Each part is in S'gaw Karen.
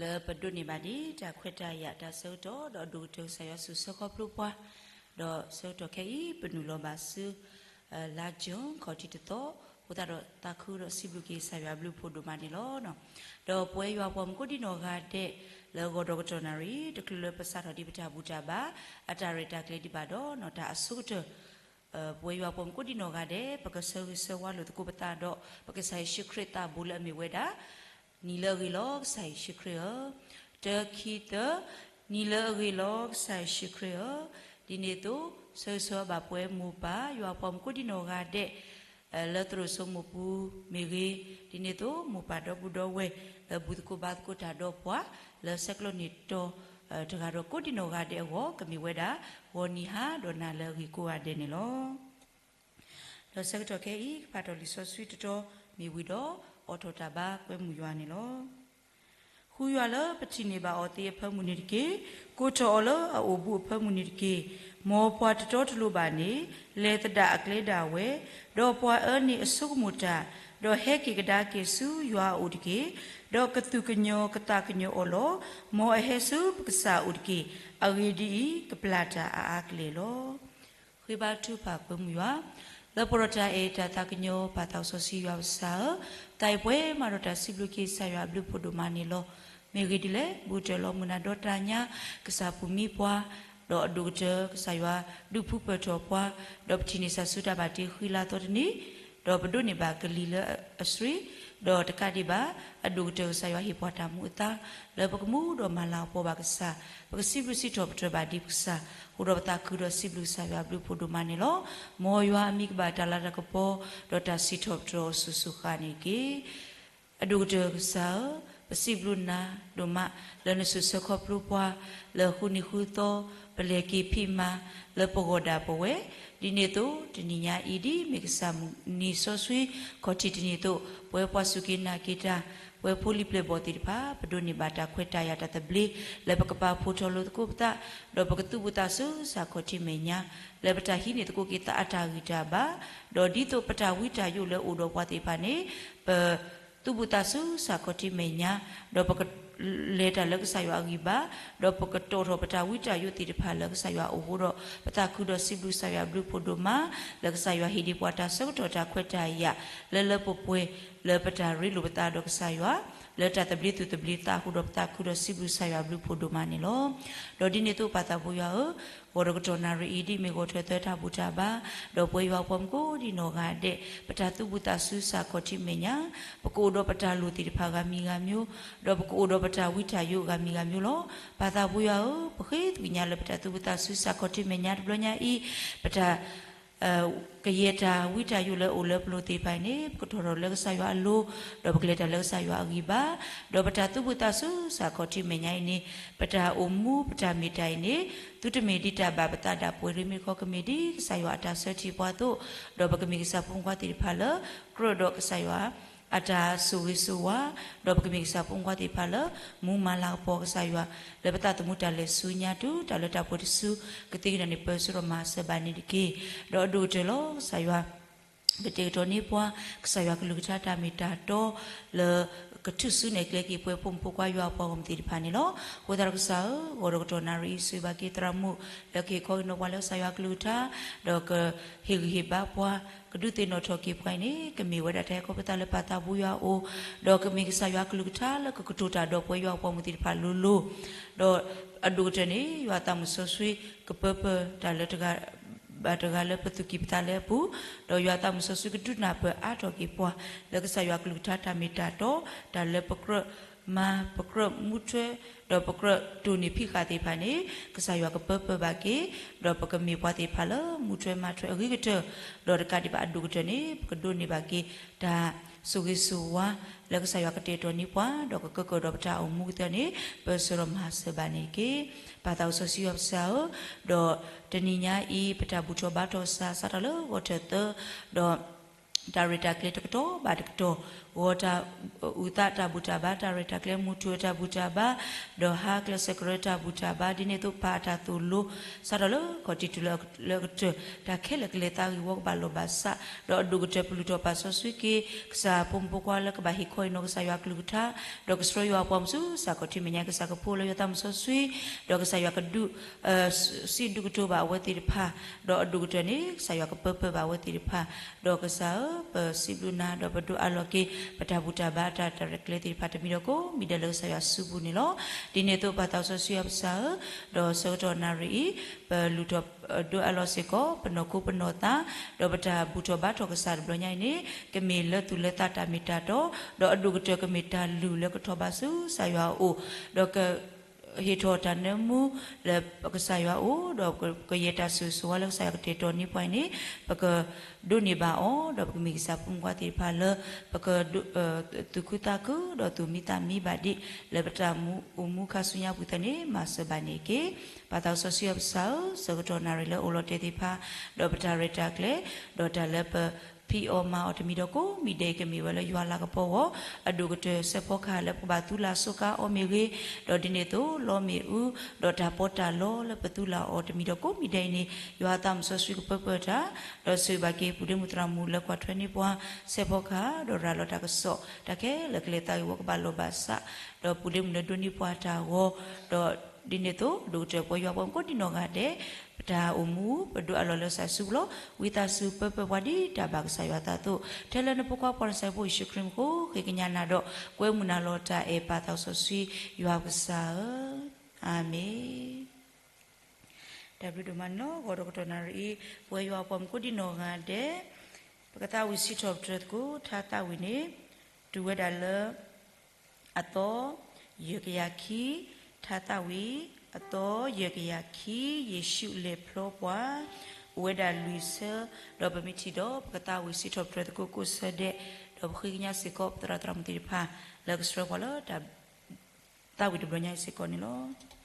လၢပဒိးန့ၢ်ဘၣ်ဒံးတၢ်ခွဲးတၢ်ယာ်တၢ်ဆၢကတီၢ် ဒီးအဒိၣ်ကတၢၢ်ကစၢ်ယွၤဆိၣ်ဆၢခီဖျိပှၤ, ဒီးဆၢကတီၢ်ခဲအံၤ ပနုာ်လီၤဘၣ်ဆူ လါ June ခီၣ်ထံးတသီ, အဃိသတးဒီးသးခုဒီးစံးဘျုးက့ၤကစၢ်ယွၤအဘျုးအဖှိၣ်ဒိၣ်မးန့ၣ်လီၤ. ဒီးပဝဲယွၤပှၤမူကိးဒံနီၢ်ဂၤဒဲး လၢဂီၤဒီးကတီၢ်နၣ်ရံၣ် တချုးလၢပစးထီၣ်ဒံးပတၢ်ဘူၣ်တၢ်ဘါ အတၢ်ရဲၣ်တၢ်ကျဲၤဒံးဘၣ်ဒီး တၢ်အဆိကတၢၢ် ပဝဲယွၤပှၤမူကိးဒံနီၢ်ဂၤဒဲး ပကဆၢဂ့ၤဆၢဝါလိာ်သကိးပသးဒီး ပကစၢ်ယ့ၣ်ၡူးခရံာ်သးဘိလၢအမ့ၢ်ဝဲဒၣ် နံၤလၢအဂ့ၤလီၤ ကစၢ်ယ့ၣ်ၡူးခရံာ်ဧၢ, တၢ ခံ သၢ, နံၤလၢအဂ့ၤလီၤ ကစၢ်ယ့ၣ်ၡူးခရံာ်ဧၢ, ဒ်န့ၣ်အသိး ဆၢဂ့ၤဆၢဝါဘၣ်ပဝဲမိၢ်ပၢ် ယွၤပှၤမူကိးဒံနီၢ်ဂၤဒဲး လၢသရိာ်စိမိၢ်ပူၤမ့ၢ်ဂ့ၤ, ဒ်န့ၣ်အသိး မိၢ်ပၢ်ဒီပုၢ်ဒီဝဲၢ် လၢဘူၣ်သကိးဘါသကိးတၢ်ဒီးပှၤ လၢဆဲးကျိးန့ၢ်တီၤ တဂၤဒီးကိးဒံနီၢ်ဂၤဒဲးအဂီၢ် ကမ့ၢ်ဝဲဒၣ် ဂီၤနံၤဟါဒီးနၤလၢအဂ့ၤကိးဂၤဒဲးန့ၣ်လီၤ. ဒီးဆၢကတီၢ်ခဲအံၤ ကဖးထီၣ်လံာ်စီဆှံတတီၤမ့ၢ်ဝံၤဒီး အိးထီၣ်တၢ်ဘါကွဲမုာ်ယွၤန့ၣ်လီၤ. ဃုယွၤလၢပထံၣ်န့ၢ်ဘၣ်အီၤသ့အဖၢမုၢ်န့ၣ်တက့ၢ်. ကိးထီၣ်အီၤလၢအအိၣ်ဘူးအဖၢမုၢ်န့ၣ်တက့ၢ်. မ်ပှၤတတီတလိၤဘၣ်န့ၣ် လဲၤသဒၣ်အကျဲဒၣ်ဝဲ, ဒီးပှၤအၢန့ၣ်အဆိကမိၣ်တၢ်, ဒီးဟဲက့ၤကဒါက့ၤဆူယွၤအအိၣ်တက့ၢ်. ဒီးကသူၣ်ကညီၤကသးကညီၤအီၤလီၤ. မ်အဟဲဆူပကစၢ်အအိၣ်တက့ၢ်. အဂ့ၢ်ဒ်အံၤ, ကပျၢ်တၢ်အါအါကလဲာ်လီၤ. ဃ့ဘါထုကဖၣ်ကွဲမုာ်ယွၤ, လၢပှဲၤဒီးတၢ်အဲၣ်တၢ်သးကညီၤ ပၢ်သးစီဆှံယွၤပကစၢ်ဧၢ, တၢ်အံၤပှဲၤမးဒီးတၢ်စံးဘျုးက့ၤကစၢ်ယွၤအဘျုးအဖှိၣ်ဒိၣ်မးန့ၣ်လီၤ. မ့ၢ်ဂ့ၢ်ဒ်လဲၣ်, ဘူးတၢၢ်လီၤမုၢ်နၤဒီတၢ်ညါ, ကစၢ်ပူၤမံပှၤ, ဒီးအဒိၣ်ကတၢၢ်ကစၢ်ယွၤဒုးဖှူပၢၢ်ထီၣ်ပှၤ, ဒီးပထံၣ်န့ၢ်စၢ်ဆူတၢ်ဘၣ်တ့ဃံလၤသီတနံၤ, ဒီးပဒိးန့ၢ်ဘၣ်ကလံၤလၢအဆှံ, ဒီးတကးဒံးဘၣ်, အဒိၣ်ကတၢၢ်ကစၢ်ယွၤဟ့ၣ်ပှၤတၢ်မူအသါ, လၢပကမူဒီးမၤလၤကပီၤဘၣ်ကစၢ်, ပကစံးဘျုးစံးထီၣ်ပတြၢၤဘၣ်ဒံးပကစၢ်, ဃုာ်ဒီးပသးခုဒီးစံးဘျုးကစၢ်ယွၤအဘျုးအဖှိၣ်ဒိၣ်မးန့ၣ်လီၤ. မ်ယွၤအမံၤကဘၣ်တၢ်လၤတၢ်ကပီၤ, ဒီးတၢ်စံးထီၣ်ပတြၢၤအီၤစိၤစိၤဃၣ်န့ၣ်တက့ၢ်. အဒိၣ်ကတၢၢ်ကစၢ်ဧၢ, ပစံးဘျုးနၤဒိၣ်မး, လၢနဆိၣ်ဆၢခီဖျိပှၤ, လၢဃုနံၤဃုသီ, ပလဲၤက့ၤဖံးမၤ, လၢပဂီၢ်ဒၣ်ပဝဲ, ဒ်န့ၣ်အသိး တနံၤညါအံၤဒ်မ့ၢ်ကစၢ်မုၢ်နံၤ စီဆှံခီၣ်ထံးတနံၤအသိး, ပဝဲပှၤစူၢ်က့ၤနာ်က့ၤတၢ်, ပဝဲဖိလံၤပျဲၢ်ဘီၣ်သ့ၣ်တဖၣ် ပဒိးန့ၢ်ဘၣ်တၢ်ခွဲးတၢ်ယာ်တၢ်သဘျ့, လၢပကပာ်ဖှိၣ်ထီၣ်လိာ်သကိးပသး, ဒီးပကသူၣ်ဘူးသးဆူစၢ်ခီၣ်ထံးမဲာ်ညါ, လၢပတၢ်ဟံးန့ၢ်သကိးက့ၤသးအတၢ်ဂံၢ်တၢ်ဘါ, ဒီးဒ်သိးပတၢ်ဝံတၢ်ယိးလၢအိၣ်ဒီးပှၤသ့ၣ်တဖၣ်န့ၣ်, ပ သူၣ်ဘူးသးဆူစၢ်ခီၣ်ထံးမဲာ်ညါ, ဒီးပကလဲၤတၢ်လၢကစၢ်ယွၤအဂံၢ်ဘါ, ဒီးပကတီၢ်ထီၣ်ပတၢ်ဝံတၢ်ယိးသ့ၣ်တဖၣ်လၢကစၢ်ယွၤအအိၣ်အဃိဒီး, ပသးခုဒီးစံးဘျုးကစၢ်ယွၤအဘျုးအဖှိၣ်ဒိၣ်မး, လၢကစၢ်ယွၤဟ့ၣ်ဒံးပှၤတၢ်ဆၢကတီၢ်တၢ်ခွဲးတၢ်ယာ်, လၢလၢပှဲၤပှဲၤ, လၢပတၢ်ရ့လိာ်ပသးဒီးကစၢ်ယွၤ, လၢတၢ်သဘျ့သူၣ်သဘျ့သးအဃိဒီးပသးခုဒီးစံးဘျုးကစၢ်ယွၤအဘျုးအဖှိၣ်ဒိၣ်မးန့ၣ်လီၤ. ဒီးဒ်န့ၣ်အသိးပၢ်သးဘိယွၤဧၢ, ဂီၤဒီးကတီၢ်နၣ်ရံၣ်အံၤဒ်မ့ၢ်ဂီၤထၢၣ်သၢတၢ်ဘူၣ်တၢ်ဘါ, ဒီးပဝဲယွၤပှၤမူကိးဒံနီၢ်ဂၤဒဲး, ပတၢ်သူၣ်ဘူးသးဆူစၢ်ခီၣ်ထံးမဲာ်ညါ, ပကအိၣ်ဒီးပတၢ်လိၣ်သ့ၣ်တဖၣ်ဂၤမံၤဂၤမံၤ, ဒီးပကအိၣ်ဒီးပတၢ်ဝံတၢ်ယိးဂၤမံၤဂၤမံၤလီၤ. ပၢ်သးဘိယွၤဧၢ, ပဃ့သကွံာ်ညါလၢပတၢ်သူၣ်ဘူးသးဆူစၢ်ခီၣ်ထံးမဲာ်ညါတဘျီညါအံၤ, ပတၢ် ကယဲၢ်တၢ်ဝံတၢ်ယိးလၢအိၣ်လၢပလိၤသ့ၣ်တဖၣ်အံၤန့ၣ်, ပကထီၣ်ထီၣ်လၢကစၢ်ယွၤအလိၤ, ဒီးပကလဲၤတၢ်လၢကစၢ်ယွၤအဂံၢ်ဘါ, ဒီးပတၢ်သူၣ်ဘူးသးဆူစၢ်ခီၣ်ထံးမဲာ်ညါအံၤန့ၣ်, ပတၢ်အိၣ်မူပတၢ်မ့ၢ်တၢ်အံၤန့ၣ်, သုတမ့ၢ်ဒ်တၢ်ဘၣ်ပသးဒၣ်ပှဲၤ ရ့မ့ၢ်ခီကမ့ၢ်ဒ်ကစၢ်ယွၤအတၢ်ဆၢထံးပှၤအသိး, ဒီးပကမ့ၢ်ကစၢ်ဖိမုၣ်ဖိခွါသ့ၣ်တဖၣ်လၢကြၢးဒီးကစၢ်ယွၤ အတၢ်ဆိၣ်ဂ့ၤဆိၣ်ဝါ, ဒီးပကမ့ၢ်ကစၢ်ဖိမုၣ်ဖိခွါသ့ၣ်တဖၣ်လၢ မူမၤလၤကပီၤကစၢ်ယွၤ, လၢပသးသမူတၢ်လဲၤဆူညါတုၤတၢ်လၢတၢ်ပှဲၤတစု, ကသ့ကညးန့ၣ် ပၢၤစိရိၤမၤစၢၤဘၣ်န့ၣ်တက့ၢ်. ဒီးအဒိၣ်ကတၢၢ်လီၤ ကစၢ်ယွၤ ကတဲာ်ကတီၤန့ၢ်ပှၤ ကစၢ်ယွၤကလုၢ်ကထါတၢ်မ့ၢ်တၢ်တီ လၢကထုးစုနဲၣ်ကျဲက့ၤပဝဲဖိမုၣ်ဖိခွါယွၤအပှၤဂီၢ်မုၢ်သ့ၣ်တဖၣ်န့ၣ်လီၤ. အဃိသတးဒီးကစၢ်ဧၢ, ဂီၤဒီးကတီၢ်နၣ်ရံၣ်အံၤ ဆိၣ်ဂ့ၤဘၣ်က့ၤသရၣ်မုၣ် လၢကဟ့ၣ်ခီဟ့ၣ်နီၤပှၤလၢကစၢ်ယွၤကလုၢ်ကထါ, ဒီးကဟ့ၣ်ဂံၢ်ဟ့ၣ်ဘါပှၤ, ကဒုးသ့ၣ်နီၣ်ထီၣ်က့ၤပှၤအံၤန့ၣ် ကမ့ၢ်ဝဲဒၣ်တၢ်ဟဲခီဖျိသးလၢပၢ်သးဘိယွၤအအိၣ်, ဒီးကမ့ၢ်ကစၢ်ယွၤကလုၢ်ကထါလၢကကတိၤတၢ်ဒီးပဝဲယွၤအပှၤဂီၢ်မုၢ်သ့ၣ်တဖၣ်လိၤလိၤ, ဒီးအဒိၣ်ကတၢၢ်န့ၣ် ယွၤသးမုၣ်စီဆှံကပၢပၢၢ်တၢ်လၢတဂၤ ဘၣ်တဂၤလၢပသူၣ်ကံၢ်ပသးလၢအပူၤ, ဒီးယွၤသးမုၣ်စီဆှံကဒုးနၢ်ပၢၢ်အါထီၣ်က့ၤပှၤ လၢကစၢ်ယွၤကလုၢ်ကထါတၢ်မ့ၢ်တၢ်တီ, တၢ်လၢပကြၢးမၤ ပကြၢးမူထွဲ, ဒီးပကြၢးတိၢ်န့ၢ်ဖံးဃာ်သ့ၣ်တဖၣ်န့ၣ် ကစၢ်ယွၤကပၢပၢၢ်ဘၣ်က့ၤ, ဒီးပကမ့ၢ်ပှၤသ့ၣ်တဖၣ်လၢမူထွဲမၤထွဲအဂ့ၤကတၢၢ်, ဒီးတကးဒံးဘၣ်အဒိၣ်ကတၢၢ်န့ၣ် ပကဒိးန့ၢ်ဘၣ်က့ၤ တၢ်ဆိၣ်ဂ့ၤဆိၣ်ဝါ လၢကစၢ်ယွၤကတဲာ်ကတီၤန့ၢ်ပှၤ, ဒီးကကၢၢ်ကၢၣ်ဒီးပတၢ်အိၣ်မူကသ့န့ၣ် ပၢၤစိရိၤမၤစၢၤဘၣ်န့ၣ်တက့ၢ်. ပၢ်သးစီဆှံယွၤပကစၢ်ဧၢ, ဒီးတနံၤညါအံၤ ပတၢ်ဘူၣ်ထီၣ်ဘါထီၣ်ကစၢ် စးထီၣ်လၢဂီၤထၢၣ်သၢ, ဒီး တၢ်ရဲၣ်တၢ်ကျဲၤတကတီၢ်ဘၣ်တကတီၢ် ဂီၤတၢ်အုၣ်သးတၢ်ဘူၣ်တၢ်ဘါ, တၢ်ရဲၣ်တၢ်ကျဲၤမုၢ်ထူၣ်တၢ်ဘူၣ်တၢ်ဘါ, ဒီးဟါကျဲးစၢးကရၢတၢ်ဘူၣ်တၢ်ဘါ, ဒ်န့ၣ်အသိးပာ်အတၢ်သိၣ်လိ စးထီၣ်လၢခီၣ်ထံးတုၤလၢအကတၢၢ်, တၢ်ခဲလၢာ်ကလဲၤသးဂ့ၢ်ဝီကဘၣ်လိာ်ဘၣ်စး, ဒီးအဒိၣ်ကတၢၢ်ပလုၢ်ထီၣ်ပာ်စီဆှံက့ၤ ကစၢ်ဖိမုၣ်ဖိခွါလၢကဘၣ်ဟ့ၣ်ခီဟ့ၣ်နီၤကစၢ်ယွၤအကလုၢ်ကထါ, ဒီးကဆှၢယွၤအပှၤမုၢ်ဆူစးခီၣ်ထံးမဲာ်ညါ ကစၢ်ကဖိလၢယွၤသးမုၢ်စီဆှံ, ဒီးကစၢ်ယွၤကဒုး စံးဒုးကတိၤဘၣ်အဝဲသ့ၣ်တဖၣ်, ဒီးအဒိၣ်ကတၢၢ်န့ၣ် ကစၢ်ယွၤကပၢပၢဘၣ်အဝဲသ့ၣ်တဖၣ်, ဒီးကစၢ်ဧၢ, ပစံးဘျုးနၤ ဒီးပဒိးအးလီၤက့ၤ ပတၢ်ဘူၣ်တၢ်ဘါတၢ်ရဲၣ်ကျဲၤသ့ၣ်တဖၣ်တမံၤဒီးကိးမံၤဒဲးလၢကစၢ်ယွၤစုပူၤန့ၣ်လီၤ. ဒ်န့ၣ်အသိးပၢ်သးစီဆှံအပစၢ်ဧၢ, ဒီးဆၢကတီၢ်နၣ်ရံၣ်အံၤ ပလူၤထီၣ်ဒိးအးလီၤစ့ၢ်ကီး ပနီၢ်ခိပနီၢ်သး, ဒီးပတၢ်ဘူၣ်ထီၣ်ဘါထီၣ်ကစၢ်တဘျီညါအံၤန့ၣ် ကမ့ၢ်လၢသူၣ်လၢသးတၢ်မ့ၢ်တၢ်တီ, ဒီးအဒိၣ်ကတၢၢ်ကမ့ၢ်တၢ်လုၢ်လၢကထီၣ်ဘးဆူကစၢ်ယွၤအအိၣ်, ဒီးက ဟ့ၣ်ထီၣ်တၢ်နၢမူလၢကစၢ်ယွၤအအိၣ်, ဒီးကယဲၢ်တၢ်ဆိၣ်ဂ့ၤဆိၣ်ဝါလၢကစၢ်ယွၤကတဲာ်ကတီၤန့ၢ်ပှၤအံၤန့ၣ် ပကဒိးန့ၢ်ဘၣ်အီၤ, ဒီးပကမ့ၢ်ကစၢ်ဖိမုၣ်ဖိခွါသ့ၣ်တဖၣ်လၢ ပက သူၣ်ခုသးခု ဒီးသူၣ်မံသးမံဘၣ်ဒံး လၢပတၢ်အိၣ်မူခါဆူညါပူၤသတးန့ၣ် မၤစၢၤဘၣ်န့ၢ်က့ၤ. ပၢ်သးစီဆှံအပစၢ်ဧၢ, ဆၢကတီၢ်နၣ်ရံၣ်လၢအိၣ်လီၤတဲာ်သ့ၣ်တဖၣ်, ဒီးပတၢ်ရဲၣ်တၢ်ကျဲၤ, ဒီးတၢ်လၢပ ဖံးအီၣ်မၤအီၣ်တမံၤဒီးကိးမံၤဒဲး ကမ့ၢ်ဝဲလၢယွၤလၤကပီၤအဂီၢ်, အဒိၣ်ကတၢၢ်စဲးဖီကဟၣ်လၢပကဘၣ်သူလၢ်စိၤကါအီၤမ့ၢ်ဂ့ၤ, ဒီးဒ်န့ၣ်အသိးလီမ့ၣ်အူ, ဒီးတၢ်ပီးတၢ်လီလၢပသူလၢ်အီၤတမံၤဒီးကိးမံၤဒဲးအံၤန့ၣ် ယွၤအသးမုၢ်စီဆှံကပၢပၢတၢ်, ဒီးဆိၣ်ဂ့ၤဘၣ်က့ၤပူၤဒ့မုၣ်သရၣ်မုၣ်လၢကွၢ်ထွဲန့ၢ်ပှၤစဲးဖီကဟၣ်, ဒီးရၤလီၤတၢ်ကစီၣ် တၢ်ခဲလၢာ်ကလဲၤသးဂ့ၢ်ဝီကဘၣ်လိာ်ဘၣ်စး, ဒီးပူၤဒ့မုၣ်လၢဒိးန့ၢ်ပှၤတၢ်ဂီၤ, ဒီးဒ်န့ၣ်အသိး ဒိၣ်ကတၢၢ်ပှၤယွၤပှၤမူကိးဒံးနီၢ်ဂၤဒဲး, ပတၢ်အိၣ်မူ ပဒိးအးလီၤလၢကစၢ်ယွၤစုပူၤလီၤ. ဝံသးစူၤပၢပၢပှၤဒ်တၢ်ဘၣ်ကစၢ်ယွၤအသးအသိး, ထဲလၢနဖိခွါပှၤနၤစၤရ့းဖိယ့ၣ်ၡူးခရံာ်မံၤအဃိ ဃ့ကညးနၤဒီးကွဲမုာ်နၤလီၤ. တၢ်အဲၣ်ပၢ်သးစီဆှံယွၤပကစၢ်ဧၢ, အၤမ့ၣ်. တၢ်ဘျုးဒိၣ်မးန့ၣ်လီၤ. ဂီၤဒီးကတီၢ်နၣ်ရံၣ်အံၤ ပဝဲယွၤပှၤမူကိးဒံးနီၢ်ဂၤဒဲး ပကသးဝံၣ်စံးထီၣ်ပတြၢၤသကိး ထါသးဝံၣ်န့ၣ် တုၤဝဲဒၣ်လၢ အသီ ယဲၢ်ကယၤခံ, ထါသးဝံၣ် အသီ ယဲၢ်ကယၤခံ, ယ့ၣ်ၡူးလဲၤဖျီပှၤ အိၣ်ဝဲဒၣ်လွံၢ်ဆၢ, ဒီးပမ့ၢ်ထံၣ်ဒီး ပကသးဝံၣ်စံးထီၣ်ပတြၢၤသကိးကိးဆၢဒဲး, ဒီးပဃ့ကညးစ့ၢ်ကီး ပသရၣ်သရၣ်မုၣ်သ့ၣ်တဖၣ် လၢကဆှၢပှၤလၢတၢ် သးဝံၣ်တဘျီညါအံၤစ့ၢ်ကီးန့ၣ်လီၤ.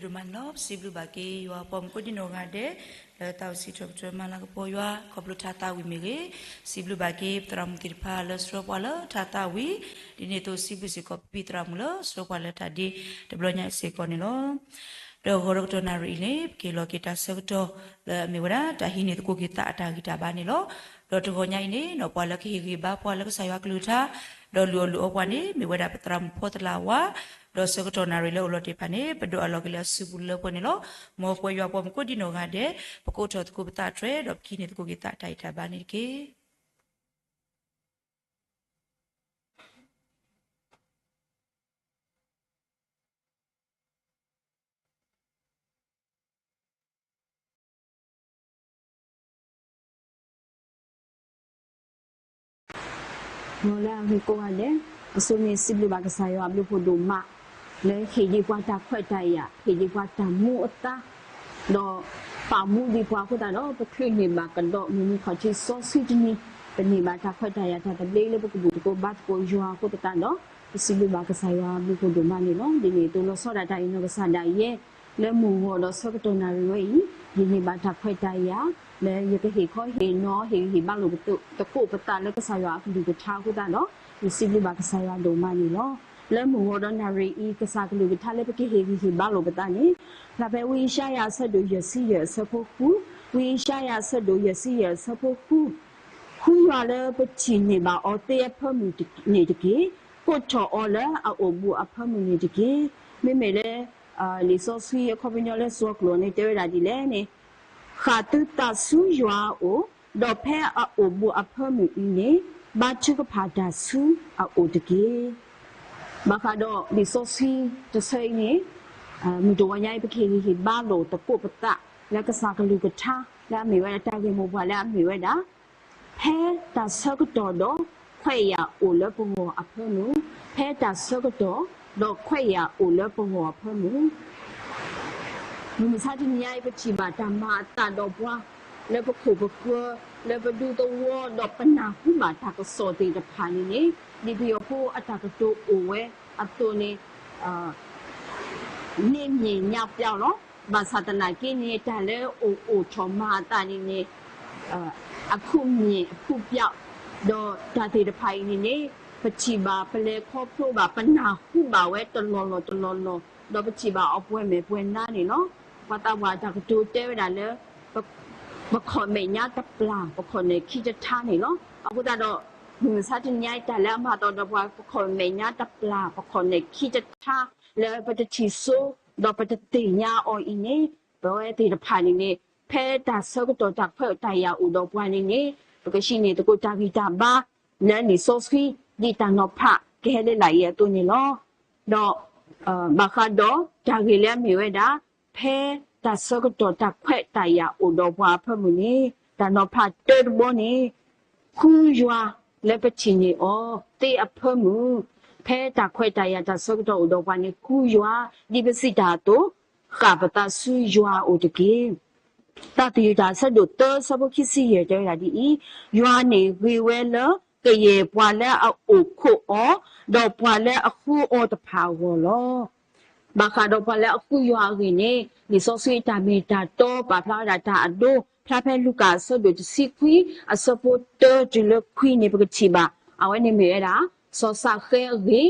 ဒိၣ်မးန့ၣ်လီၤ. ပစံးဘျုးဘၣ်က့ၤယွၤပှၤမူခိၣ်ဒံနီၢ်ဂၤဒဲး လၢတၢ်အိၣ်စံးထီၣ်ပတြၢၤမၤလၤကပီၤယွၤ ခီဖျိထါသးဝံၣ်မ့ၢ်ဂ့ၤ, စံးဘျုးဘၣ်က့ၤပသရၣ်မုၣ်သ့ၣ်တဖၣ်လၢဆှၢပှၤလၢထါသးဝံၣ်, ဒ်န့ၣ်အသိးစံးဘျုးစ့ၢ်ကီးပဖံသရၣ်မုၣ်လၢဆှၢပှၤလၢထါဒ့တဘျီညါအံၤစ့ၢ်ကီးန့ၣ်လီၤ. ဒီးဂီၤဒီးကတီၢ်နၣ်ရံၣ်အံၤန့ၣ် ပကဟ့ၣ်လီၤက့ၤတၢ်ဆၢကတီၢ် လၢအမ့ၢ်ဝဲဒၣ်တၢ်ဟံးန့ၢ်သကိးက့ၤသးအတၢ်ဂံၢ်တၢ်ဘါန့ၣ်လီၤ. ဒီးတဂီၤညါအံၤန့ၣ် ပှၤလၢကဟ့ၣ်ဂံၢ်ဘါပှၤလၢကစၢ်ယွၤကလုၢ်ကထါ ဒီးလုၢ်အီၣ်လုၢ်အီပှၤန့ၣ် မ့ၢ်ဝဲဒၣ်ပသရၣ်မုၣ်ဖီတလးဝါ, ဒီးဆၢကတီၢ်နၣ်ရံၣ်လၢအိၣ်လီၤတ့ၢ်တဖၣ်န့ၣ် ပဒိးအလီၤက့ၤလၢအစုပူၤလၢပှဲၤန့ၣ်လီၤ. မ်ပဝဲယွၤပှၤမူခိၣ်ဒံနီၢ်ဂၤဒဲး ပကအိးထီၣ်သကိးပသးတြဲၤ ဒီးပကဟံးန့ၢ်သကိးက့ၤသးတၢ်ဂံၢ်တၢ်ဘါန့ၣ်တက့ၢ်. မ်လၢအဂ့ၤကိးဂၤဒဲး, အဆိန့ၣ်စံးဘျုးဘၣ်ကစၢ်ယွၤအဘျုးဖှိၣ်ဒိၣ်မး လၢဟ့ၣ်ဒံးပှၤတၢ်ခွဲးတၢ်ယာ်, ဟ့ၣ်ဒံးပှၤတၢ်မူအသါ, ဒီးပာ်မူဒံးပှၤအဃိသတးဒီး ပချုးန့ၢ်ဘၣ်ကဒီးမုၢ်နံၤခီၣ်ထံးစီဆှံတနံၤ, ပန့ၢ်ဘၣ်တၢ်ခွဲးတၢ်ယာ်တၢ်သဘျ့လၢပကဘူၣ်သကိးဘါသကိးယွၤအဃိသတးဒီး ပစံးဘျုးဘၣ်ကစၢ်ယွၤအဘျုးဖှိၣ်ဒိၣ်မးန့ၣ်လီၤ. ဒ်န့ၣ်အသိးလီၤဆီဒၣ်တၢ်အံၤနီၢ်ကစၢ်ဒၣ်ယဲ လၢမုၢ်ဂီၤဒီးဆၢကတီၢ်နၣ်ရံၣ်ဝဲအံၤ, ယန့ၢ်ဘၣ်တၢ်ခွဲးတၢ်ယာ် လၢယကဟ့ၣ်ခီဟ့ၣ်နီၤ ဟ့ၣ်ဂံၢ်ဟ့ၣ်ဘါလိာ်သကိးပသးလၢကစၢ်ယွၤအကလုၢ်ကထါအဃိသတးဒီး ယစံးဘျုးဘၣ်ကစၢ်ယွၤဒိၣ်မးန့ၣ်လီၤ. လၢမုၢ်ဂီၤဒီးနၣ်ရံၣ်အံၤ ကစၢ်ကလုၢ်ကထါလၢပကဟ့ၣ်ဂံၢ်ဟ့ၣ်ဘါလိာ်ပသးန့ၣ်, ဖျါဖဲဝံယၡါယၤအဆၢဒိၣ်ယဲၢ်ဆံယဲၢ်အဆၢဖိဃု, ဝံယၡါယၤအဆၢဒိၣ်ယဲၢ်ဆံယဲၢ်အဆၢဖိဃု, ဃုယွၤလၢပထံၣ်န့ၢ်ဘၣ်အီၤသ့အဖၢမုၢ်န့ၣ်တက့ၢ်, ကိးထီၣ်အီၤလၢအအိၣ်ဘူးအဖၢမုၢ်န့ၣ်တက့ၢ်. မ့မ့ၢ်လၢ လံာ်စီဆှံအခီပညီလၢစီၤကျိာ်န့ၣ် တဲဝဲဒၣ်ဒ်လဲၣ်န့ၣ်, ဃၣ်သုသးဆူယွၤအအိၣ်, ဒီးဖဲအအိၣ်ဘူးအဖၢမုၢ်အံၤန့ၣ် ဘါထုကဖၣ်တၢ်ဆူအအိၣ်တက့ၢ်. ဘၣ်ဃးဒီးလံာ်စီဆှံတဆၢအံၤန့ၣ်, မုၢ်တဂီၤညါအံၤ ပကဟ့ၣ်ဂံၢ်ဟ့ၣ်ဘါလိာ်သကိးပသး လၢကစၢ်ကလုၢ်ကထါ လၢအမ့ၢ်ဝဲဒၣ်တၢ်ဂ့ၢ်မိၢ်ပှၢ်လၢအမ့ၢ်ဝဲဒၣ် ဖဲတၢ်ဆၢကတီၢ်ဒီးခွဲးယာ်အိၣ်လၢပဂီၢ်အဖၢမုၢ်, ဖဲတၢ်ဆၢကတီၢ်ဒီးခွဲးယာ်အိၣ်လၢပဂီၢ်အဖၢမုၢ် မုၢ်မဆါတနံၤညါအံၤ ပထံၣ်ဘၣ်တၢ်မၤအသးဒီးပှၤ လၢပခိၣ်ပဃၢၤ လၢပဒူသဝီ ဒီးပနၢ်ဟူဘၣ်တၢ်ကစီၣ်သ့ၣ်တဖၣ်န့ၣ်န့ၣ် ဒ်ပယီၤဖိအတၢ်ကတိၤအိၣ်ဝဲအသိးန့ၣ် နေ့မြင်ညပျောက်လီၤ. ဘၣ်ဆၣ်သနာ်က့န့ၣ် တၢ်လၢအိၣ်အိၣ်ထီၣ်မၤအသးန့ၣ်န့ၣ် အခုမြင်အခုပျောက် ဒီးတၢ်သ့ၣ်တဖၣ်အံၤန့ၣ်န့ၣ် ပထံၣ်ဘၣ် ပလဲၤခီဖျိဘၣ် ပနၢ်ဟူဘၣ်ဝဲတလီၢ်လီၢ်တလီၢ်လီၢ် ဒီးပထံၣ်ဘၣ်အီၤပှဲၤမဲာ်ပှဲၤနါန့ၣ်လီၤ. ပှၤသးပှၢ်တၢ်ကတိၤတဲဝဲဒၣ်လၢ ပခီၣ်မဲာ်ညါတပျၢ် ပခီၣ်နဲၣ်ခံတထါန့ၣ်လီၤ. အဃိသတးဒီး မုၢ်မဆါတနံၤညါအံၤ တၢ်လၢအမၤသးဒီးပှၤ ပခီၣ်မဲာ်ညါတပျၢ် ပခီၣ်နဲၣ်ခံတထါ လၢပတထံၣ်စိ ဒီးပတသ့ၣ်ညါအီၤအံၤန့ၣ် ပဝဲသ့ၣ်တဖၣ်န့ၣ်န့ၣ် ဖဲတၢ်ဆၢကတီၢ်တၢ်ခွဲးတၢ်ယာ်အိၣ်ဒီးပှၤန့ၣ်န့ၣ် ပကဟံးန့ၢ်သကိးတၢ်ဂံၢ်တၢ်ဘါ လၢလံာ်စီဆှံ ဒ်တၢ်နီၤဖးကဟဲလၢလာ်အံၤအသိးန့ၣ်လီၤ. ဒီး ဘၣ်ဃးဒီးတၢ်ဂ့ၢ်လၢအမ့ၢ်ဝဲဒၣ် ဖဲတၢ်ဆၢကတီၢ်တၢ်ခွဲးတၢ်ယာ်အိၣ်ဒီးပှၤအဖၢမုၢ်န့ၣ် တၢ်နီၤဖးတၢတဘီန့ၣ် ဃုယွၤလၢပထံၣ်န့ၢ်အီၤသ့အဖၢမုၢ်, ဖဲတၢ်ခွဲးတၢ်ယာ်တၢ်ဆၢကတီၢ်အိၣ်ဒီးပှၤန့ၣ် ဃုယွၤ ဒ်ပစံးတၢ်အသိး ဃၣ်ပသးဆူယွၤအအိၣ်တက့ၢ်. သးသယုၢ်တၢ်အဆၢဒိၣ်သၢဆၢဖိခံဆံယဲၢ်တဲဝဲဒၣ်ဒ်အံၤ, ယွၤန့ၣ်ဂ့ၤဝဲလၢကယဲၢ်ပှၤလၢအအိၣ်ခိးအီၤ, ဒီးပှၤလၢအဃုအီၤတဖၣ်အဂီၢ်လီၤ. ဘၣ်ဃးဒီးပှၤလၢအဃုယွၤအဂ့ၢ်န့ၣ် လံာ်စီဆှံအတၢ်မ့ၢ်တၢ်တီပာ်ဖျါဝဲဒၣ်တၢ်အဒိ ဖျါဖဲလူၤကၣ်အဆၢဒိၣ်တဆံခွံ အဆၢဖိတၢတုၤလၢခွံန့ၣ် ပကထံၣ်ဘၣ် အဝဲန့ၣ်မ့ၢ်ဝဲဒၣ် စီၤစးဃဲအဂ့ၢ်, ဒီး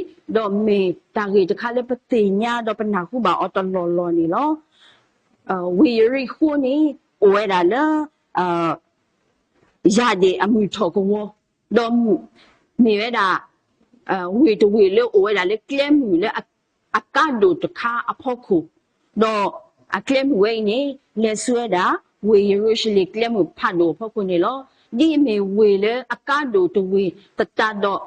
မ့ၢ်တၢ်ဂ့ၢ်တခါလၢပသ့ၣ်ညါဒီးပနၢ်ဟူဘၣ်အီၤတလီၢ်လီၢ်န့ၣ်လီၤ. ဝ့ၢ်ယရံၣ်ဃိၣ်န့ၣ် အိၣ်ဝဲဒၣ်လၢ ယၢ်ဒ့ၣ်အမုၢ်ထီၣ်ကဝီၤ, ဒီးမ့ၢ်ဝဲဒၣ် ဝ့ၢ်တဝ့ၢ်လၢအိၣ်ဝဲဒၣ်လၢကျဲမုၢ်လၢအကါဒိၣ်တခါအဖီခိၣ်, ဒီးအကျဲမုၢ်ဝဲအံၤန့ၣ် လဲၤဆူဝဲဒၣ် ဝ့ၢ်ယရူၤၡလ့ၣ်ကျဲမုၢ်ဖးဒိၣ်အဖီခိၣ်န့ၣ်လီၤ. ဒ်အမ့ၢ်ဝ့ၢ်လၢအကါဒိၣ်တဝ့ၢ်သတးဒီး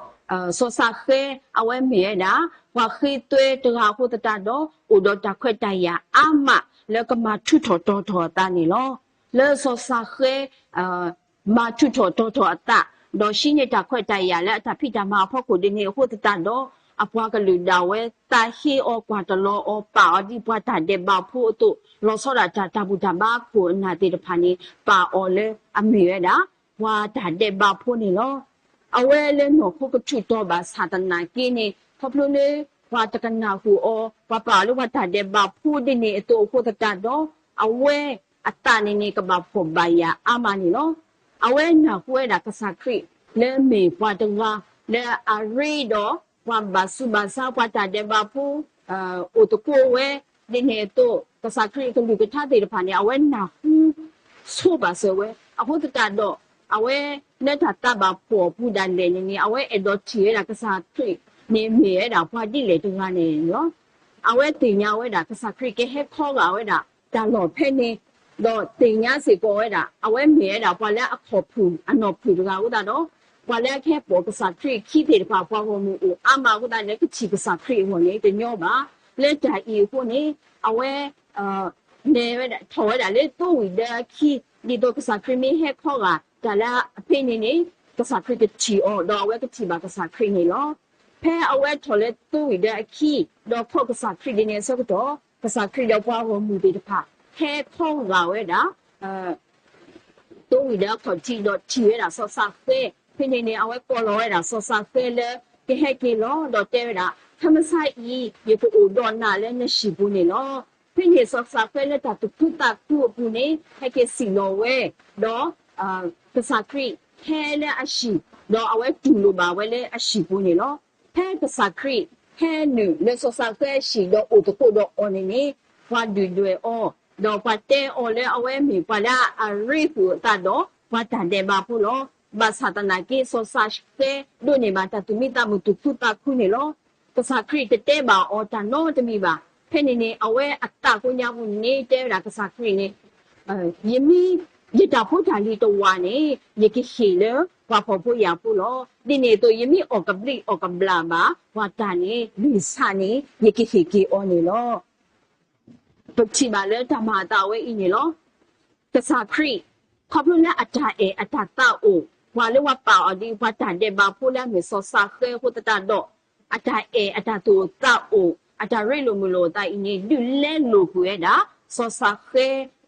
စီၤစးဃဲ အဝဲမ့ၢ်ဝဲဒၣ် ပှၤဃ့သွဲတဂၤအဃိသတးဒီး အိၣ်ဒီးတၢ်ခွဲးတၢ်ယာ်အါမးလၢကမၤထူးထီၣ်တီၤထီၣ်အသးန့ၣ်လီၤ. လၢစီၤစးဃဲ မၤထူးထီၣ်တီၤထီၣ်အသး, ဒီးဟံးန့ၢ်တၢ်ခွဲးတၢ်ယာ်လၢအတၢ်ဖံးတၢ်မၤအဖီခိၣ်ဒ်န့ၣ်အဃိသတးဒီး အပှၤကလုာ်ဒၣ်ဝဲသးဟ့အီၤကွၢ်တလီၤအီၤ ပာ်အီၤဒ်ပှၤတၢ်ဒဲးဘးဖိအသိး, လီၤဆီဒၣ်တၢ်တၢ်ဘူၣ်တၢ်ဘါခိၣ်အနၢ်သ့ၣ်တဖၣ်န့ၣ် ပာ်အီၤလၢအမ့ၢ်ဝဲဒၣ် ပှၤတၢ်ဒဲးဘးဖိန့ၣ်လီၤ. အဝဲလၢနီၢ်ခိကထူးတီၤဘၣ်ဆၣ်သနာ်က့န့ၣ် ခီဖျိလၢ ပှၤတကနၣ်ဃုာ်အီၤ, ပှၤပာ်အီၤလၢပှၤတၢ်ဒဲးဘးဖိဒ်န့ၣ်အသိးအဃိသတးဒီး, အဝဲအသးန့ၣ်န့ၣ် ကဘၣ်ဖှီၣ်ဘၣ်ယာ်အါမးန့ၣ်လီၤ. အဝဲနၢ်ဟူဝဲဒၣ်ကစၢ်ခရံာ်လၢမ့ၢ်ပှၤတဂၤလၢအရ့ဒီးပှၤဘၣ်ဆူးဘၣ်ဆါ ပှၤတၢ်ဒဲးဘးဖိ အိၣ်သကိးဝဲ, ဒ်န့ၣ်အသိး ကစၢ်ခရံာ်အကလုၢ်ကထါသ့ၣ်တဖၣ်န့ၣ် အဝဲနၢ်ဟူဆိဘၣ်စၢၤဝဲ, အဃိသတးဒီး အဝဲလၢတၢ်သးဘၣ်ဖှီၣ်အပူၤဒၣ်လဲာ်န့ၣ်န့ၣ် အဝဲအဲၣ်ဒိးထံၣ်ဝဲဒၣ်ကစၢ်ခရံာ်န့ၣ်မ့ၢ်ဝဲဒၣ်ပှၤဒ်လဲၣ်တဂၤန့ၣ်လီၤ. အဝဲသ့ၣ်ညါဝဲဒၣ် ကစၢ်ခရံာ်ကဟဲခီဂာ်ဝဲဒၣ်တၢ်လီၢ်ဖဲန့ၣ်, ဒီးသ့ၣ်ညါစ့ၢ်ကီးဝဲဒၣ် အဝဲမ့ၢ်ဝဲဒၣ်ပှၤလၢအခီၣ်ဖုၣ် အနီၢ်ဖုၣ်တဂၤအဃိသတးဒီး, ပှၤလၢအကဟဲပိာ်ကစၢ်ခရံာ်အခံသ့ၣ်တဖၣ် ပှၤဂီၢ်မုၢ်အိၣ်အါမးအဃိသတးလၢ ကထံၣ်ကစၢ်ခရံာ်အဂီၢ်န့ၣ် တညီဘၣ်. လၢတၢ်အံၤအဃိန့ၣ် အဝဲ လဲၤဝဲဒၣ် ထီၣ်ဝဲဒၣ်လၢသိဝံၤဒၢအခံ, ဒ်သိးကစၢ်ခရံာ်မ့ၢ်ဟဲခီဂာ်တၢ်လၢအဖဲန့ၣ်န့ၣ် ကစၢ်ခရံာ်ကထံၣ်အီၤ ဒီးအဝဲကထံၣ်ဘၣ်ကစၢ်ခရံာ်န့ၣ်လီၤ. ဖဲအဝဲထီၣ်လၢသိဝံၤဒၢအခံ, ဒီးခီၣ်ကစၢ်ခရံာ်ဒ်န့ၣ်အဆၢကတီၢ်, ကစၢ်ခရံာ်ဒီးပှၤဂီၢ်မုၢ်သ့ၣ်တဖၣ် ဟဲခီဂာ်ဝဲဒၣ် သိဝံၤဒၢအခီၣ်ထံး ဒီးထံၣ်ဝဲဒၣ်စီၤစးဃဲ, ဖဲန့ၣ်န့ၣ် အဝဲကိးလီၤဝဲဒၣ်စီၤစးဃဲလၢ ကဟဲက့ၤလီၤ ဒီးတဲဝဲဒၣ်, ခါမဆါအံၤ ယကအိၣ်ဒီးနၤလၢနဟံၣ်ပူၤန့ၣ်လီၤ. ဖဲန့ၣ်စီၤစးဃဲလၢတၢ်သူၣ်ခုသးခုအပူၤန့ၣ် ဟဲက့ၤစံၣ်လီၤဝဲ, ဒီး ကစၢ်ခရံာ်ဟဲလၢအဟံၣ်, ဒီးအဝဲတူၢ်လိာ်ဘၣ်ဝဲလၢအဟံၣ်ပူၤန့ၣ်လီၤ. ဖဲကစၢ်ခရံာ်ဟဲနုာ်လၢစီၤစးဃဲအဟံၣ် ဒီးအိၣ်သကိးဒီးအီၤန့ၣ်န့ၣ်, ပှၤဒုၣ်ဒွဲၣ်အီၤ, ဒီးပှၤတဲအီၤလၢအဝဲမ့ၢ်ပှၤလၢအရ့ဃုာ်အသးဒီးပှၤတၢ်ဒဲးဘးဖိလီၤ. ဘၣ်ဆၣ်သနာ်က့ စီၤစးဃဲဒိးန့ၢ်ဘၣ်တၢ်သူၣ်မံသးမုာ်သူၣ်ခုသးခုန့ၣ်လီၤ. ကစၢ်ခရံာ်တတဲဘၣ်အီၤတၢ်နီတမံၤဘၣ်. ဖဲန့ၣ်န့ၣ် အဝဲအသးကိးညါပူၤန့ၣ် တဲဝဲဒၣ်ကစၢ်ခရံာ်န့ၣ်, ယမ့ၢ် ယတၢ်ဖိတၢ်လံၤတဝာ်န့ၣ် ယကဟ့ၣ်လၢပှၤဖှီၣ်ဖိယာ်ဖိလီၤ. ဒ်န့ၣ်အသိး ယမ့ၢ်အီၣ်ကဘျံးအီၣ်ကဘျၣ်ဘၣ်ပှၤတၢ်န့ၣ် လွံၢ်ဆၣ်န့ၣ် ယကဟ့ၣ်က့ၤအီၤန့ၣ်လီၤ. ပထံၣ်ဘၣ်လၢတၢ်မၤအသးဝဲအံၤန့ၣ်လီၤ. ကစၢ်ခရံာ် ခီဖျိလၢအတၢ်အဲၣ်အတၢ်သးအိၣ်, ပှၤလၢပှၤပာ်အီၤဒ်ပှၤတၢ်ဒဲးဘးဖိလၢအမ့ၢ်စီၤစးဃဲအဃိသတးဒီး, အတၢ်အဲၣ်အတၢ်သူၣ်အိၣ်သးအိၣ် အတၢ်ရ့လိာ်မုာ်လိာ်အသးအံၤန့ၣ် ဒုးလဲလိာ်ကွံာ်ဝဲဒၣ် စီၤစးဃဲ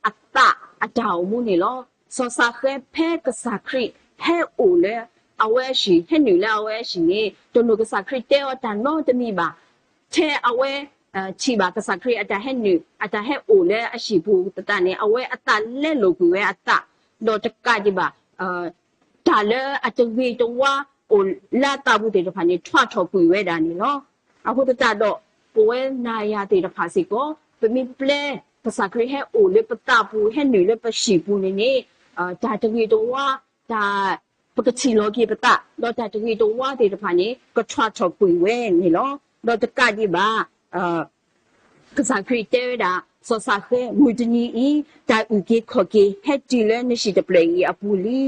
အသးအတၢ်အိၣ်မူန့ၣ်လီၤ. စီၤစးဃဲဖဲကစၢ်ခရံာ်ဟဲအိၣ်လၢအဝဲအဟံၣ် ဟဲနုာ်လၢအဝဲအဟံၣ်န့ၣ် တလိၣ်ကစၢ်ခရံာ်တဲအီၤတၢ်နီတမံၤဘၣ်. ထဲအဝဲထံၣ်ဘၣ်ကစၢ်ခရံာ်အတၢ်ဟဲနုာ် အတၢ်ဟဲအိၣ်လၢအဟံၣ်ပူၤသတးန့ၣ် အဝဲအသးလဲလိာ်ကွံာ်ဝဲအသး, ဒီးတကးဒံးဘၣ် တၢ်လၢအတဂ့ၤတဝါအိၣ်လၢအသးပူၤသ့ၣ်တဖၣ်န့ၣ် ထွဲထီၣ်ကွံာ်ဝဲဒၣ်န့ၣ်လီၤ. အဃိသတးဒီး ပဝဲနၤယၤသ့ၣ်တဖၣ်စ့ၢ်ကီး ပမ့ၢ်ပျဲကစၢ်ခရံာ်ဟဲအိၣ်လၢပသးပူၤ ဟဲနုာ်လၢပဟံၣ်ပူၤန့ၣ်န့ၣ် တၢ်တဂ့ၤတဝါ တၢ် ပကထံၣ်လီၤက့ၤပသး ဒီးတၢ်တဂ့ၤတဝါသ့ၣ်တဖၣ်န့ၣ် ကထွဲထီၣ်ကွံာ်ဝဲန့ၣ်လီၤ. ဒီးတကးဒံးဘၣ် ကစၢ်ခရံာ်တဲဝဲဒၣ် စီၤစးဃဲ မုၢ်တနံၤအံၤ တၢ်အုၣ်က့ၤခီၣ်က့ၤ ဟဲတုၤလၢနဟံၣ်တဖျၢၣ်အံၤအပူၤလံ.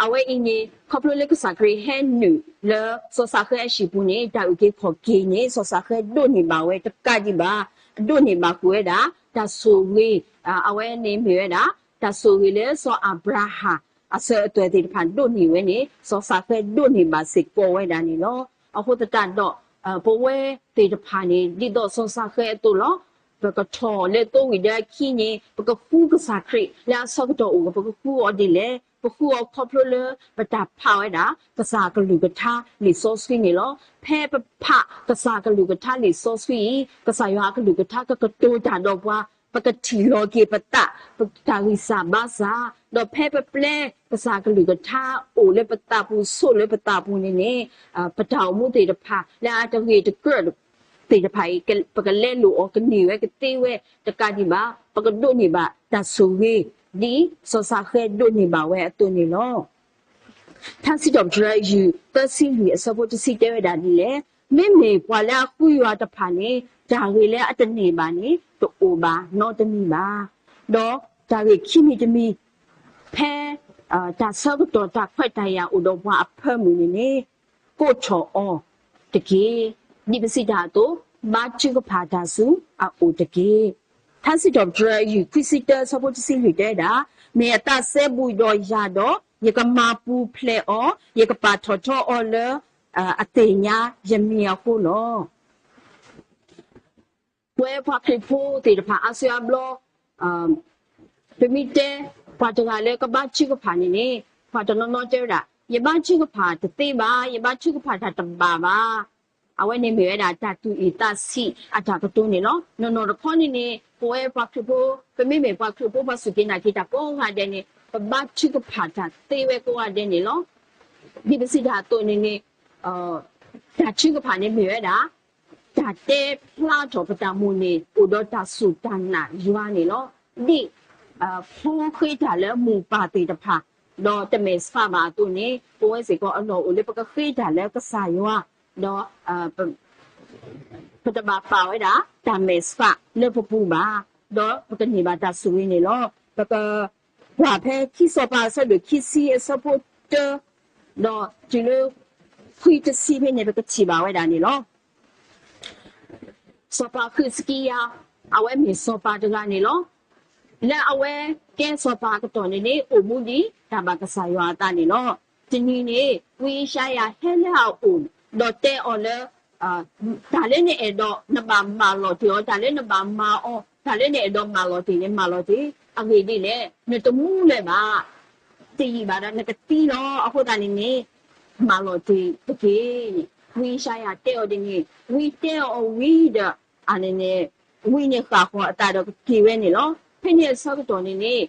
အဝဲအံၤန့ၣ် ခီဖျိလၢကစၢ်ခရံာ်ဟဲနုာ်လၢစီၤစးဃဲအဟံၣ်ပူၤန့ၣ် တၢ်အုၣ်က့ၤခီၣ်က့ၤန့ၣ် စီၤစးဃဲဒိးန့ၢ်ဘၣ်ဝဲတကးဒံးဘၣ်, ဒိးန့ၢ်ဘၣ်ဃုာ်ဝဲဒၣ် တၢ်ဆိၣ်ဂ့ၤ, အဝဲန့ၣ်မ့ၢ်ဝဲဒၣ် တၢ်ဆိၣ်ဂ့ၤလၢစီၤအၤဘြၤဟၣ် အစၢၤအသွဲၣ်သ့ၣ်တဖၣ်ဒိးန့ၢ်ဝဲန့ၣ် စီၤစးဃဲဒိးန့ၢ်ဘၣ်စ့ၢ်ကီးဝဲဒၣ်န့ၣ်လီၤ. အဃိသတးဒီး ပဝဲသ့ၣ်တဖၣ်န့ၣ် ဒ်သိးစီၤစးဃဲအသိးလီၤ. ပကထီၣ်လၢသိဝံၤဒၢအခံန့ၣ် ပကဃုကစၢ်ခရံာ်လၢအဆၢကတီၢ်အိၣ် ပကဃုအီၤဒ်လဲၣ်. ပဃုအီၤခီဖျိလၢ ပတၢ်ဖးဝဲဒၣ် ကစၢ်အကလုၢ်ကထါလံာ်စီဆှံန့ၣ်လီၤ. ဖဲပဖးကစၢ်အကလုၢ်ကထါလံာ်စီဆှံအံၤ ကစၢ်ယွၤအကလုၢ်ကထါကကတိၤတၢ်ဒီးပှၤ ပကထံၣ်လီၤက့ၤပသး ပတၢ်ဂံၢ်စၢ်ဘါစၢ်, ဒီးဖဲပပျဲကစၢ်အကလုၢ်ကထါအိၣ်လၢပသးပူၤ ဆိးလၢပသးပူၤန့ၣ်န့ၣ် ပတၢ်အိၣ်မူသ့ၣ်တဖၣ် လၢအတဂ့ၤတကြၢးသ့ၣ်တဖၣ်အံၤ ပကလဲလိာ်အီၤ ကန့ၢ်ဝဲကသ့ဝဲတကးဒံးဘၣ် ပကဒိးန့ၢ်ဘၣ်တၢ်ဆိၣ်ဂ့ၤ ဒ်စီၤစးဃဲဒိးန့ၢ်ဘၣ်ဝဲအသိးန့ၣ်လီၤ. ထါစံးထီၣ်ပတြၢၤ ယုၢ်သၢဆံလွံၢ်အဆၢဖိတဆံတဲဝဲဒၣ်ဒ်လဲၣ်, မ့မ့ၢ်ပှၤလၢအဃုယွၤတဖၣ်န့ၣ် တၢ်ဂ့ၤလၢအတန့ၢ်ဘၣ်န့ၣ် တအိၣ်ဘၣ်နီတမံၤဘၣ်. ဒီးတၢ်ဂ့ၢ်ခံမံၤတမံၤ ဖဲ တၢ်ဆၢကတီၢ်တၢ်ခွဲးတၢ်ယာ်အိၣ်ဒီးပှၤအဖၢမုၢ်န့ၣ်န့ၣ် ကိးထီၣ်အီၤတက့ၢ်. ဒ်ပစံးတၢ်အသိး ဘါထုကဖၣ်တၢ်ဆူအအိၣ်တက့ၢ်. ထါစံးထီၣ်ပတြၢၤ ယုၢ်ခွံဆံတၢ အဆၢဖိတဆံလွံၢ်တဲဝဲဒၣ်, မ့ၢ်အသးစဲဘူးဒီးယၤဒီး ယကမၤပူၤဖျဲးအီၤ, ယကပာ်ထီၣ်ထီအီၤလၢ အသ့ၣ်ညါယမံၤအဃိလီၤ. ပဝဲပှၤခရံာ်ဖိသ့ၣ်တဖၣ်အါစုအါဘျီ ပမ့ၢ်တဲ ပှၤတဂၤလၢကဘါထုကဖၣ်န့ၣ်န့ၣ် ပှၤတနီၤနီၤတဲဝဲဒၣ် ယဘါထုကဖၣ်တသ့ဘၣ်, ယဘါထုကဖၣ်တၢ်တဘၣ်ဘၣ်. အဝဲန့ၣ်မ့ၢ်ဝဲဒၣ်တၢ်သူၣ်အ့ၣ်သးဆံးအတၢ်ကတိၤန့ၣ်လီၤ. နီၢ်နီၢ်တခီန့ၣ်န့ၣ် ပဝဲပှၤခရံာ်ဖိ ပမ့မ့ၢ်ပှၤခရံာ်ဖိ ပှၤစူၢ်က့ၤနာ်က့ၤတၢ်ကိးဂၤဒဲးန့ၣ် ပဘါထုကဖၣ်တၢ်သ့ဝဲကိးဂၤဒဲးန့ၣ်လီၤ. ဒ်ပစံးတၢ်အသိးန့ၣ်န့ၣ် တၢ်ထုကဖၣ်န့ၣ်မ့ၢ်ဝဲဒၣ် တၢ်တဲဖျါထီၣ်ပတၢ်မိၣ်န့ၢ် အိၣ်ဒီးတၢ်စူၢ်တၢ်နာ်ယွၤန့ၣ်လီၤ. ဒ် ဖိဃ့တၢ်လၢမိၢ်ပၢ်သ့ၣ်တဖၣ် ဒီးတမဲာ်ဆှးဘၣ်အသိးန့ၣ် ပဝဲစ့ၢ်ကီးအလီၢ်အိၣ်လၢပကဃ့တၢ်လၢကစၢ်ယွၤ ဒီး ပတဘၣ်ပာ်ဝဲဒၣ် တၢ်မဲာ်ဆှးလၢပပူၤဘၣ်, ဒီးပကန့ၢ်ဘၣ်တၢ်ဆိၣ်ဂ့ၤန့ၣ်လီၤ. ပက ကွၢ်ဖဲခံစီၤပၤအဆၢဒိၣ် ခံဆံအဆၢဖိတၢ ဒီးတုၤလၢ ခွံတဆံဖဲန့ၣ် ပကထံၣ်ဘၣ်ဝဲဒၣ်န့ၣ်လီၤ. စီၤပၤဃံးစကံယၤ အဝဲမ့ၢ်စီၤပၤတဂၤန့ၣ်လီၤ. လၢအဝဲကဲစီၤပၤအကတီၢ်န့ၣ်န့ၣ် အိၣ်မူဒ်တၢ်ဘၣ်ကစၢ်ယွၤအသးန့ၣ်လီၤ. တနံၤန့ၣ် ဝံယၡါယၤဟဲလၢအအိၣ် ဒီးတဲအီၤလၢ တၢ်လၢနအဲၣ်ဒိးနဘၣ်မၢလီၤတ့ၢ်အီၤ, တၢ်လၢနဘၣ်မၤအီၤ, တၢ်လၢနအဲၣ်ဒိးမၢလီၤတ့ၢ်န့ၣ် မၢလီၤတ့ၢ်, အဂ့ၢ်ဒ်လဲၣ် နတမူလၢၤဘၣ်, တယံာ်ဘၣ်ဒီးနကသံလီၤ. အဃိသတးန့ၣ်န့ၣ် မၢလီၤတ့ၢ်တက့ၢ်န့ၣ် ဝံယၡါယၤတဲအီၤဒ်န့ၣ်, ဝံတဲအီၤဝံၤဒီး အန့ၣ်န့ၣ် ဝံန့ၣ်ဃၣ်ဃီၤအသးဒီးကက့ၤဝဲန့ၣ်လီၤ. ဖဲန့ၣ်အဆၢကတီၢ်န့ၣ်န့ၣ်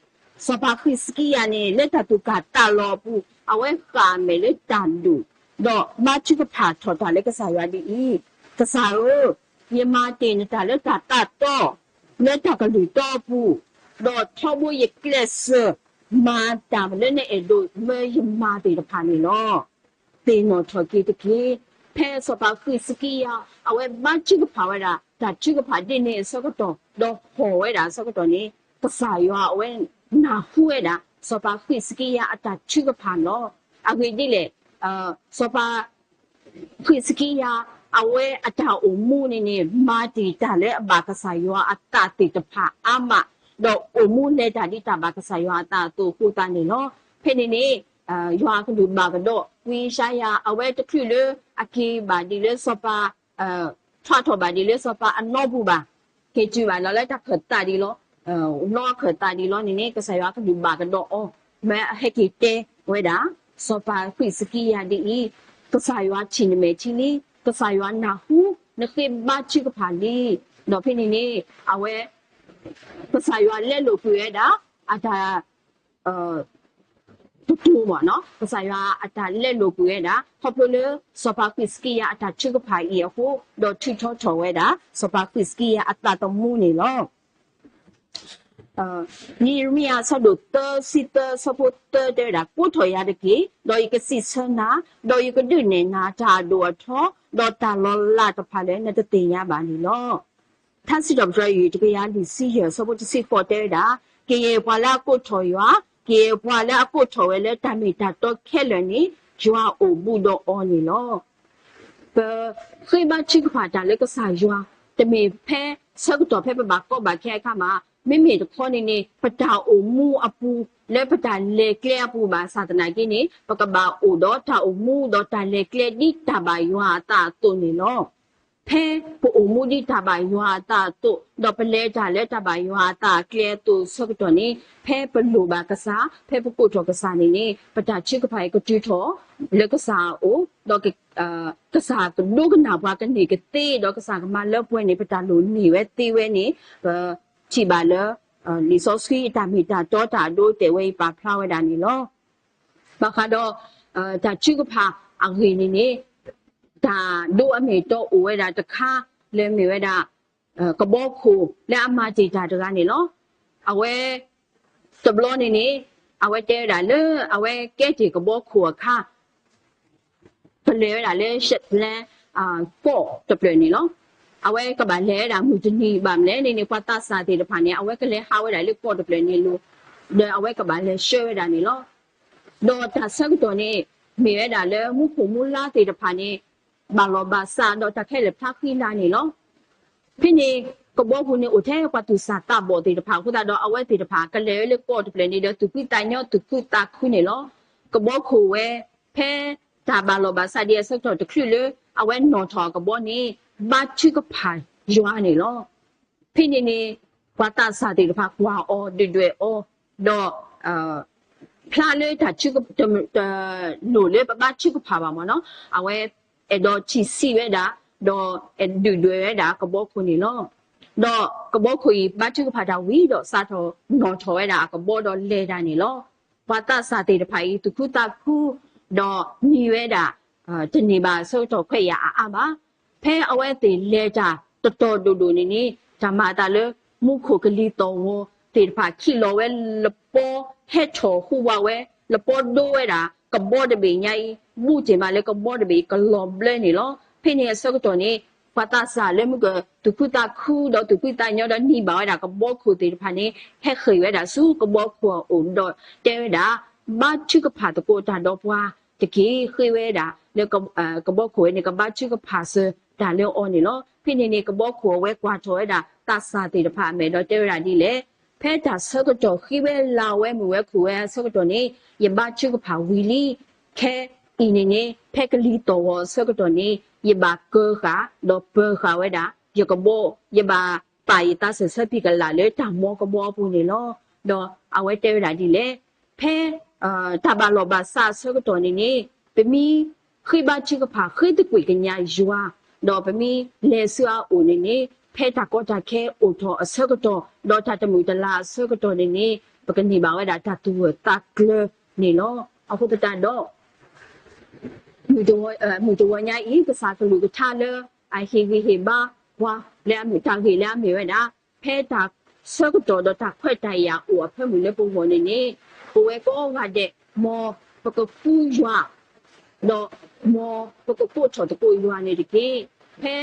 စီၤပၤဃံးစကံယၤန့ၣ် လၢတၢ်သူၣ်ကၢ်သးလီၤအပူၤ အဝဲဃၣ်မဲာ်လၢတၢ်ဒိၣ်, ဒီးဘါထုကဖၣ်ထီၣ်တၢ်လၢကစၢ်ယွၤဒ်အံၤ, ကစၢ်ဧၢ, ယမၤတ့ၢ်နတၢ်လၢတၢ်သးတီ လၢတၢ်ကလုၢ်တီအပူၤ, ဒီးထီဘိယကျဲးစၢး မၤတၢ်လၢနအဲၣ်ဒိးမၢယမၤသ့ၣ်တဖၣ်န့ၣ်လီၤ. သ့ၣ်နီၣ်ထီၣ်က့ၤတက့ၢ်. ဖဲစီၤပၤဃံးစကံယၤ အဝဲဘါထုကဖၣ်ဝဲဒၣ် တၢ်ထုကဖၣ်ဒ်န့ၣ်အဆၢကတီၢ် ဒီးဟီၣ်ဝဲဒၣ်အဆၢကတီၢ်န့ၣ် ကစၢ်ယွၤအဝဲနၢ်ဟူဝဲဒၣ် စီၤပၤဃံးစကံယၤအတၢ်ထုကဖၣ်လီၤ. အဂ့ၢ်ဒ်လဲၣ်, စီၤပၤ ဃံးစကံယၤ အဝဲအတၢ်အိၣ်မူန့ၣ်န့ၣ် မၤတ့ၢ်တၢ်လၢအဘၣ်ကစၢ်ယွၤအသးသ့ၣ်တဖၣ်အါမး, ဒီးအိၣ်မူလဲၤတၢ်ဒ်တၢ်ဘၣ်ကစၢ်ယွၤအသးအသိးအဃိသတးန့ၣ်လီၤ. ဖဲန့ၣ်န့ၣ် ယွၤအကလုၢ်ဘၣ်ကဒီး ဝံယၡါယၤ အဝဲတချုးလၢအက့ၤဘၣ်ဒ်လၢစီၤပၤ ထွဲထီၣ်ဘၣ်ဒ်လၢစီၤပၤအနီပူၤဘၣ်, က့ၤတုၤဘၣ်ဒီးလၢတၢ်ခၢၣ်သးဒ်လီၤ, နီၢ်ခၢၣ်သးဒ်လီၤန့ၣ်န့ၣ် ကစၢ်ယွၤအကလုၢ်ဘၣ်ကဒီးအီၤ, မ့ၢ်အဟဲက့ၤတဲဝဲဒၣ် စီၤပၤဃံးစကံယၤဒ်အံၤ, ကစၢ်ယွၤထံၣ်နမဲာ်ထံလံ, ကစၢ်ယွၤနၢ်ဟူ နဃ့ဘါထုကဖၣ်လံ, ဒီးဖဲန့ၣ်န့ၣ် အဝဲ ကစၢ်ယွၤလဲလိာ်ကွံာ်ဝဲဒၣ် အတၢ် ကတိၤမ့ၢ်နီၤ, ကစၢ်ယွၤအတၢ်လဲလိာ်ကွံာ်ဝဲဒၣ် ခီဖျိလၢ စီၤပၤဃံးစကံယၤအတၢ်ထုကဖၣ်အံၤအဃိ, ဒီးထုးထီထီၣ်ဝဲဒၣ် စီၤပၤဃံးစကံယၤအသးသမူန့ၣ်လီၤ. ယံးရမံယၤအဆၢဒိၣ်သၢဆံသၢ အဆၢဖိသၢတဲဝဲဒၣ်, ကိးထီၣ်ယၤတက့ၢ်, ဒီးယကစံးဆၢနၤ, ဒီးယကဒုးနဲၣ်နၤတၢ်အဒိၣ်အထီ, ဒီးတၢ်လီၤလးတဖၣ်လၢနတသ့ၣ်ညါဘၣ်န့ၣ်လီၤ. ထါစံးထီၣ်ပတြၢၤ တကယၤလွံၢ်ဆံယဲၢ် အဆၢဖိတဆံဃိးတဲဝဲဒၣ်, ကယဲၢ်ပှၤလၢအကိးထီၣ်ယွၤ, ကယဲၢ်ပှၤလၢအကိးထီၣ်ဝဲလၢတၢ်မ့ၢ်တၢ်တီခဲလၢာ်န့ၣ် ယွၤအိၣ်ဘူးဒီးအီၤန့ၣ်လီၤ. ပဃ့ဘါထုကဖၣ်တၢ်လၢကစၢ်ယွၤ, တမ့ၢ်ဖဲဆၢကတီၢ်ဖဲပဘၣ်ကီဘၣ်ခဲအခါမး, မ့မ့ၢ်တခီန့ၣ်န့ၣ် ပတၢ်အိၣ်မူအပူၤ လၢပတၢ်လဲၤကျဲအပူၤဘၣ်ဆၣ်သနာ်က့န့ၣ် ပကဘၣ်အိၣ်ဒီးတၢ်အိၣ်မူဒီးတၢ်လဲၤကျဲဒ်တၢ်ဘၣ်ယွၤအသးအသိးန့ၣ်လီၤ. ဖဲပအိၣ်မူဒ်တၢ်ဘၣ်ယွၤအသးအသိး, ဒီးပလဲၤတၢ်လၢတၢ်ဘၣ်ယွၤအသးအကျဲအသိးဆၢကတီၢ်န့ၣ်, ဖဲပလိၣ်ဘၣ်ကစၢ်, ဖဲပကိးထီၣ်ကစၢ်န့ၣ်န့ၣ်, ပတၢ်ထုကဖၣ်အံၤကတုၤထီၣ်လၢကစၢ်အအိၣ်, ဒီး ကစၢ်ကဒိကနၣ်ပှၤကန့ၢ်ကသ့, ဒီးကစၢ်ကမၤလၢပှဲၤန့ၣ် ပတၢ်လိၣ်န့ၢ်ဝဲသ့ဝဲန့ၣ်, ပထံၣ်ဘၣ်လၢ လံာ်စီဆှံအတၢ်မ့ၢ်တၢ်တီတၢ်အဒိအတဲာ်ဝဲအံၤပာ်ဖျါဝဲဒၣ်န့ၣ်လီၤ. ဘၣ်ဃးဒီး တၢ်ထုကဖၣ်အဂ့ၢ်န့ၣ်န့ၣ်, တၢ်ဒိအမ့ၢ်အတီအိၣ်ဝဲဒၣ်တခါ လၢမ့ၢ်ဝဲဒၣ် ကဘီခိၣ်လၢအမၤတ့ၢ်တၢ်တဂၤန့ၣ်လီၤ. အဝဲ တဘျီန့ၣ်န့ၣ် အဝဲတဲဝဲဒၣ်လၢ အဝဲကဲတ့ၢ်ကဘီခိၣ်အခါ ကလဲၤဝဲဒၣ်လၢ Shetland ကီၢ်တဖျၢၣ်န့ၣ်လီၤ. အဝဲကဘၣ်လဲၤဝဲဒၣ်မုၢ်တနံၤဘၣ်မနုၤလဲၣ်န့ၣ်န့ၣ် ပှၤသးစၢ်သ့ၣ်တဖၣ်န့ၣ် အဝဲကလဲၤဟးဝဲဒၣ်လၢကီၢ်တဖျၢၣ်န့ၣ်လီၤ. ဒီးအဝဲကဘၣ်လဲၤဆှၢဝဲဒၣ်န့ၣ်လီၤ. ဒီးတၢ်ဆၢကတီၢ်န့ၣ် မ့ၢ်ဝဲဒၣ်လၢမူခိၣ်မူလါသ့ၣ်တဖၣ်န့ၣ် ဘၣ်လီၢ်ဘၣ်စးဒီးတၢ်ခဲလၢာ်ဖျါဃံလၤန့ၣ်လီၤ. ဖဲန့ၣ် ကဘီပူၤန့ၣ်အိၣ်ထဲပှၤသူၣ်စၢ်သးဘီၣ်သ့ၣ်တဖၣ်အဃိသတးဒီး အဝဲသ့ၣ်တဖၣ်ကလဲၤဝဲလၢကီၢ်တဖျၢၣ်န့ၣ်ဒီး သူၣ်ခုသးညီသူၣ်ခုသးခုန့ၣ်လီၤ. ကဘီခိၣ်ဝဲ ဖဲတၢ်ဘၣ်လီၢ်ဘၣ်စးဒံးအဆၢကတီၢ်တချုးလၢ အဝဲနီၣ်ထီၣ်အကဘီန့ၣ် ဘါထုကဖၣ်ယွၤန့ၣ်လီၤ. ဖဲန့ၣ်န့ၣ် ပှၤသးစၢ်သ့ၣ်တဖၣ်ကွၢ်အီၤဒုၣ်ဒွဲၣ်အီၤ ဒီး ဖျါလၢတၢ် တလိၣ်လၢပဘါထုကဖၣ်ဘၣ်မ့ၢ်နီၤ, အဝဲအဲၣ်ဒိးထံၣ်ဆံးဝဲဒၣ် ဒီးဒုၣ်ဒွဲၣ်ဝဲဒၣ်ကဘီခိၣ်န့ၣ်လီၤ. ဒီးကဘီခိၣ်အံၤ ဘါထုကဖၣ်တၢ်ဝံၤဒီး စးထီၣ်နီၣ်ထီၣ်ဝဲဒၣ်အကဘီဒီးလဲၤတၢ်န့ၣ်လီၤ. ပှၤသးစၢ်သ့ၣ်တဖၣ်အံၤ သူၣ်ခုသးခု ဒီးနံၤဝဲဒၣ် တန့ၢ်ဘၣ်အဆၢကတီၢ်ခွဲးယာ်အါအါဘၣ်. ဖဲအဝဲသ့ၣ်လဲၤတၢ်တတီၤဒိၣ်ဒိၣ်န့ၣ်န့ၣ် တၢ်မၤအသးလၢ မူခိၣ်ကလံၤသီၣ်ဂီၤသ့ၣ်တဖၣ် ခံးလီၤဝဲလပီ ဟဲထီၣ်ဟူးဝးဝဲ လပီဒိဝဲဒၣ် ကဘီတဘ့ၣ်ညါအံၤ ဘူးတ့ၢ်မးလၢကဘီတဘ့ၣ်အံၤ ကလီၤဘျၢန့ၣ်လီၤ. ဖဲန့ၣ်အဆၢကတီၢ်န့ၣ် ပှၤသးစၢ်လၢမုၢ်ကသူၣ်ခုသးခု ဒီးသူၣ်ဖှံသးညီ ဒီးနံၤဘၣ်ဝဲဒၣ်ကဘီခိၣ်သ့ၣ်တဖၣ်န့ၣ် ဟဲဃ့ၢ်ဝဲဒၣ်ဆူကဘီခိၣ်အအိၣ်ဒီးတဲဝဲဒၣ် ဘါထုကဖၣ်သကိးတၢ်ဒီးပှၤတက့ၢ်. ဃ့ဝဲဒၣ်လၢ ကဘီခိၣ်ဝဲန့ၣ် ကဘါထုကဖၣ်စၢၤတၢ်လၢအီၤန့ၣ်လီၤ. ဖဲန့ၣ်န့ၣ် ကဘီခိၣ်အဝဲကွၢ်ထီၣ်ဝဲဒၣ် သးစၢ်သ့ၣ်တဖၣ်အမဲာ်ဒီးတဲဝဲဒၣ်ဒ်လဲၣ်, ဖဲတၢ်ဆၢကတီၢ်ဃ့ဝဲလၢဝဲမုၢ်ဝဲခူၣ်ဝဲအဆၢကတီၢ်န့ၣ် ယဘါထုကဖၣ်ဝံၤလံ. ခဲအံၤန့ၣ်န့ၣ် ဖဲကလံၤသီၣ်ဂီၤအဆၢကတီၢ်န့ၣ် ယဘၣ်ကၢၤဃာ် ဒီးပၢၤဃာ်ဝဲဒၣ် ယကဘီ ယဘၣ်ပာ်ယသးစၢၢ်ဆၢဖံးကလာ်လၢတၢ်မီကဘီအပူၤန့ၣ်လီၤ. ဒီးအဝဲတဲဝဲဒၣ်ဒ်လဲၣ်, ဖဲ တၢ်ဘၣ်လီၢ်ဘၣ်စးအဆၢကတီၢ်န့ၣ်န့ၣ် ပမ့ၢ်ဃ့ဘါထုကဖၣ် ဃ့သကွံာ်ကညးယွၤ, ဒီးပမ့ၢ်လဲၤဆူအအိၣ်န့ၣ်န့ၣ် ဖဲတၢ်ကီတၢ်ခဲအိၣ်ထီၣ်အဆၢကတီၢ် ဒီးတၢ်တမုာ်တလၤအဆၢကတီၢ်န့ၣ်န့ၣ် ပကန့ၢ်ဘၣ်ဝဲဒၣ်တၢ်သူၣ်ဂၢၢ်သးကျၢၤန့ၣ်လီၤ. အဃိသတးဒီး မုၢ်တဂီၤညါအံၤ ကစၢ်ကလူးကထါလၢအဟ့ၣ်ဂံၢ်ဟ့ၣ်ဘါပှၤလၢအမ့ၢ်တၢ်ဂ့ၢ်လၢအမ့ၢ်ဝဲဒၣ် ဖဲတၢ်ဆၢကတီၢ်ဒီးတၢ်ခွဲးတၢ်ယာ်အိၣ်အဖၢမုၢ်လၢပဂီၢ်န့ၣ်န့ၣ် ပဝဲကိးဂၤဒဲး မ်ပကဃုယွၤ ဒီးမ်ပကကိးထီၣ်သကိးယွၤန့ၣ်တက့ၢ်. ဖဲ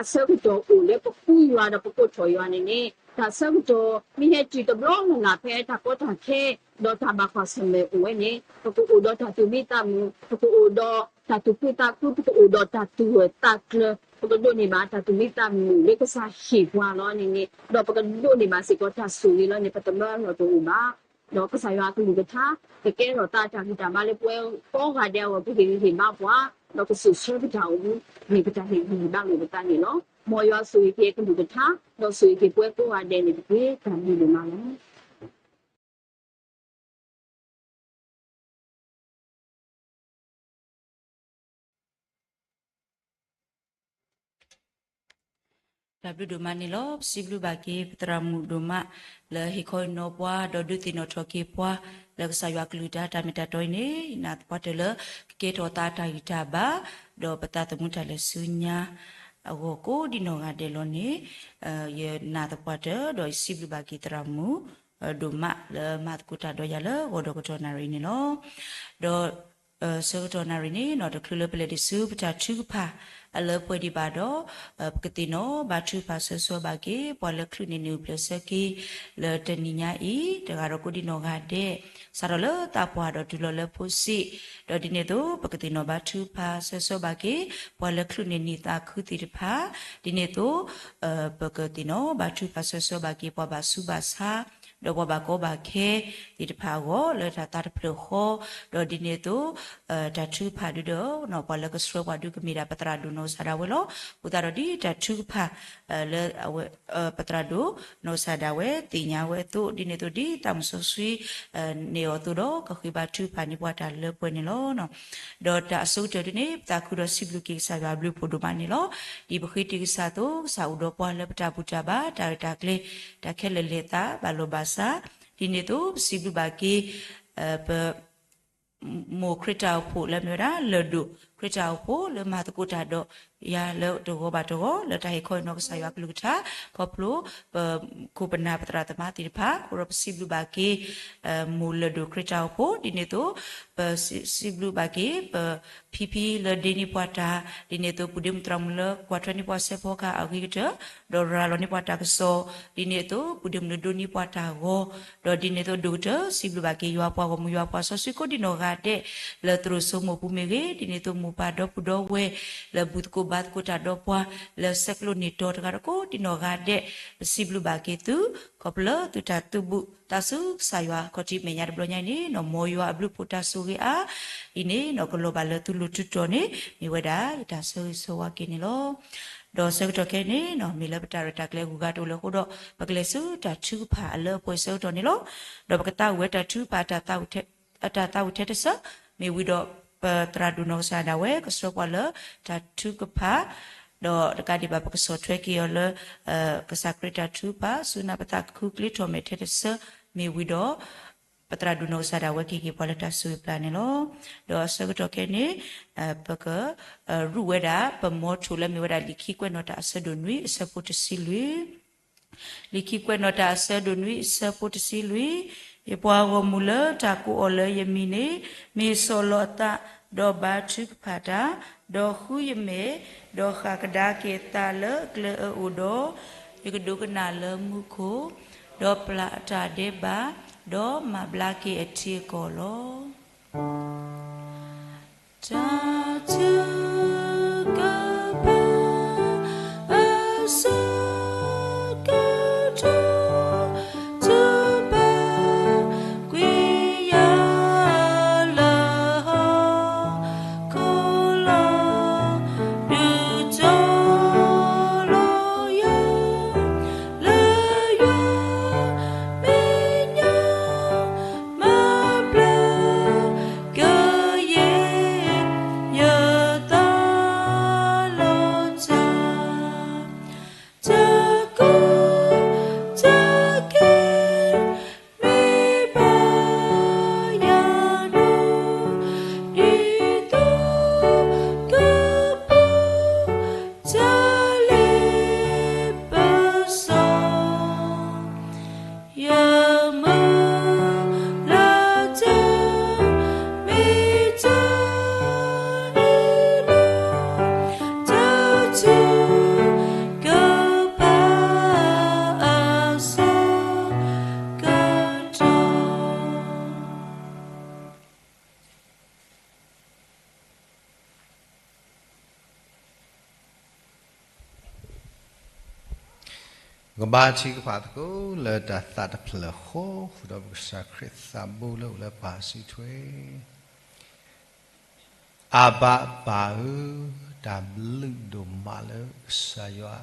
အဆၢကတီၢ်အိၣ်လၢပဃုယွၤဒီးပကိးထီၣ်ယွၤန့ၣ်န့ၣ် တၢ်ဆၢကတီၢ်မ့ၢ်ဟဲတုၤတဘျီလၢ်လၢ် ဖဲတၢ်ကီတၢ်ခဲ ဒီးတၢ်ဘၣ်ကွၢ်ဆၢၣ်မဲာ်အိၣ်ဝဲန့ၣ် ပကအိၣ်ဒီးတၢ်သူၣ်မံသးမုာ်, ပကအိၣ်ဒီးတၢ်သူၣ်ခုသးခု, ပကအိၣ်ဒီးတၢ်သူၣ်ဂၢၢ်သးကျၢၤ, ပကဒိးန့ၢ်ဘၣ်တၢ်သူၣ်မံသးမုာ်လၢကစၢ်ဟ့ၣ်ပှၤလီၤန့ၣ်န့ၣ်, ဒီးပကဒိးန့ၢ်ဘၣ်စ့ၢ်ကီးတၢ်ဆိၣ်ဂ့ၤလီၤန့ၣ် ပတလၢအလီၢ်တအိၣ်ဘၣ်. ဒီးကစၢ်ယွၤအကလုၢ်ကထါ ကကဲထီၣ်သးတၢ်ဂံၢ်တၢ်ဘါလၢပဝဲကိးဂၤဒဲးအဂီၢ် ကဟ့ၣ်ဂံၢ်ဟ့ၣ်ဘါပှၤ, ဒီးကစိာ်ဆှၢပတၢ်အိၣ်မူ မ့ၢ်ပတၢ်ဟ့ၣ်ဂံၢ်ဟ့ၣ်ဘါလိာ်ပသးန့ၣ်လီၤ. မ်ယွၤဆိၣ်ဂ့ၤက့ၤအကလုၢ်ကထါ ဒီးဆိၣ်ဂ့ၤက့ၤပဝဲကိးဂၤဒဲးန့ၣ်တက့ၢ်. တၢ်ဘျုးဒိၣ်မးလီၤ. တၢ်ဘျုးဒိၣ်မးန့ၣ်လီၤ. ပစံးဘျုးဘၣ်က့ၤ ပသရၣ်မုၣ်ဒိၣ်မး လၢဟ့ၣ်ခီဟ့ၣ်နီၤပှၤ ဒီးဒုးသ့ၣ်နီၣ်ထီၣ်က့ၤပှၤ လၢကစၢ်ယွၤကလုၢ်ကထါ တၢ်မ့ၢ်တၢ်တီအံၤန့ၣ် ယနာ်သပှၢ်တၢၢ်လၢ ကကဲထီၣ်သးတၢ်ဂံၢ်တၢ်ဘါ ဒီးပသးသမူတၢ်လဲၤဆူညါ အဂီၢ်ကိးဒံနီၢ်ဂၤဒဲးလီၤန့ၣ် ယနာ်သပှၢ်တၢၢ် ဒီးယစံးဘျုးဘၣ်က့ၤသရၣ်မုၣ် ဒိၣ်မးလၢမၤသကိးတၢ်ဒီးယၤလၢဂီၤဒီးကတီၢ်နၣ်ရံၣ်န့ၣ်လီၤ. ဒီး ဆၢကတီၢ်နၣ်ရံၣ်န့ၣ် တချုးလၢပလဲၤဒံးဆူပတၢ်ထုကဖၣ် အလၢပှဲၤဒံးဘၣ်ဒီး ပကသ့ၣ်နီၣ်ဘါထုကဖၣ်ဆၢဆၢဘၣ်က့ၤ ပှၤလၢချုးန့ၢ်န့ၢ်ပျဲၢ်ဆၢက့ၤ လၢတနံၤညါအံၤ တဂၤဒီးကိးဒံနီၢ်ဂၤဒဲး စးထီၣ်လၢသးပှၢ်ဒီးတုၤလီၤလၢဖိစ့ၣ်, ဒီးဒ်န့ၣ်အသိး ပကသ့ၣ်နီၣ်ဘါထုကဖၣ်ဆၢဆၢဘၣ်က့ၤ ပှၤလၢချုးန့ၢ်န့ၢ်သးခုသ့ၣ်တဖၣ်, ဒ်န့ၣ်အသိး ပကသ့ၣ်နီၣ်ဘါထုကဖၣ်ဆၢဆၢဘၣ်က့ၤ ပှၤဘၣ်ဆူးဘၣ်ဆါ ဒီးပှၤဘၣ်ကီဘၣ်ခဲသ့ၣ်တဖၣ်အဂီၢ် လၢတၢ်သးတဖျၢၣ်ဃီ, ဒီးဒ်န့ၣ်အသိး တၢ်ထုကဖၣ်ဒုဒီး ပှၤလၢကဆှၢပှၤဒုကမ့ၢ်ဒၣ်ပသရၣ်ဒိၣ်နီၢ်ကစၢ်ဒၣ်ဝဲလီၤ. အဃိသတးဒီးဒ်တၢ်ထုကဖၣ် လၢ ပသရၣ်ဒိၣ်နီၢ်ကစၢ်ဒၣ်ဝဲသ့ၣ်ညါဝဲအသိး ဒ်န့ၣ်အသိးဒ်တၢ်မုၢ်စီဆှံ န့ၢ်အီၤအသိးဒီး ကဃ့ဘါထုကဖၣ်န့ၢ်ပှၤတၢ်လၢပှဲၤန့ၣ်လီၤ. ဒီးတၢ်အဆိကတၢၢ်ဒ်န့ၣ် ပသးခုဒီးစံးဘျုးက့ၤကစၢ်ယွၤအဘျုးဖှိၣ်ဒိၣ်မးန့ၣ်လီၤ. ဒ်ပဃ့တ့ၢ်ကစၢ်အသိး ကစၢ်အိၣ်ဒီးပှၤလၢပတၢ်ဘူၣ်တၢ်ဘါ တၢ်ရဲၣ်တၢ်ကျဲၤ တၢ်ခဲလၢာ်လဲၤသး ဘၣ်လီၢ်ဘၣ်စး, ဒ်န့ၣ်အသိး ပစံးဘျုးဘၣ်က့ၤ ပ မိၢ်ခရံာ်တၢ်အိၣ်ဖှိၣ်လၢအမ့ၢ်ဝဲဒၣ် လၢၢ်ဒိၣ်ခရံာ်တၢ်အိၣ်ဖှိၣ် လၢမၤသကိးတၢ်ဒီးယၤလၢတဂီၤဘၣ်တဂီၤ လၢတၢ်ဟ့ၣ်ခီဟ့ၣ်နီၤကစၢ်ယွၤကလုၢ်ကထါ ခီဖျိ ပခိၣ်ပနၢ်ပသရၣ်သမါသ့ၣ်တဖၣ် အဃိဒီးပစံးဘျုးဘၣ်က့ၤ မိၢ်လၢၢ်ဒိၣ်ခရံာ်တၢ်အိၣ်ဖှိၣ် ဒ်န့ၣ်အသိး ပစံးဘျုးဘၣ်က့ၤ ပဖံဖံလၢဒ့န့ၢ်ပှၤတၢ် ဒ်န့ၣ်အသိး ပုၢ်ဒ့မုၣ်သရၣ်မုၣ်လၢကွၢ်ထွဲန့ၢ်ပှၤစဲးဖီကဟၣ်အဂ့ၤကတၢၢ် ဒီးရၤလီၤန့ၢ်ပှၤတၢ်ကစီၣ် ဒ်န့ၣ်အသိး ပုၢ်ဒ့မုၣ်လၢဒိးန့ၢ်ပှၤတၢ်ဂီၤ ဒီးဒ်န့ၣ်အသိး ဒိၣ်ကတၢၢ် စံးဘျုးဘၣ်က့ၤယွၤပှၤဂီၢ်မုၢ်ယွၤပှၤစီဆှံကိးဒံနီၢ်ဂၤဒဲး လၢသရိာ်စိမိၢ်ပူၤမ့ၢ်ဂ့ၤ ဒ်န့ၣ်အသိး မိၢ်ပၢ်ဒီပုၢ်ဒီဝဲၢ် လၢဘူၣ်သကိးဘါသကိးတၢ်ဒီးပှၤ လၢဆဲးကျိးန့ၢ်တီၤတဂၤဒီးကိးဒံနီၢ်ဂၤဒဲး ပစံးဘျုးဘၣ်က့ၤသု ခီဖျိလၢသုတၢ်သုးဘူးသးဆူကစၢ်ယွၤခီၣ်ထံးမဲာ်ညါတဘျီညါအံၤန့ၣ် မ်ယွၤအဘျုးဖှိၣ်တၢ်ဆိၣ်ဂ့ၤအါ အံၤန့ၣ် ကလီၤဘၣ်လၢသုလိၤသုတီၤန့ၣ် မ့ၢ်ဝဲဒၣ်ယတၢ်ဆၢဂ့ၤဆၢဝါက့ၤန့ၣ်လီၤ. ဒီးဆၢကတီၢ်ခဲအံၤန့ၣ် မ့ၢ်လၢပတၢ်ရဲၣ်တၢ်ကျဲၤအဂုၤအဂၤတအိၣ်လၢၤအဃိဒီး ပကလဲၤဆူတၢ်ထုကဖၣ်အလၢအပှဲၤဆၢကတီၢ်န့ၣ်လီၤ. ဒီးပကသးဝံၣ်ဝဲတၢ်ထုကဖၣ် အတၢ်သးဝံၣ်ထဲတစၢၢ် မ့ၢ်ဝံၤဒီး ပသရၣ်ဒိၣ်နီၢ်ကစၢ်ဒၣ်ဝဲ ကဆှၢပှၤလၢတၢ်ထုကဖၣ် ဒီးတကးဒံးဘၣ် ပကဆီၣ်ထွဲက့ၤအီၤလၢ ကစၢ်ခရံာ်တၢ်ထုကဖၣ် စူၢ်နာ်ပသးခူကျ့ထီၣ်မဲာ်ထဲတဆၢမ့ၢ်ဝံၤဒီး ပသရၣ်ဒိၣ်နီၢ်ကစၢ်ဒၣ်ဝဲကဟ့ၣ်က့ၤပှၤလၢတၢ်ဆိၣ်ဂ့ၤပျၢ်န့ၣ်လီၤ. ဒီးအဆၢကတီၢ်ခဲအံၤန့ၣ် ပက ရူးဝဲဒၣ် ပမီထိၣ်လၢမ့ၢ်ဝဲဒၣ် လံာ်ခံကွဲးနီၣ်တၢ်အဆၢဒိၣ်နွံ အဆၢဖိတဆံလွံၢ် လံာ်ခံကွဲးနီၣ်တၢ်အဆၢဒိၣ်နွံ အဆၢဖိတဆံလွံၢ်, ယပှၤဂီၢ်မုၢ်လၢတၢ်ကိးအီၤလၢယမံၤန့ၣ် မ့ၢ်ဆီၣ်လီၤအသး, ဒီးဘါထုကဖၣ်တၢ်, ဒီးဃုယမဲာ်, ဒီးဃၣ်ကဒါက့ၤအသးလၢအကျဲအအိၣ်ဒီး, ယကဒိကနၣ်လၢမူခိၣ်, ဒီးပျၢ်အတၢ်ဒဲးဘး, ဒီးမၤဘျါက့ၤအထံအကီၢ်လီၤ. တၢ်ထုကဖၣ် အဆၢကတီၢ် ထုကဖၣ်ကွံာ်ယၤလၢဟီၣ်ခိၣ်လီၤ. ဒုးတီၤလီၤယၤ လၢယွၤမဲာ်ညါ မၤဘျါကယဲၢ်ယသးလီၤ. တၢ် တၢ်ကူၣ်တၢ်က့ၤ မ့ၢ်ဘၣ်ယၤနီၢ် ဒ်သိးကပိာ် တၢ်လ့ပစီ ယမုၢ်လၢ်တၢ် မ့ၢ်တၢ်အံၤလီၤ. တၢ်ထုကဖၣ် အဆၢကတီၢ် ကဘါထုကဖၣ်သကိးလၢတၢ်သးတဖျၢၣ်ဃီ ဃုာ်ဒီးပကစၢ်ခရံာ်သးဘိလၢအိၣ်လၢပၢ်စုထွဲ. အဘၣ်ပၢ်ဧၢ, တၢ်ဘျုးဒိၣ်မးလၢကစၢ်ယွၤ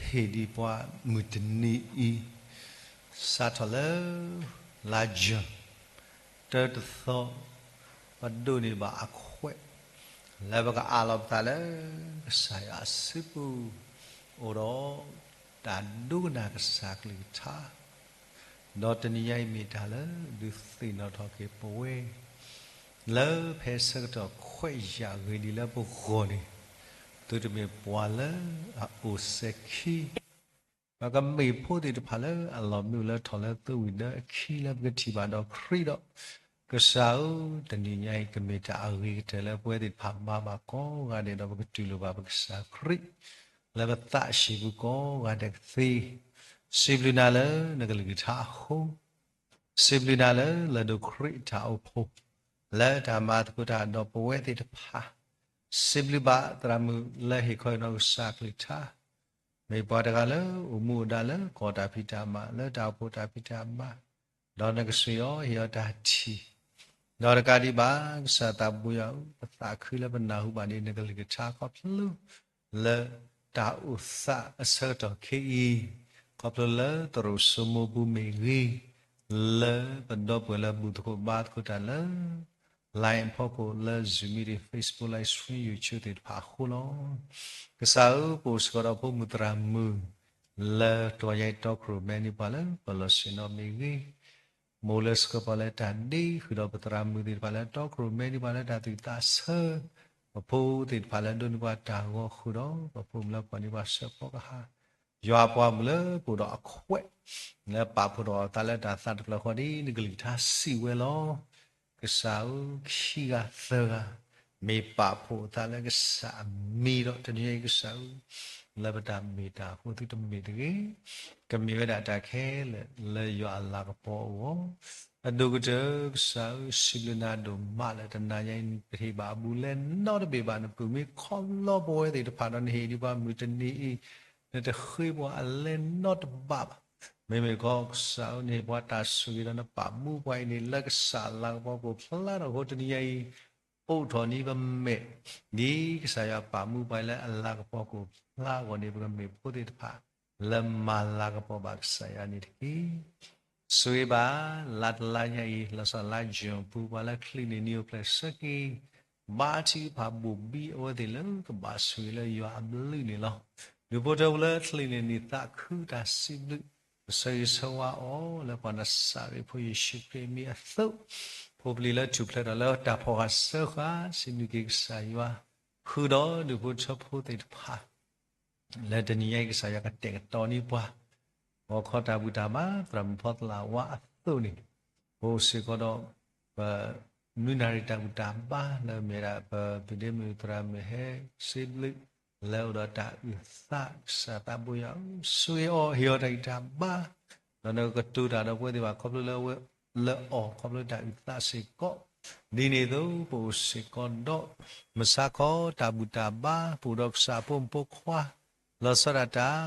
ဟ့ၣ်ဒံးပှၤမုၢ်တနံၤအံၤ, စးထီၣ်လၢ လါယွၤ တၢတသီ ပဒိးန့ၢ်ဘၣ်အခွဲး လၢပကအးလီၤပသးလၢ ကစၢ်ယွၤအစုပူၤ အိၣ်ဒီးတၢ်ဒိကနၣ်ကစၢ်ကလုၢ်ကထါ, ဒီးတနံၤညါအံၤမ့ၢ်တၢ်လၢဒုးသ့ၣ်နီၣ်ထီၣ်က့ၤပဝဲ လၢဖဲဆၢကတီၢ်ခွဲးယာ်ဂ့ၤဒံးလၢပဂီၢ်န့ၣ်, သုတမ့ၢ်ပှၤလၢအအိၣ်စဲၤခံ ပကမ့ၢ်ဖိသ့ၣ်တဖၣ်လၢအလီၤမုၢ်လၢထီၣ်လၢသးဝံၣ်လၢအခံလၢပကထံၣ်ဘၣ်ဒီးခရံာ်ဒီး, ကစၢ်ဧၢ, တနံၤညါအံၤ ကမ့ၢ်တၢ်အဂ့ၤကတၢၢ်လၢပဝဲသ့ၣ်တဖၣ်မၤဘၣ်ကိးဂၤဒဲးဒီး ပကတူၢ်လိာ်ဘၣ်ပကစၢ်ခရံာ် လၢပသးအဟံၣ်ပူၤကိးဂၤဒဲးကသ့. စံးဘျုးနၤလၢနကလုၢ်ကထါအဃိ, စံးဘျုးနၤလၢလၢၢ်ဒိၣ်ခရံာ်အတၢ်အိၣ်ဖှိၣ် လၢတၢ်မၤသကိးတၢ်ဒီးပဝဲသ့ၣ်တဖၣ်, စံးဘျုးဘၣ်သရၣ်မုၣ်လၢဟ့ၣ်ခီဟ့ၣ်နီၤကစၢ်ကလုၢ်ကထါ, မ့ၢ်ပှၤတဂၤလၢအိၣ်မူအိၣ်ဒါလၢကီၢ်တၢ်ဖံးတၢ်မၤ လၢတၢ်အိၣ်ဖှိၣ်တၢ်ဖံးတၢ်မၤ, ဒီးနကဆှၢအီၤဟ့ၣ်အီၤတၢ်ထံၣ်, ဒီးတကးဒံးဘၣ် ကစၢ်သးဘိယွၤဧၢ, ပသးခုလၢပနၢ်ဟူဘၣ်ဒံးနကလုၢ်ကထါခီဖျိ လၢတၢ်အိၣ်သးအဆၢကတီၢ်ခဲအံၤ, ခီဖျိလၢသရိာ်စိမိပူၤမ့ၢ်ဂ့ၤ, လၢပဒီပုၢ်ဝဲၢ်လၢဘူၣ်သကိးဘါသကိးတၢ်လၢ line အဖီခိၣ်လၢ Zoom meeting, Facebook live stream, YouTube သ့ၣ်တဖၣ်အဃိလီၤ. ကစၢ်ဧၢ, ပအိၣ်စ့ၢ်ကီးဒီးဖိမုၣ်သရၣ်မုၣ် လၢတီၤညါအံၤတီခိၣ်ရိၣ်မဲန့ၢ်ပှၤလၢပလီၢ်ဆ့ၣ်နီၤမ့ၢ်ဂ့ၤ, မိၢ်လၢဆှၢပှၤလၢတၢ်ဒ့ဃုာ်ဒီးပသရၣ်မုၣ်သ့ၣ်တဖၣ်လၢတီခိၣ်ရိၣ်မဲန့ၢ်ပှၤလၢတၢ်သူၣ်သးဆၢ, ပဖိသ့ၣ်တဖၣ်လၢဒိးန့ၢ်ပှၤတၢ်ဂီၤဃုာ်ဒီး ပဖိမုၣ်လၢကွၢ်န့ၢ်ပှၤဆၢဖှီကဟၣ်, ယွၤပှၤမုၣ်လၢပအိၣ်ဒီးအခွဲး လၢပာ်ဖှိၣ်ထီၣ်အသးလၢတၢ်သးတဖျၢၣ်ဃီဒ်နကလုၢ်ကထါစံးဝဲလီၤ. ကစၢ်ဧၢ, ခံဂၤသၢဂၤ မ့ၢ်ပာ်ဖှိၣ်အသးလၢကစၢ်အမံၤဒီး တနံၤညါအံၤကစၢ်ဧၢ, လၢပတၢ်မ့ၢ်တၢ်အဃိသုတမ့ၢ်တဂ့ၤ, ကမ့ၢ်ဝဲဒၣ်တၢ်ခဲလၢာ်လၢယွၤအလၤကပီၤအဂီၢ်, အဒိၣ်ကတၢၢ်ကစၢ်ဧၢ, စံးဘျုးနၤဒိၣ်မးလၢတနၤညါအံၤ ပတဟ့ၣ်ဘၣ်အဘူးလဲၤနီတဘ့ၣ်ဘၣ်, နပုၢ်မ့ၢ်ခီလီပဝဲသ့ၣ်တဖၣ်ဒီး နဟ့ၣ်ဒံးပှၤမုၢ်တနံၤအံၤ, နတဃ့ပှၤအလဲၤနီတဘ့ၣ်ဘၣ်. မ့မ့ၢ်ခီကစၢ်ဧၢ, နဟ့ၣ်ပှၤတၢ်ဆိၣ်ဂ့ၤဒီးနပာ်မူပှၤအံၤန့ၣ် လၢကစၢ်လၤကပီၤကိၣ်ဖျါထီၣ်အဃိ တနံၤညါအံၤ အိးထီၣ်န့ၢ်ပမဲာ်, ဒ်ကစၢ်ယွၤပာ်မူပှၤအံၤလၢအလၤကပီၤကိၣ်ဖျါအဂီၢ်န့ၣ် ပကမ့ၢ်ဖိသ့ၣ်တဖၣ် လၢမၤလၤကပီၤဘၣ်ကစၢ်ယွၤန့ၣ်တက့ၢ်. ဆိၣ်ဂ့ၤဘၣ် လါတလါညါအံၤ လီၤဆီလါယူၤပူၤ ပှၤလၢချံးန့ၢ်နံၣ်အိၣ်ဖျဲၣ်ဆၢက့ၤ ဘါထုကဖၣ်ဘိၣ်ဘံအဝဲသ့ၣ်လၢကဘၣ်ဆိၣ်ဂ့ၤလၢယွၤအဘျုးန့ၣ်လီၤ. ဒူၣ်ဖိထၢဖိလၢချ့န့ၣ်န့ၣ် သးခုတၢ်စံးဘျုး ကစၢ်ယွၤဆိၣ်ဂ့ၤဆိၣ်ဝါအီၤလၢပှၤနစၤရ့းဖိယ့ၣ်ၡူးခရံာ်မံၤအသိး, ဖိပလံၤလၢထူၣ်ဖျဲးထီၣ်လၢတၢ်ဖီၣ်ဃာ်စၢဃာ် စံးဘျုးက့ၤကစၢ်ယွၤ, ဃုာ်ဒီးဒူၣ်ဖိထၢဖိသ့ၣ်တဖၣ် လၢတနံၤညါအံၤ ကစၢ်ယွၤကတဲာ်ကတီၤန့ၢ်ပှၤ ဂီၤခီတၢ်ဘူၣ်တၢ်ဘါ သရၣ်မုၣ်ဖီသလးဝါအသိးန့ၣ်, ပအိၣ်စ့ၢ်ကီးဒီး ပ မနုၤနၣ်ရံၣ်တၢ်ဘူၣ်တၢ်ဘါလၢမ့ၢ်ဒၣ် ပသုးဒ့မုၣ်သရၣ်မုၣ်ဟဲစံးဘျုး လၢအိၣ်ဒီးတၢ်အုၣ်သး ကစၢ်သးဘိယွၤဧၢ, ဆိၣ်ဂ့ၤအီၤ ဟ့ၣ်အီၤတၢ်ဂံၢ်တၢ်ဘါ, ဒီးနကကတိၤတၢ်ဒီးပဝဲသ့ၣ်တဖၣ် ခီဖျိလၢအဝဲလၢအီၤ ခီဖျိတၢ်အုၣ်သးစ့ၢ်ကီး, ဒ်န့ၣ်အသိး ပအိၣ်စ့ၢ်ကီးဒီး မုၢ်ဆါခီတၢ်ဘူၣ်တၢ်ဘါ ပအိၣ်ဒီးကစၢ်အဖိမုၣ်ဖိခွါ လီၤဆီဒၣ်တၢ်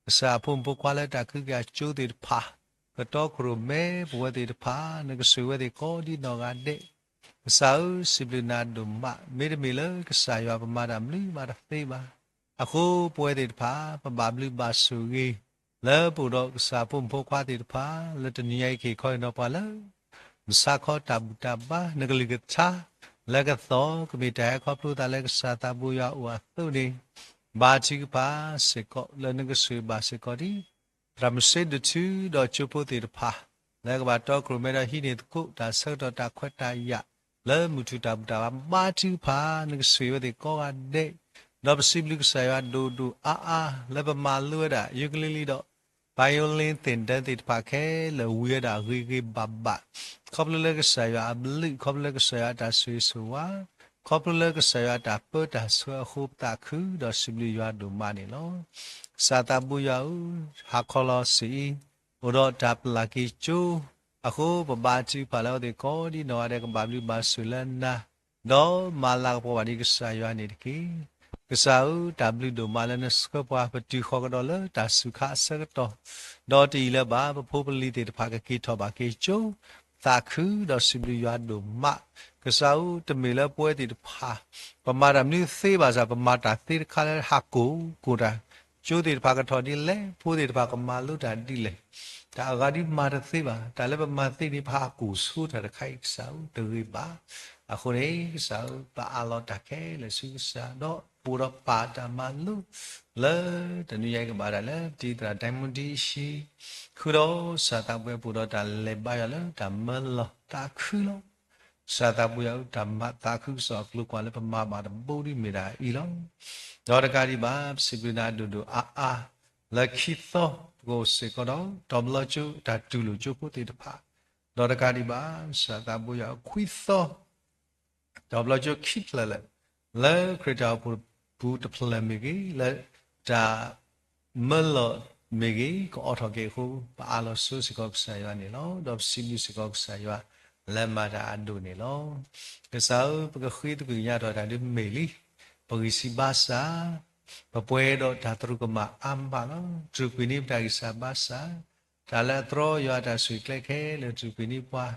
ကစၢ်အဖိမုၣ်ဖိခွါလၢတၢ်ကဟုကယာ်ကၠိသ့ၣ်တဖၣ်, ကတီခိၣ်ရိၣ်မဲပဝဲသ့ၣ်တဖၣ် နကဆိၣ်ဂ့ၤဝဲသ့ၣ်ကိးဒ်နီၢ်ဂၤဒဲး, ကစၢ်ဧၢ စံးဘျုးနၤဒိၣ်မး, မ့တမ့ၢ်လၢကစၢ်ယွၤပမၤတၢ်မနုၤမးတသ့ဘၣ်. အဃိပဝဲသ့ၣ်တဖၣ် ပဘၣ်ဘျုးဘၣ်ဆိၣ်ဂ့ၤ လၢပအိၣ်ဒီးကစၢ်အဖိမုၣ်ဖိခွါသ့ၣ်တဖၣ် လၢတနံၤညါအံၤက့ၤခီအံၤနီၤပှၤလၢ မုၢ်ဆါခီတၢ်ဘူၣ်တၢ်ဘါ နကလုၢ်ကထါ လၢကသီၣ် ကမ့ၢ်တၢ်ဟဲခီဖျိသးလၢကစၢ်သးဘိယွၤအအိၣ်အသိးန့ၣ်, ဘါထုကဖၣ်စ့ၢ်ကီး လၢနကဆိၣ်ဂ့ၤဘၣ်စ့ၢ်ကီးဒ် သရၣ်မုၣ်စ့ဒိၣ်ထူ ဒီးကၠိဖိသ့ၣ်တဖၣ် လၢကဘၣ်တီခိၣ်ရိၣ်မဲဒီးဟံးန့ၢ်သကိးတၢ်ဆၢကတီၢ်တၢ်ခွဲးတၢ်ယာ် လၢမုၢ်ထူၣ်တၢ်ဘူၣ်တၢ်ဘါ ဘါထုကဖၣ် နကဆိၣ်ဂ့ၤဝဲသ့ၣ်ကိးဂၤဒဲး, ဒီးပစံးဘျုးကစၢ်ယွၤဒိၣ်ဒိၣ်အါအါ လၢပမၤလိဝဲဒၣ် ယိကလံလံဒီး violin သ့ၣ်ဒၢသ့ၣ်တဖၣ်ခဲလၢာ်ဝံၤဝဲဒၣ်ဂ့ၤဂ့ၤဘၣ်ဘၣ်, ခီဖျိလၢကစၢ်ယွၤအဘျုး ခီဖျိလၢကစၢ်ယွၤအတၢ်ဆိၣ်ဂ့ၤဆိၣ်ဝါ ခီဖျိလၢကစၢ်ယွၤအတၢ်ပၢတၢ်ဆှၢအဃိ ပသးခုဒီးစံးဘျုးယွၤဒိၣ်မးန့ၣ်လီၤ. ကစၢ်သးဘိယွၤဧၢ, ဟါခီလီၤစ့ၢ်အံၤ အိၣ်ဒီးတၢ်ပလၢ်က့ၤကၠိ, အဃိပဘါထုကဖၣ်လၢအဝဲသ့ၣ်ကိးဒ်နီၢ်ဂၤဒဲး ကဘၣ်ဘျုးဘၣ်ဆိၣ်လၢနၤ, ဒီးမၤလၤကပီၤဘၣ်ဒံးကစၢ်ယွၤန့ၣ်တက့ၢ်. ကစၢ်ဧၢ, တၢ်ဘျုးဒိၣ်မးလၢနဆှၢပှၤ ပတုၤဃီၤကဒီးလၢတၢ်စူၤခါအဆၢကတီၢ်, ဒီးတယံာ်လၢၤဘၣ် ပဖိပလံၤသ့ၣ်တဖၣ်ကက့ၤထီၣ်ဘၣ်က့ၤကၠိ, သးခုဒီးစံးဘျုးယွၤဒိၣ်မး. ကစၢ်ဧၢ, တမ့ၢ်လၢပဝဲသ့ၣ်တဖၣ် ပမၤတၢ်မနုၤသ့ဘၣ်ဆၣ် ပမၤတၢ်သ့တခါလၢဟးကိၢ်ကိၢ်တၢ်, ကၠိသ့ၣ်တဖၣ်ကထီၣ်ဒ်လဲၣ်, ဖိသ့ၣ်တဖၣ်ကမၤလိတၢ်ဒ်လဲၣ်, တၢ်အဂၤဒ်မၤတသ့ဘၣ်, တၢ်လၢပမၤသ့န့ၣ် ပဟးကိၢ်ဆိတၢ်တခါအံၤ ကစၢ်ဧၢ, တဂ့ၤဘၣ်. အဃိန့ၣ် ကစၢ်ဧၢ, ပအးလီၤတၢ်ခဲလၢာ်ဆူကစၢ်, ဒီးပအိၣ်ဒီးပၢ်တၢ်မၤလိ လၢတနံၤညါအံၤကဘၣ်တၢ်လၢ တံသရၣ် Diamond ဒံအဟံၣ်, ဃုာ်ဒီးကစၢ်သးဘိယွၤ ပအိၣ်ဒီးတၢ်လဲၤဘါယွၤလၢတၢ်မၢလီၤသးခုလီၤ. ကစၢ်သးဘိယွၤဧၢ, တၢ်မၤသးခုကစီၣ်အကျိၤကွၢ်လၢပမၤဘၣ်တဘိဒ်မ့ၢ်ဒၣ်အံၤလီၤ. ဒီးတကးဒံးဘၣ် ပစံးဘျုးနၤဒိၣ်ဒိၣ်အါအါ, လၢခံသီ ပကအိၣ်စ့ၢ်ကီးဒီး တီၤပလီကၠိတၢ်တူၢ်လိာ်ကၠိဖိသ့ၣ်တဖၣ်, ဒီးတကးဒံးဘၣ် ကစၢ်သးဘိယွၤဧၢ, ခွံသီ တီၤပလီကၠိခံဖျၢၣ်လၢာ်, လၢခရံာ်တၢ်အိၣ်ဖှိၣ်ပူၤတဖျၢၣ်မ့ၢ်ဂ့ၤ, လၢတၢ်မၢလီၤမ့ၢ်ဂ့ၤ, ကအိးထီၣ်က့ၤအဃိ, ပအးလီၤဆိစ့ၢ်ကီးကစၢ်ယွၤန့ၣ်လီၤ. ဒီးပစံးဘျုးစ့ၢ်ကီးကစၢ်ယွၤ လၢမၤတၢ်အဒိၣ်န့ၣ်လီၤ. ကစၢ်ဧၢ, ပကဃ့သကွံာ်ကညးထီၣ်တၢ်ဒ်မ့ၢ်လံ, ပဂံၢ်စၢ်ဘါစၢ်, ပပှဲၤဒီးတၢ်သရူးကမၣ်အါမးလီၤ. တြူာ်ကွံာ်န့ၢ်ပတၢ်ဂံၢ်စၢ်ဘါစၢ်, တၢ်လၢအတြီယွၤအတၢ်ဆိၣ်ဂ့ၤကျဲခဲလၢာ် တြူာ်ကွံာ်န့ၢ်ပှၤ,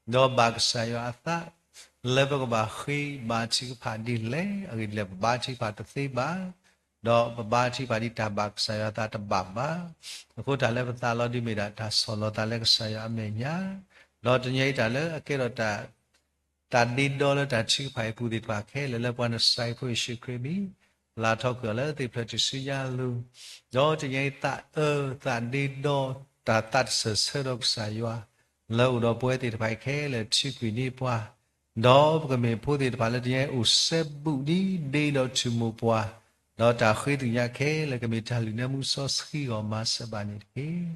ဒီးဘၣ်ကစၢ်ယွၤအသး လၢပကဘၣ်ဃ့ဘါထုကဖၣ်ဒ်လဲၣ်. အဂ့ၢ်ဒ်လဲၣ် ပဘါထုကဖၣ်တသ့ဘၣ်, ဒီးပဘါထုကဖၣ်ဒ်တၢ်ဘၣ်ကစၢ်ယွၤအသးတဘၣ်ဘၣ်. အဃိတၢ်လၢပသးလီၤဒ်မ့ၢ်ဒၣ် တၢ်ဆီၣ်လီၤသးလၢကစၢ်ယွၤအမဲာ်ညါ, ဒီးတနံၤအံၤတၢ်လၢအကဲထီၣ်တၢ် တၢ်ဒ့ဒီလၢတၢ်ထုကဖၣ်အံၤအပူၤသ့ၣ်တဖၣ်ခဲလၢာ် လၢပှၤနစၤရ့းဖိယ့ၣ်ၡူးခရံာ်အမံၤ လၢထီၣ်ကွံာ်အီၤလၢသ့ၣ်ဖျၢၣ်ထူၣ်စုညါအလိၤ, ဒီးတနံၤအံၤသးအၢသးဒ့ဒီ တၢ်သးတစၢၢ်ဆၢဒီးကစၢ်ယွၤ လၢအိၣ်ဒီးပဝဲသ့ၣ်တဖၣ်အံၤခဲလၢာ် ထုးကွံာ်န့ၢ်ပှၤ, ဒီးပကမ့ၢ်ဖိသ့ၣ်တဖၣ်လၢတနံၤအံၤအိၣ်စဲဘူးဒ်ဒ့ဒီးထူၣ်မိၢ်ပှၢ်, ဒီးတၢ်ဃ့သကွံာ်ညါခဲလၢာ် ကမ့ၢ်တၢ်လုၢ်နၢမူစီဆှံဂီၢ်မၤစၢၤဘၣ်န့ၣ်တက့ၢ်.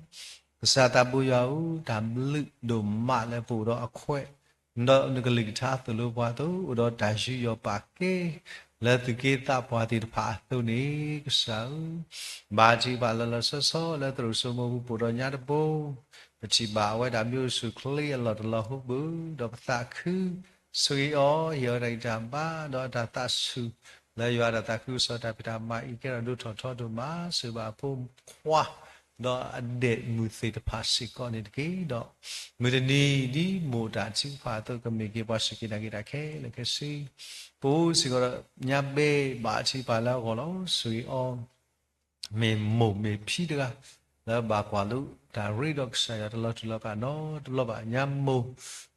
ကစၢ်သးဘိယွၤဧၢ, တၢ်ဘျုးဒိၣ်မးလၢပအိၣ်ဒီးအခွဲး ဒီးနကလုၢ်ကထါသိၣ်လိပှၤအသိး အိၣ်ဒီးတၢ်ယူးယီၣ်ပာ်ကဲ လၢသူၣ်က့သးပှၢ်သ့ၣ်တဖၣ်အသိးန့ၣ် ကစၢ်ဧၢ, ဘါထုကဖၣ်လီၤလီၤဆီဆီလၢသရိာ်စိမိၤပူၤ ပအိၣ်ဒီးညါတဘိ, ပထံၣ်ဘၣ်အဝဲဒၣ်မ့ၢ်အိၣ်ဆူၣ်ချ့အလီၢ်တလီၢ်ဟီၣ်ခိၣ်, ဒီးပသးခု ဆိၣ်ဂ့ၤအီၤ, ဟ့ၣ်အီၤတၢ်ဂံၢ်တၢ်ဘါ, ဒီးအတၢ်သးဆူၣ် လၢယွၤအတၢ်သးခုကစီၣ်တၢ်ဖံးတၢ်မၤအံၤ ကဲထီၣ်ဒိၣ်ထီၣ်ထီဒိၣ်မး စၢၤဘၣ်အဖိခွါ ဒီးအဒဲးမုၢ်သ့ၣ်တဖၣ်စ့ၢ်ကီးန့ၣ်တက့ၢ်. ဒီးမုၢ်တနံၤဒ်မိၢ်တၢ်ထုကဖၣ်အသိး ကမ့ၢ်က့ၤပှၤစူၢ်က့ၤနာ်က့ၤတၢ်ခဲလၢာ်ခဲဆ့, ပအိၣ်စ့ၢ်ကီးဒီးညါဘဲဘၣ်ထုကဖၣ်လၢအဂီၢ်လီၤ. ဆိၣ်ဂ့ၤအီၤ မ့ၢ်မိၢ်မ့ၢ်ဖံတဂၤ လၢဘၣ်ကွၢ်လိ တၢ်ရ့ဒီးကစၢ်ယွၤတလီၤတူာ်လီၤကာ်နီတဘျီဘၣ် ညါမိၢ်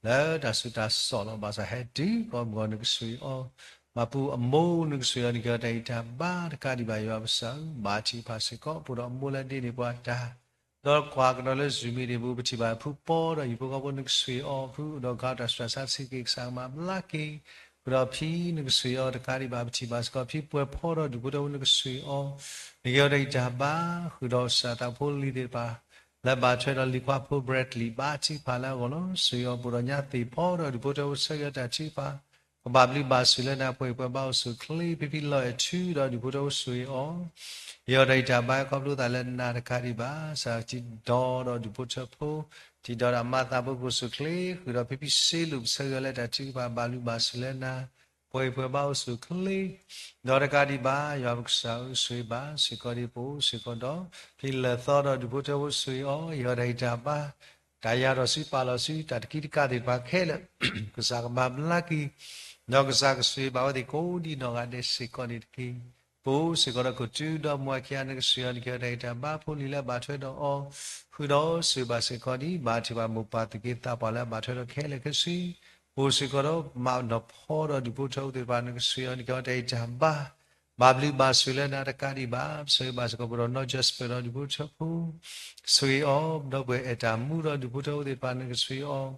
လၢတၢ်ဆူးတၢ်ဆီၣ်လီၤ. ဘၣ်ဆၣ်ဟဲတုၤကီၢ်မုၢ်ဂီၤ နကဆှ့အီၤ, မၤပူၤအမိၢ် နကဆှ့အီၤ နကဟ့ၣ်အီၤတၢ်ဂံၢ်တၢ်ဘါတကးဒံးဘၣ် ယွၤပကစၢ်ဧၢ, ဘါထုကဖၣ်စ့ၢ်ကီး ပအိၣ်ဒီးအမိၢ်လၢဒ့န့ၢ်ပှၤတၢ် ဒီးကွၢ်ကဒီးလၢ Zoom မံၤဒ့ပူၤ ပထံၣ်ဘၣ်ဖုပီဒီး ဟံၣ်ဖိဃီဖိ နကဆှ့အီၤဖု ဒီးကဟးတၢ်ဆှၢဆါဆံးက့ၤ ကစၢ်ကမၤဘျါက့ၤ ဃုာ်ဒီးဖံ နကဆှ့အီၤတကးဒံးဘၣ် ပထံၣ်ဘၣ်စ့ၢ်ကီး ဖံပှဲၤဖီဒီး ဒူၣ်ဖိထၢဖိ နကဆှ့အီၤ, နကဟ့ၣ်အီၤတၢ်ဂံၢ်တၢ်ဘါ ဃုာ်ဒီးကစၢ်သးဖိလံၤသ့ၣ်တဖၣ် လၢဘၣ်ထွဲဒီးလံၤခွါဖိ Bradley ဘါထုကဖၣ်လၢအဂီၢ်လီၤ. ဆှ့အီၤပအိၣ်ဒီးညါသ့ၣ်ဖီဒီး ဒူၣ်ဖိထၢဖိ ဆၢဂ့ၤအီၤတၢ်ထုကဖၣ် ကဘၣ်ဘျုးဘၣ်ဆိၣ်လၢနၤ ပှဲၤပှဲၤဘါအိၣ်ဆူၣ်ချ့ ဖံဖံလီၤအဲၣ်ထုဒီး ဒူၣ်ဖိထၢဖိ ဆှ့အီၤ ဟ့ၣ်အီၤတၢ်ဂံၢ်တၢ်ဘါ ခီဖျိသးလၢနၤတကးဒံးဘၣ် စးထီၣ်ဒီးဒူၣ်ဖိထၢဖိ ထံၣ်ဒီးတၢ်မၤသးဖိ ကအိၣ်ဆူၣ်ချ့ ဃုာ်ဒီးဖံဖံစ့လူး ပဆၢဂ့ၤအီၤလၢတၢ်ထုကဖၣ် ဘၣ်ဘျုးဘၣ်ဆိၣ်လၢနၤ ပှဲၤပှဲၤဘါအိၣ်ဆူၣ်ချ့ ဒီးတကးဒံးဘၣ် ယွၤပကစၢ်ဧၢ ဆှ့ဘၣ်စ့ၢ်ကီးဒ်ပအိၣ်စ့ၢ်ကီးဒီး ဖံလၢာ်သီဒီး ဒူၣ်ဖိထၢဖိ ဆှ့အီၤ ဟ့ၣ်အီၤတၢ်ဂံၢ်တၢ်ဘါ တၢ်ယၤထီၣ်စုပာ်လီၤစု တၢ်တကံတကးသ့ၣ်တဖၣ်ခဲလၢာ် ကစၢ်ကမၤဘျါက့ၤ ဒီးကစၢ်ကဆှ့ဘၣ်အဝဲသ့ၣ်ကိးဒံနီၢ်ဂၤဒဲးစ့ၢ်ကီးန့ၣ်တက့ၢ်. ပအိၣ်စ့ၢ်ကီးဒီးခိၣ်တုဒီးမိၢ်အခံဂၤ နကဆှ့အီၤ နကဟ့ၣ်အီၤတၢ်ဂံၢ်တၢ်ဘါ ဖိလံၤလၢအဘၣ်ထွဲဒီးအီၤ ဃုာ်ဒီးဆှ့ဘၣ်စ့ၢ်ကီးဒ် ဘါထုကဖၣ်မိၢ်ပၢ်သူၣ်က့သးပှၢ်လၢအဘၣ်ထွဲဒီးခဲလၢာ်ခဲဆ့ ပအိၣ်စ့ၢ်ကီးဒီးမၤနီၢ်ဖီဒီး ဒူၣ်ဖိထၢဖိသ့ၣ်တဖၣ် နကဆှ့အီၤ နကဟ့ၣ်အီၤတၢ်ဂံၢ်တၢ်ဘါ ဘၣ်ဘျုးဘၣ်ဆိၣ်လၢနၤတကးဒံးဘၣ် ပဆၢဂ့ၤဘၣ်စ့ၢ်ကီးပဒီးနီၢ် Jasper ဒီးဒူၣ်ဖိထၢဖိ ဆှ့အီၤ ဒီပုၢ်ဝဲၢ်အဲၣ်တၢ်မူဒီး ဒူၣ်ဖိထၢဖိသ့ၣ်တဖၣ် နကဆှ့အီၤ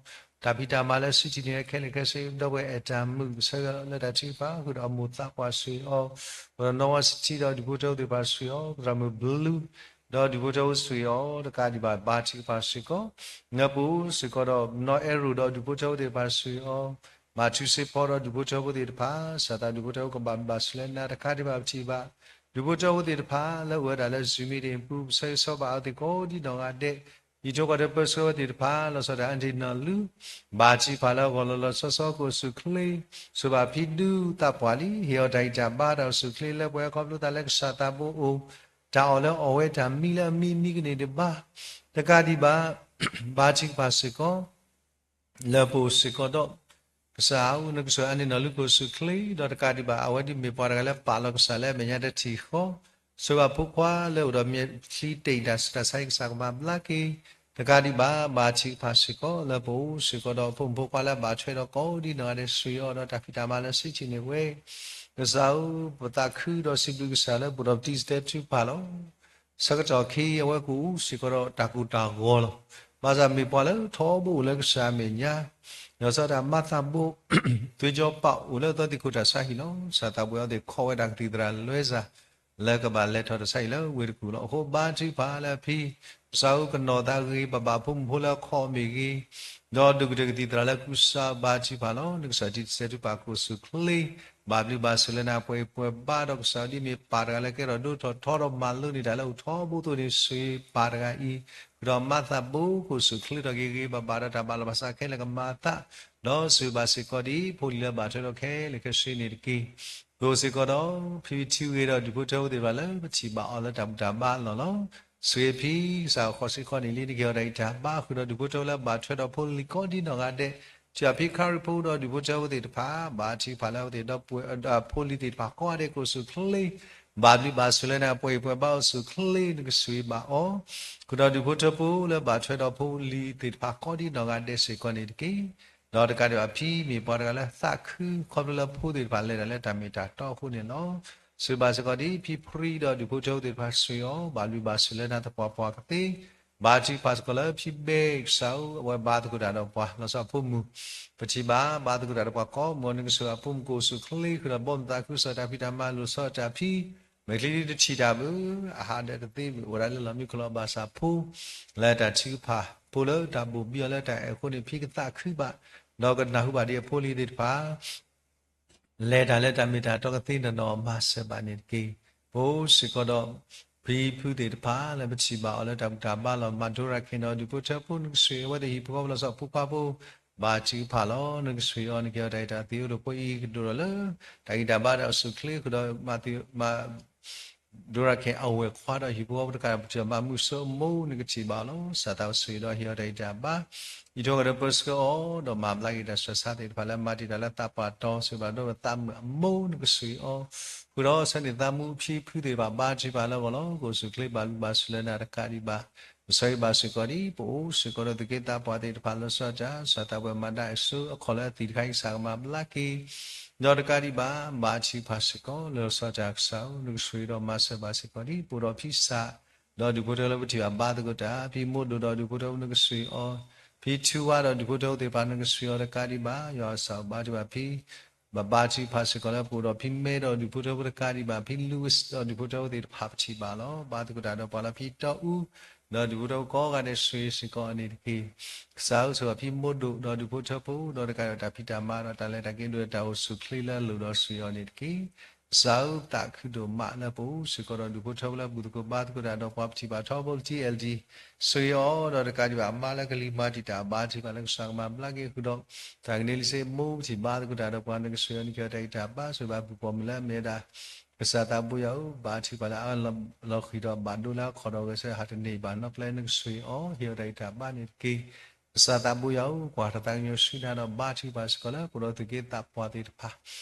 တၢ်ဖံးတၢ်မၤလၢ City န့ၣ်ခဲလၢာ်ခဲဆ့ ဒီပုၢ်ဝဲၢ်အဲၣ်တၢ်မူ ပဆၢဂ့ၤလၢတၢ်ထုကဖၣ် ဃုာ်ဒီးအမိၢ်သးပှၢ် ဆှ့အီၤ ပဒီးနီၢ်ဝါစထံဒီး ဒူၣ်ဖိထၢဖိသ့ၣ်တဖၣ် ဆှ့အီၤ ပသရၣ်မုၣ်ဘလူး ဒီးဒူၣ်ဖိထၢဖိ ဆှ့အီၤ တကးဒံးဘၣ် ဘါထုကဖၣ်စ့ၢ်ကီး နပအိၣ်စ့ၢ်ကီးဒီးနီၢ်အဲရူးဒီး ဒူၣ်ဖိထၢဖိသ့ၣ်တဖၣ် ဆှ့အီၤ ဘါထုကဖၣ်စ့ၢ်ကီးဒီး ဒူၣ်ဖိထၢဖိသ့ၣ်တဖၣ် စၢ်သးဒူၣ်ဖိထၢဖိ ကဘၣ်ဘျုးဘၣ်ဆိၣ်လၢနၤတကးဒံးဘၣ် ပထံၣ်ဘၣ် ဒူၣ်ဖိထၢဖိသ့ၣ်တဖၣ် လၢအဝဲဒၣ်လၢ Zoom မံၤဒ့ပူၤ ပဆၢဂ့ၤဆၢဘၣ်အဝဲသ့ၣ်ကိးဒံနီၢ်ဂၤဒဲး ယံာ်ထီၣ်ကီၢ်ဒီးပၢဆှၢဝဲသ့ၣ်တဖၣ် လီၤဆီဒၣ်တၢ် အၣ်ဒ့ၣ်နီၢ်လူ ဘါထုကဖၣ်လၢအဂီၢ်လီၤလီၤဆီဆီ ကအိၣ်ဆူၣ်ချ့ ဆိၣ်ဘၣ်ဖံဒူသးပှၢ်လံ ဟ့ၣ်အီၤတၢ်ဂံၢ်တၢ်ဘါတၢ်အိၣ်ဆူၣ်ချ့ လၢပှဲၤခီဖျိသးလၢကစၢ်သးဘိအိၣ် တၢ်အီၣ်လၢအီၣ်ဝဲတၢ်မံလၢအမံမံကန့ၢ်ဒံးဘၣ် တကးဒံးဘၣ် ဘါထုကဖၣ်စ့ၢ်ကီး လၢပအိၣ်စ့ၢ်ကီးဒီး ကစၢ်ဧၢ နကဆိၣ်ဂ့ၤအၣ်ဒ့ၣ်နီၢ်လူ ကအိၣ်ဆူၣ်ချ့ ဒီးတကးဒံးဘၣ် အဝဲဒၣ်မ့ၢ်ပှၤတဂၤလၢပာ်လီၤကစၢ်လၢအမဲာ်ညါတထံၣ်ဃီ ဆိၣ်ဘၣ်ဖိခွါလၢအိၣ်ဒီးမဲာ်ချံတ့ၢ်တၢ်ဆူးတၢ်ဆါအံၤ ကစၢ်ကမၤဘျါက့ၤ တကးဒံးဘၣ် ဘါထုကဖၣ်စ့ၢ်ကီး လၢပအိၣ်စ့ၢ်ကီးဒီး ဖိမုၣ်ဖိခွါလၢအဘၣ်ထွဲဒီးကိးဒံနီၢ်ဂၤဒဲး ဆှ့အီၤဒီးတၢ်ဖံးတၢ်မၤလၢ City န့ၣ်ဝဲ ကစၢ်ဧၢ ပသးခုဒီးစံးဘျုးကစၢ်လၢပအိၣ်ဒီးပတံၤတဲထုကဖၣ်လီၤ. ဆၢကတီၢ်ခဲအံၤ အဝဲကအိၣ်စ့ၢ်ကီးဒီးတၢ်ကိၢ်တၢ်ဂီၤလီၤ. ဘၣ်ဆၣ်မ့ၢ်ပှၤလၢထီဘိအိၣ်လၢကစၢ်အမဲာ်ညါ, လီၤဆီဒၣ်တၢ်မၤသးဘိ သွေးကြောပေါက် အိၣ်လၢအသီသံၣ်ခိၣ်တၢ်ဆါဟံၣ်လီၤ. ကစၢ်သးပှၢ်အဝဲသ့ၣ်ခီဝဲဒၣ်ကသံၣ်သရၣ်လွဲစၢ် လၢကဘၣ်လဲၤထီၣ်တၢ်ဆါဟံၣ်လၢဝ့ၢ်တကူၣ်လီၤ. အဃိဘါထုကဖၣ်လၢအဖံ ကစၢ်ဧၢကနီၢ်သးဂ့ၤဂ့ၤဘၣ်ဘၣ် ဖိမုၣ်ဖိလၢအခီၣ်မ့ၢ်ဂ့ၤ, ဒီးဒိၣ်ကတၢၢ်ကသံၣ်သရၣ်လၢကစၢ်ဘါထုကဖၣ်လီၤ. နကစၢ်တံၤတဲထုကဖၣ်ကအိၣ်ဆူၣ်ချ့ ဘၣ်ဘျုးဘၣ်ဆိၣ်လၢနၤ ပှဲၤပှဲၤဘါဒီးကစၢ်ဒ်မ့ၢ်ပၢ်တဂၤလၢကဲထီၣ်ဒိၣ်ထီၣ်ထီဒီးမၤလိန့ၢ်တၢ်လၢအိၣ်ထီဘိအသိးန့ၣ် ဆိၣ်ဂ့ၤပၢ်တဂၤအံၤ ဃုာ်ဒီးမၤသးဘိကအိၣ်ဆူၣ်ချ့ထီၣ်က့ၤဂ့ၤဂ့ၤဘၣ်ဘၣ်ဒီးတၢ်ဘၣ်လီၤဘၣ်စးခဲလၢာ်ကမၤအသး ဒီးဆိၣ်ဂ့ၤဘၣ်စ့ၢ်ကီးဒ်ဖိလံၤလၢဘၣ်ထွဲဒီးခဲလၢာ်ခဲဆ့န့ၣ်တက့ၢ်. ပအိၣ်စ့ၢ်ကီးဒီး ဖံဖံထံဂ့ၤဒီးဒူၣ်ဖိထၢဖိသ့ၣ်တဖၣ်လၢပထံၣ်ဘၣ်အီၤလၢတၢ်ဘူၣ်တၢ်ဘါအလီၢ်လီၤ. ဆိၣ်ဂ့ၤဖံကစၢ်ဃီၤစ့ၢ်ကီးန့ၣ်လံ နကဟ့ၣ်အီၤတၢ်ဂံၢ်တၢ်ဘါဃုာ်ဒီးဒူၣ်ဖိထၢဖိလၢဘၣ်ထွဲဒီးဖိလံၤကိးဒံနီၢ်ဂၤဒဲး ထံၣ်အဖံခရံာ်ဖိဒီးဒူၣ်ဖိထၢဖိသ့ၣ်တဖၣ် ဘါထုကဖၣ်လၢအဝဲသ့ၣ်ဒီးပှဲၤ ဖိလံၤသ့ၣ်တဖၣ်ကိးဂၤဒဲးကအိၣ်ဆူၣ်ချ့ ဘၣ်ဘျုးဘၣ်ဆိၣ်လၢနၤ ပှဲၤပှဲၤဘါအိၣ်ဆူၣ်ချ့ နကဆိၣ်ဂ့ၤဘၣ်အီၤ ဃုာ်ဒီးဒူၣ်ဖိထၢဖိလၢဘၣ်ထွဲဒီးဖိလံၤသ့ၣ်တဖၣ်ကိးဒံနီၢ်ဂၤဒဲးစ့ၢ်ကီးန့ၣ်တက့ၢ်. ဒီးတကးဒံးဘၣ်ဖံမ့ၢ်ပှၤတဂၤလၢသးခု ခီဖျိလၢဖိသ့ၣ်တဖၣ်လဲၤတၢ်လၢတၢ်မ့ၢ်တၢ်တီအဃိန့ၣ်လီၤ. ဆိၣ်ဂ့ၤဘၣ်စ့ၢ်ကီးဒ်ဖံဖံဒီးဒူၣ်ဖိထၢဖိသ့ၣ်တဖၣ်ဆိၣ်ဂ့ၤအီၤ ဘၣ်ဘျုးဘၣ်ဆိၣ်လၢနၤသပှၢ်ပှၢ်ကသ့ ဘါထုကဖၣ်စ့ၢ်ကီးလၢဖံဘဲကစၢ်ဧၢ အဝဲဘါသကိးတၢ်ဒီးပှၤ လီၤဆီအဖိမုၣ် ပထံၣ်ဘၣ် ဘါသကိးတၢ်ဒီးပှၤကိးမုၢ် နကဆိၣ်ဂ့ၤအဖိမုၣ်ကအိၣ်ဆူၣ်ချ့ ဃုာ်ဒီးဘီမုၢ်သးခုကစီၣ်တၢ်ဖံးတၢ်မၤလိာ်ဆီတၢ်ဖံ မဲာ်ချံတထံၣ်တၢ်ဘၣ် အဟးဒၢးတသ့ဘၣ် အိၣ်ဝဲဒၣ်လၢလီၢ်မံခိၣ်လီၤဘၣ်ဆၣ်ဖိ လၢတၢ်ထုကဖၣ် ဖိလၢတၢ်ဘိၣ်ဘံအီၤလၢတၢ်အဲၣ်အဃိန့ၣ် ဖံကသးခုဘၣ် ဒီးကနၢ်ဟူဘၣ်ဒ်အဖိလံၤသ့ၣ်တဖၣ် လဲၤတၢ်လၢတၢ်မ့ၢ်တၢ်တီကသ့ နီၢ်နီၢ်မၤစၢၤဘၣ်န့ၣ်တက့ၢ်. ပအိၣ်စ့ၢ်ကီးဒီး ဖံဖုသ့ၣ်တဖၣ်လၢပထံၣ်ဘၣ်အီၤလၢတၢ်ဘူၣ်တၢ်ဘါလီၤ မၤဒိရၤခဲန့ၣ်ဒီးဒူၣ်ဖိထၢဖိ နကဆိၣ်ဂ့ၤအဝဲသ့ၣ်ဟံၣ်ဖိဃီဖိလီၤဆီဖိခွါဖိ ဘါထုကဖၣ်လီၤ. နကဆိၣ်ဂ့ၤအီၤ နကဟ့ၣ်အီၤတၢ်ဂ့ၢ်တၢ်သ့အိၣ်ဒီးဖိအံၤကဒိၣ်ဒီးလၢ တၢ်ဂံၢ်တၢ်ဘါဒီးအဆူၣ်ချ့ဃုာ်ဒီး မၤ ဒိရၤခဲအဝဲၢ်ခွါဒီးဟံၣ်ဖိဃီဖိတကးဒီး ပထံၣ်ဘၣ်မုၢ်စိအမိၢ် နကထံၣ်ဘၣ်အီၤလီၤ. စၢ်သးကဆိၣ်ဂ့ၤဒီးဟ့ၣ်အီၤတၢ်ဂံၢ်တၢ်ဘါ ယံာ်ထီၣ်ကဒီးပၢဆှၢအီၤ ဒီးမၤဘျါက့ၤတၢ်ဆှၢဆါသ့ၣ်တဖၣ်လၢမၤတ့ၢ်တၢ်လၢသးပှၢ်တီ ဆိၣ်ဂ့ၤဘၣ်ဒီးသးမုၣ်အမိၢ် နကဆိၣ်ဂ့ၤအီၤ ဃုာ်ဒီးဆၢန့ၣ်သးမူဖံဖုသ့ၣ်တဖၣ် ဘါထုကဖၣ်လၢအဂီၢ်လီၤ. ကအိၣ်ဆူၣ်ချ့ဘၣ်ဘျုးဘၣ်ဆိၣ်လၢနၤတကးဒံးဘၣ် ဆိၣ်ဂ့ၤဘၣ်စ့ၢ်ကီးဒ် ပအိၣ်စ့ၢ်ကီးဒီးသုးက့သးပှၢ်သ့ၣ်တဖၣ် လီၤဆီဒၣ်တၢ် ကစၢ်သးပှၢ်မၤဒၣ်အစိအခီၣ်လၢအသံၣ်တခါအံၤ ကစၢ်ကမၤဘျါက့ၤ ဒီးတကးဒံးဘၣ် ဘါထုကဖၣ်စ့ၢ်ကီး လီၤဆီဒၣ်တၢ်ကစၢ်ဧၢ နကဆိၣ်ဂ့ၤဒီးမၤစၢၤဘၣ်စ့ၢ်ကီးဒ် ပအိၣ်ဒီးဖံစး ဒီးဒူၣ်ဖိထၢဖိလၢပထံၣ်ဘၣ်ဘါသကိးတၢ်, ဖံမိၢ်ဒိၣ်ဒီးဒူၣ်ဖိထၢဖိနကဆိၣ်ဂ့ၤအီၤ, ဖံထူဝါဒီးဒူၣ်ဖိထၢဖိသ့ၣ်တဖၣ် နကဆိၣ်ဂ့ၤအီၤတကးဒံးဘၣ် ယွၤကစၢ်ဧၢ ဘါထုကဖၣ်ဖံ ဘါထုကဖၣ်စ့ၢ်ကီးလၢပအိၣ်ဒီးဖံမဲဒီးဒူၣ်ဖိထၢဖိတကးဒံးဘၣ် ဖံလူဝဲဒီးဒူၣ်ဖိထၢဖိသ့ၣ်တဖၣ်ပထံၣ်ဘၣ်လီၤ. ဘါသကိးတၢ်ဒီးပှၤလၢဖံတီအူ ဒီးဒူၣ်ဖိထၢဖိကိးဂၤဒဲး ဆိၣ်ဂ့ၤစ့ၢ်ကီးအီၤန့ၣ်တက့ၢ်. ကစၢ်ဧၢ ဆိၣ်ဂ့ၤဖံမိၢ်ဒိၣ်ဒီးဒူၣ်ဖိထၢဖိ ဒီးတကးဒီးတၢ်ဖံးတၢ်မၤဒီးတၢ်လဲၤတၢ်က့ၤ ဒိၣ်ဒီးတၢ်အိၣ်ဆူၣ်အိၣ်ချ့လၢအလိၤဒီး ဆိၣ်ဂ့ၤအီၤန့ၣ်တက့ၢ်. ကစၢ်ဧၢ ပသးခုဒိၣ်မးလၢပအိၣ်စ့ၢ်ကီးဒီးဒူၣ်ဖိထၢဖိလၢဘူၣ်သကိးဘါသကိးတၢ်ဒီးပှၤပထံၣ်ဘၣ်ထီဘိ လၢ ထံအဲလ်ဒံ ဆိၣ်ဂ့ၤအီၤ ဒီးတကးဒံးဘၣ်အမါလၢကလံၤမၤတံာ်တာ် ဘါထုကဖၣ်လၢကစၢ်ကမၤဘျါက့ၤဃုာ်ဒီး တၢ်ကန့ၢ်လံစ့မိၢ်ပထံၣ်ဘါသကိးတၢ်ဒီးပှၤ နကဆိၣ်ဂ့ၤအီၤ နကဟ့ၣ်အီၤတၢ်ဂံၢ်တၢ်ဘါ ဆိၣ်ဂ့ၤဘၣ်ဘူၣ်ပိာ်မုၣ်လၢအမ့ၢ်ဝဲဒၣ် ကစၢ်သးဘိယွၤဧၢ ဘါထုကဖၣ်လၢအလီၤဃံၤဒီးဘၣ်ဒိလၢအခီၣ်ဒီးဂဲၤဆၢ ဟးတန့ၢ်ဘၣ်နီတဖျၢၣ် နကဆိၣ်ဂ့ၤအီၤ ဟ့ၣ်အီၤတၢ်ဂံၢ်တၢ်ဘါန့ၣ်တက့ၢ်. ကစၢ်သးဘိယွၤဧၢ ကွၢ်တၢ်သးကညီၤဆူညါဒီးဘါထုကဖၣ်စ့ၢ်ကီးလၢ ပအိၣ်ဒီးသုးက့သးပှၢ်သ့ၣ်တဖၣ်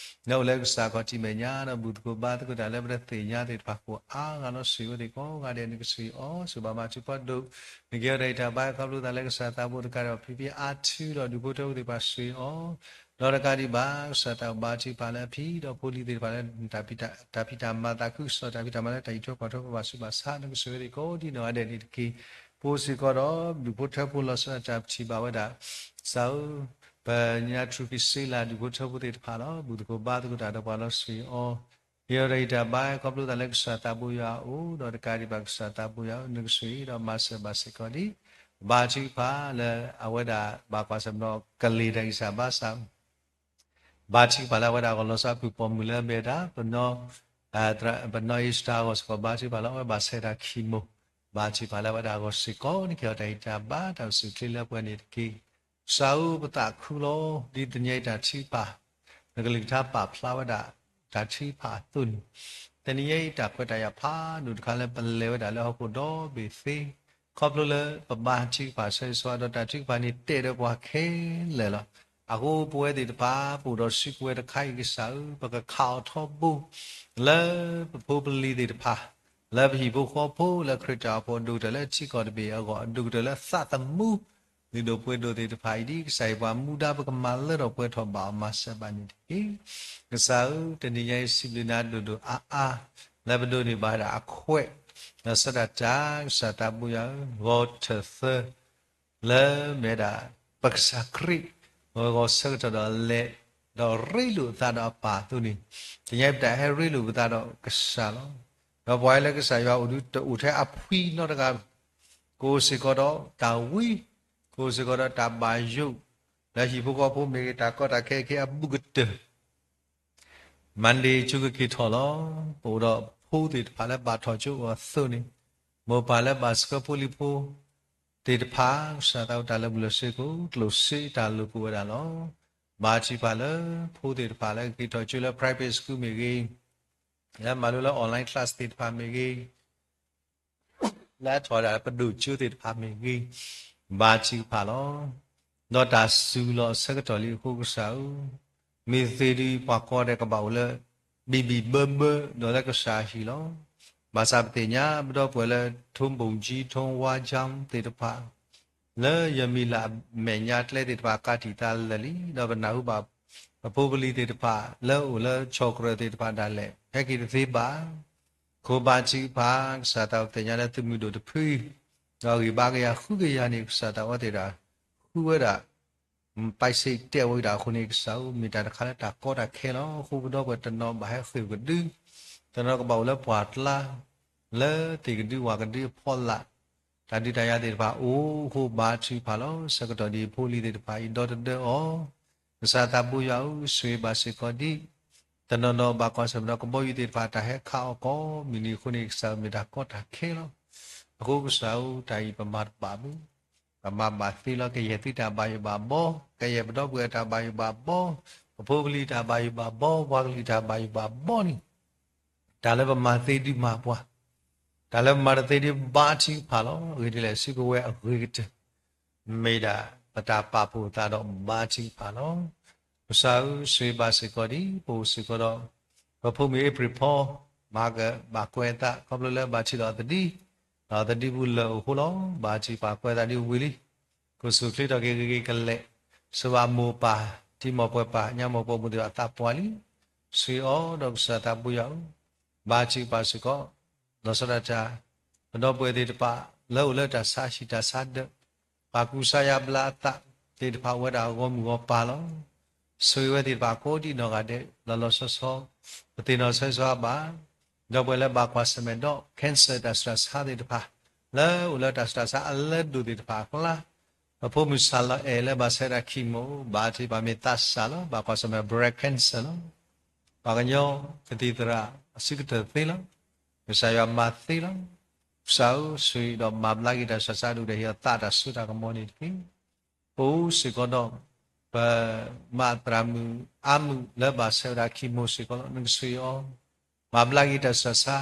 လၢအိၣ်လၢကစၢ်ခီၣ်ထံးမဲာ်ညါဒီး ဘူၣ်သကိးဘါသကိးတၢ်လၢပတသ့ၣ်ညါသ့ၣ်တဖၣ် ကိးအါဂၤလီၤ ဆိၣ်ဂ့ၤအဝဲသ့ၣ်ကိးဂၤဒဲး နကဆိၣ်ဂ့ၤအီၤ ဆိၣ်ဂ့ၤဘၣ်မၤထူဖးဒိၣ် နကဟ့ၣ်အီၤတၢ်ဂံၢ်တၢ်ဘါ ခီဖျိသးလၢကစၢ်သးဘိတကးဒီး ဖံဖံအါထုဒီးဒူၣ်ဖိထၢဖိသ့ၣ်တဖၣ် ဆိၣ်ဂ့ၤအီၤ ဒီးတကးဒံးဘၣ် ကစၢ်သးဘိ ဘါထုကဖၣ်လၢအဖံဒီးဖိလံၤသ့ၣ်တဖၣ်လၢ တၢ်ဖံးတၢ်မၤသးခုကစီၣ် တၢ်ဖံးတၢ်မၤလၢတၢ်အံးထွဲကွၢ်ထွဲပှၤဘၣ်ဆူးဘၣ်ဆါ နကဆိၣ်ဂ့ၤအဝဲသ့ၣ်ကိးဒ်နီၢ်ဂၤဒဲးန့ၣ်တက့ၢ်. ပအိၣ်စ့ၢ်ကီးဒီးဒူၣ်ဖိထၢဖိလီၤဆီဒၣ်တၢ်ပထံၣ်ဘၣ်ဝဲဒၣ် ကစၢ်ဧၢ ပညါထူက့ၤစ့လးဒူၣ်ဖိထၢဖိသ့ၣ်တဖၣ်လီၤ. ဘူၣ်သကိးဘါသကိးတၢ်ဒီးပှၤလီၤ ဆိၣ်ဂ့ၤအီၤ ဟ့ၣ်အီၤတၢ်ဂံၢ်တၢ်ဘါ ခီဖျိသးလၢကစၢ်သးဘိယွၤအအိၣ် ဒီးတကးဒံးဘၣ် ကစၢ်သးဘိယွၤဧၢ နကဆိၣ်ဂ့ၤဒီးမၤစၢၤဘၣ်စ့ၢ်ကီးဒ် ဘါထုကဖၣ်လၢအဝဲဒၣ် ဘၣ်ကွၢ်ဆၢၣ်မဲာ်ဒီး ကလ့ၢ်တၢ်ဂံၢ်စၢ်ဘါစၢ် ဘါထုကဖၣ်လၢအဝဲဒၣ်အဂီၢ် လီၤဆီဘူၣ်ပိာ်မုၣ်လၢအမ့ၢ်ဝဲဒၣ် ပနီၢ်အ့ၤစတၢၤအဂီၢ်စ့ၢ်ကီး ဘါထုကဖၣ်လၢအဝဲဘၣ်ဆဲးတၢ်ခံမိၢ် ဘါထုကဖၣ်လၢအဝဲဒၣ်အဂီၢ်စ့ၢ်ကီး နကဟ့ၣ်အီၤတၢ်ဂံၢ်တၢ်ဘါ တၢ်အိၣ်ဆူၣ်အိၣ်ချ့လၢပှဲၤန့ၣ်တက့ၢ်. ကစၢ်ဧၢ ပသးခုလီၤ ဒ်တနံၤအံၤတၢ်ထုကဖၣ် နကလုၢ်ကထါပာ်ဖျါဝဲဒၣ် တၢ်ထုကဖၣ်အသိးန့ၣ် တနံၤအံၤတၢ်ခွဲးတၢ်ယာ်ဖးဒိၣ်တခါလၢပလဲၤဝဲဒၣ်လၢဟီၣ်ခိၣ်ဒီဘ့ၣ်သ့ ခီဖျိလၢပဘါထုကဖၣ်ဆၢဂ့ၤဆၢဝါဒီး တၢ်ထုကဖၣ်န့ၣ်တဲာ်ဒီးပှၤခဲလၢာ်လီၤ. အဃိပဝဲသ့ၣ်တဖၣ် ပအိၣ်ဒီးစုကဝဲၤတခါအံၤ ကစၢ်ဧၢ ပကခးအီၤထီဘိ လၢပဖိပလံၤသ့ၣ်တဖၣ် လၢပဟံၣ်ဖိဃီဖိ လၢခရံာ်တၢ်အိၣ်ဖှိၣ်အဒိၣ်ကတၢၢ်လၢထံကီၢ်တဘ့ၣ်အဂီၢ် အဒိၣ်ကတၢၢ်လၢသးသမူ လုၢ်ဒိၣ်ပှ့ၤဒိၣ်သ့ၣ်တဖၣ်အံၤ ဒ်ကစၢ်ဟ့ၣ်ပှၤမူဒါ ပကမၤလၢထီၣ်ပှဲၤထီၣ်ဘၣ်အီၤ မၤစၢၤဘၣ်န့ၣ်တက့ၢ်. ကစၢ်ဧၢ တနံၤညါအံၤစံးဘျုးနၤဒိၣ်ဒိၣ်အါအါ လၢပဒိးန့ၢ်ဘၣ်ဝဲဒၣ်အခွဲး ဒီးဆၢတၢ်တၢ် ကစၢ်သးဘိယွၤဧၢ ဂီၤထၢၣ်သၢ လၢမ့ၢ်ဝဲဒၣ် ပကစၢ်ခရံာ် ဂီၤဆၢကတီၢ်ဒီးလဲၤ ဒီးရ့လိာ်အသးဒီးအပၢ်အသိးန့ၣ် တနံၤညါအံၤပတၢ်ဟဲရ့လိာ်ပသးဒီးကစၢ်လီၤ. ဒီးပှၤလၢကစၢ်ယွၤအိၣ်ဒုးတအိၣ်ထဲအဖှံနီတဂၤ ကအိၣ်စ့ၢ်ကီးဒီးတၢ်ဝံ ကအိၣ်စ့ၢ်ကီးဒီးတၢ်ဘၣ်ယိၣ် လၢဟံၣ်ဖိဃီဖိမ့ၢ်ဂ့ၤ တၢ်ကီတၢ်ခဲခဲအဘူးကတၢၢ် Monday ဆူကက့ၤထီၣ်လီၤ. ပအိၣ်ဒီးဖိသ့ၣ်တဖၣ်လၢဘၣ်ထီၣ်ကၠိအီၤအသိးန့ၣ် မိၢ်ပၢ်လၢဘၣ်စၢၤဖိလံၤဖိသ့ၣ်တဖၣ် ကစၢ်သးဝဲတၢ်လၢာ်ဘူၣ်လၢာ်စ့ၤ ကအိၣ်ကျိၣ်စ့တၢ်လိာ်ကွဲဝဲဒၣ်လီၤ. ဘါထုကဖၣ်လၢဖိသ့ၣ်တဖၣ်လၢကက့ၤထီၣ်ကၠိလၢ private school မ့ၢ်ဂ့ၤ လၢမၤလိလၢ online class သ့ၣ်တဖၣ်မ့ၢ်ဂ့ၤ လၢအထီၣ်ဝဲဒၣ်ပဒိၣ်ကၠိသ့ၣ်တဖၣ်မ့ၢ်ဂ့ၤ ဘါထုကဖၣ်လီၤ. ဒီးတၢ်စူၤလီၤအဆၢကတီၢ်လံအဃိကစၢ်ဧၢ, မ့ၢ်သ့ဒုးပှၤကိးဂၤဒဲးကဘၣ်အိၣ်လၢ ဘံၣ်ဘံၣ်ဘၢဘၢဒီးလၢကစၢ်အဟံၣ်လီၤ. ဘၣ်ဆၣ်ပသ့ၣ်ညါပဒီပုၢ်ဝဲၢ်လၢ ထိၣ်ဘိၣ်ကၠံ ထိၣ်ဝါကၠံသ့ၣ်တဖၣ် လၢယမံၤလၢ်မဲာ်ညါကျဲသ့ၣ်တဖၣ် ကးတံာ်သးလၢာ်လံ, ဒီးပနၢ်ဟူဘၣ် ပဖိပလံၤသ့ၣ်တဖၣ် လၢအိၣ်လၢဆီၣ်ကြၢးသ့ၣ်တဖၣ်ဒၣ်လဲာ် ဟဲက့ၤတသ့ဘၣ်. အဃိဘါထုကဖၣ် ကစၢ်သးဝဲပသ့ၣ်ညါလၢသုးမုၢ်ဒိၣ်တဖု ဒီးအဂံၢ်ဘါကယၤဃုကယၤန့ၣ် ကစၢ်သးဝဲသ့ၣ်တဖၣ် ဃုဝဲဒၣ် ပၢ်စ့တဲာ်ဝဲဒၣ်အဃိန့ၣ် ကစၢ်ဧၢ မ့ၢ်တၢ်တခါလၢတၢ်ကီတၢ်ခဲလီၤ. အဃိပဒီပုၢ်ဝဲၢ်တနီၤဘၣ်ဟဲဃ့ၢ်ကဒု, တနီၤကဘၣ်အိၣ်လၢပှၢ်ကျါ လၢသ့ၣ်ကဒုဝၣ်ကဒုအဖီလာ်, တၢ်ဒုးတၢ်ယၤသ့ၣ်တဖၣ်အိၣ်အဃိ ဘါထုကဖၣ်လီၤ. ဆၢကတီၢ်ဒ်အံၤ ဖိလံၤသ့ၣ်တဖၣ်အံၤ ဒီတဒၢအီၤ, ကစၢ်သးဘိယွၤဧၢ ဆိၣ်ဂ့ၤဘၣ်စ့ၢ်ကီးဒ် တနီၤနီၤဘၣ်ကွၢ်ဆၢၣ်မဲာ်ဒီးကဘီယူၤသ့ၣ်တဖၣ် တၢ်ဟဲခးအီၤကိးမုၢ်နံၤအဃိန့ၣ် ကစၢ်ဧၢ မ့ၢ်တၢ်ကီတၢ်ခဲလီၤ. အဃိကစၢ်ဧၢ တၢ်အံၤပမၤတဘၣ်ဘၣ် ပမၤဘၣ်သ့လီၤ. ကယဲၢ်သုတၢ်ဘၣ်ယိၣ်ဘၣ်ဘီ, ကယဲၢ်ပဒီပုၢ်ဝဲၢ်တၢ်ဘၣ်ယိၣ်ဘၣ်ဘီ, ပဖိပလံၤတၢ်ဘၣ်ယိၣ်ဘၣ်ဘီ, ပှၤကလုာ်တၢ်ဘၣ်ယိၣ်ဘၣ်ဘီန့ၣ် တၢ်လၢပမၤသ့ဒုးမၤပှၤ, တၢ်လၢပမၤတသ့ဒုးဘါထုကဖၣ်လီၤ. အဂ့ၢ်ဒ်လဲၣ် စုကဝဲၤအဂ့ၤကတၢၢ် မ့ၢ်ဒၣ်ပတၢ်ပာ်ဖှိၣ်သးဒီးဘါထုကဖၣ်လီၤ. ကစၢ်ဧၢ ဆိၣ်ဂ့ၤဘၣ်စ့ၢ်ကီးဒ် ပအိၣ်စ့ၢ်ကီးဒီး ပဖိမုၣ်အ့ဖြ့ၣ်ဖီ မၤကဘၣ်ကွဲးအသး ခီဖျိလၢဘၣ်ထံၣ်ဒီးအသဒံ, ပ ဒီးသဒံၣ်ပူၤလၢာ်အိၣ်ဃိလီၤ. ဘါထုကဖၣ်ကွဲးသးဒ်ဝံၤလံ. ကိးဆူၣ်ချ့ထီၣ်က့ၤဂ့ၤဂ့ၤကလဲာ်, ဆိၣ်ဘၣ်မိၢ်ပၢ်, တံၤမီၢ်ပှဲၤပၢ်, ညါမီၢ်ပှဲၤမိၢ်သ့ၣ်တဖၣ်အသးပှၢ်လံ. ဆှံအီၤဒီးကစၢ်သးပှၢ်ယွၤဧၢ, ဘါထုကဖၣ်စ့ၢ်ကီး, လီၤဆီဒၣ်တၢ်, ပဒီပုၢ်ဝဲၢ်သ့ၣ်တဖၣ် လၢအိၣ်လၢတၢ်ဆါဟံၣ်တၢ်ဆါဒၢး, ပှၤကူစါယါဘျါအသးသ့ၣ်တဖၣ် အိၣ်ဝဲဒၣ်အဂီၢ်မုၢ်ဂီၢ်ပၤလီၤ. ဆိၣ်ဂ့ၤဝဲသ့ၣ်တဖၣ်ကိးဒံနီၢ်ဂၤဒဲး လီၤလီၤဆီဆီ, ပသ့ၣ်နီၣ်ဆၢဂ့ၤဆၢဝါဘၣ် ဒီပုၢ်ဝဲၢ်လၢဘၣ်ကွၢ်ဆၢၣ်မဲာ်ဒီး cancer တၢ်ဆူးတၢ်ဆါသ့ၣ်တဖၣ်, လၢအိၣ်လၢတၢ်ဆူးတၢ်ဆါအလၢဒိၣ်သ့ၣ်တဖၣ်အကျါ, ပဖိမုၣ်စၢ်လီၤအဲၣ်လၢဘၣ်ဆဲးဝဲဒၣ် chemo ဘါထုကဖၣ်မ့ၢ်သးစၢ်လီၤ. ဘၣ်ကွၢ်ဆၢၣ်မဲာ် breast cancer လီၤ. ပှၤကညီကသံၣ်သရၣ်အစုကတၢၢ်သ့လီၤ. ကစၢ်ယွၤမၤသ့လီၤ. ကစၢ်ဧၢ, ဆိၣ်ဂ့ၤဒီးမၤဘျါက့ၤတၢ်ဆူးတၢ်ဆါဒိၣ်ဒီး ဟ့ၣ်အသးတၢ်စိတၢ်ကမီၤန့ၣ်တက့ၢ်. ပအိၣ်စ့ၢ်ကီးဒီး ပမၤသရၣ်မုၣ်အါမုၣ်လၢဘၣ်ဆဲးဝဲဒၣ် chemo စ့ၢ်ကီးလီၤ. နကဆိၣ်ဂ့ၤအီၤ, မၤဘျါက့ၤတၢ်ဆူးတၢ်ဆါ,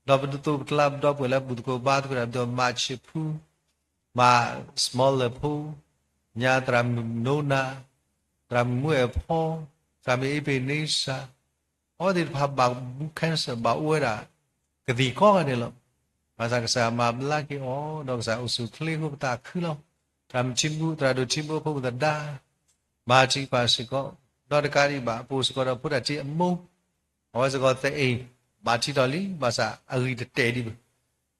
ဒီးပဒိၣ်ပကျါပဒီပုၢ်ဝဲၢ်လၢဘူၣ်သကိးဘါသကိးတၢ်ဒီး မၤဆံးဖူ မၤ small လၢဖိ, ညါသရၣ်မုၣ်နိနၤ, သရၣ်မုၣ်မူအဲၣ်ဖီ, သရၣ်မုၣ်အ့ပ့ၤန့စၢ်, အဝဲသ့ၣ်တဖၣ်ဘၣ်ဘူး cancer ဘၣ်အိၣ်ဝဲဒၣ် ကသံၣ်ကိးဂၤဒဲးလီၤ. ဘၣ်ဆၣ်ကစၢ်မၤဘျါက့ၤအီၤ ဒီးကစၢ်အိၣ်ဆူၣ်ချ့အဃိပသးခုလီၤ. သရၣ်မုၣ်ထံမူ သရၣ်ဒိၣ်ထံမူဖိမုၣ်သဒါ ဘါထုကဖၣ်စ့ၢ်ကီး, ဒီးတကးဒံးဘၣ် ပအိၣ်စ့ၢ်ကီးဒီးဖိတၢ်ထံအမိၢ်, အဝဲစ့ၢ်ကီးသအ့ၣ် ဘၣ်ထံၣ်ထီၣ်လံ ဘၣ်ဆၣ်အဂံၢ်တတဲာ်ဒံးဘၣ်.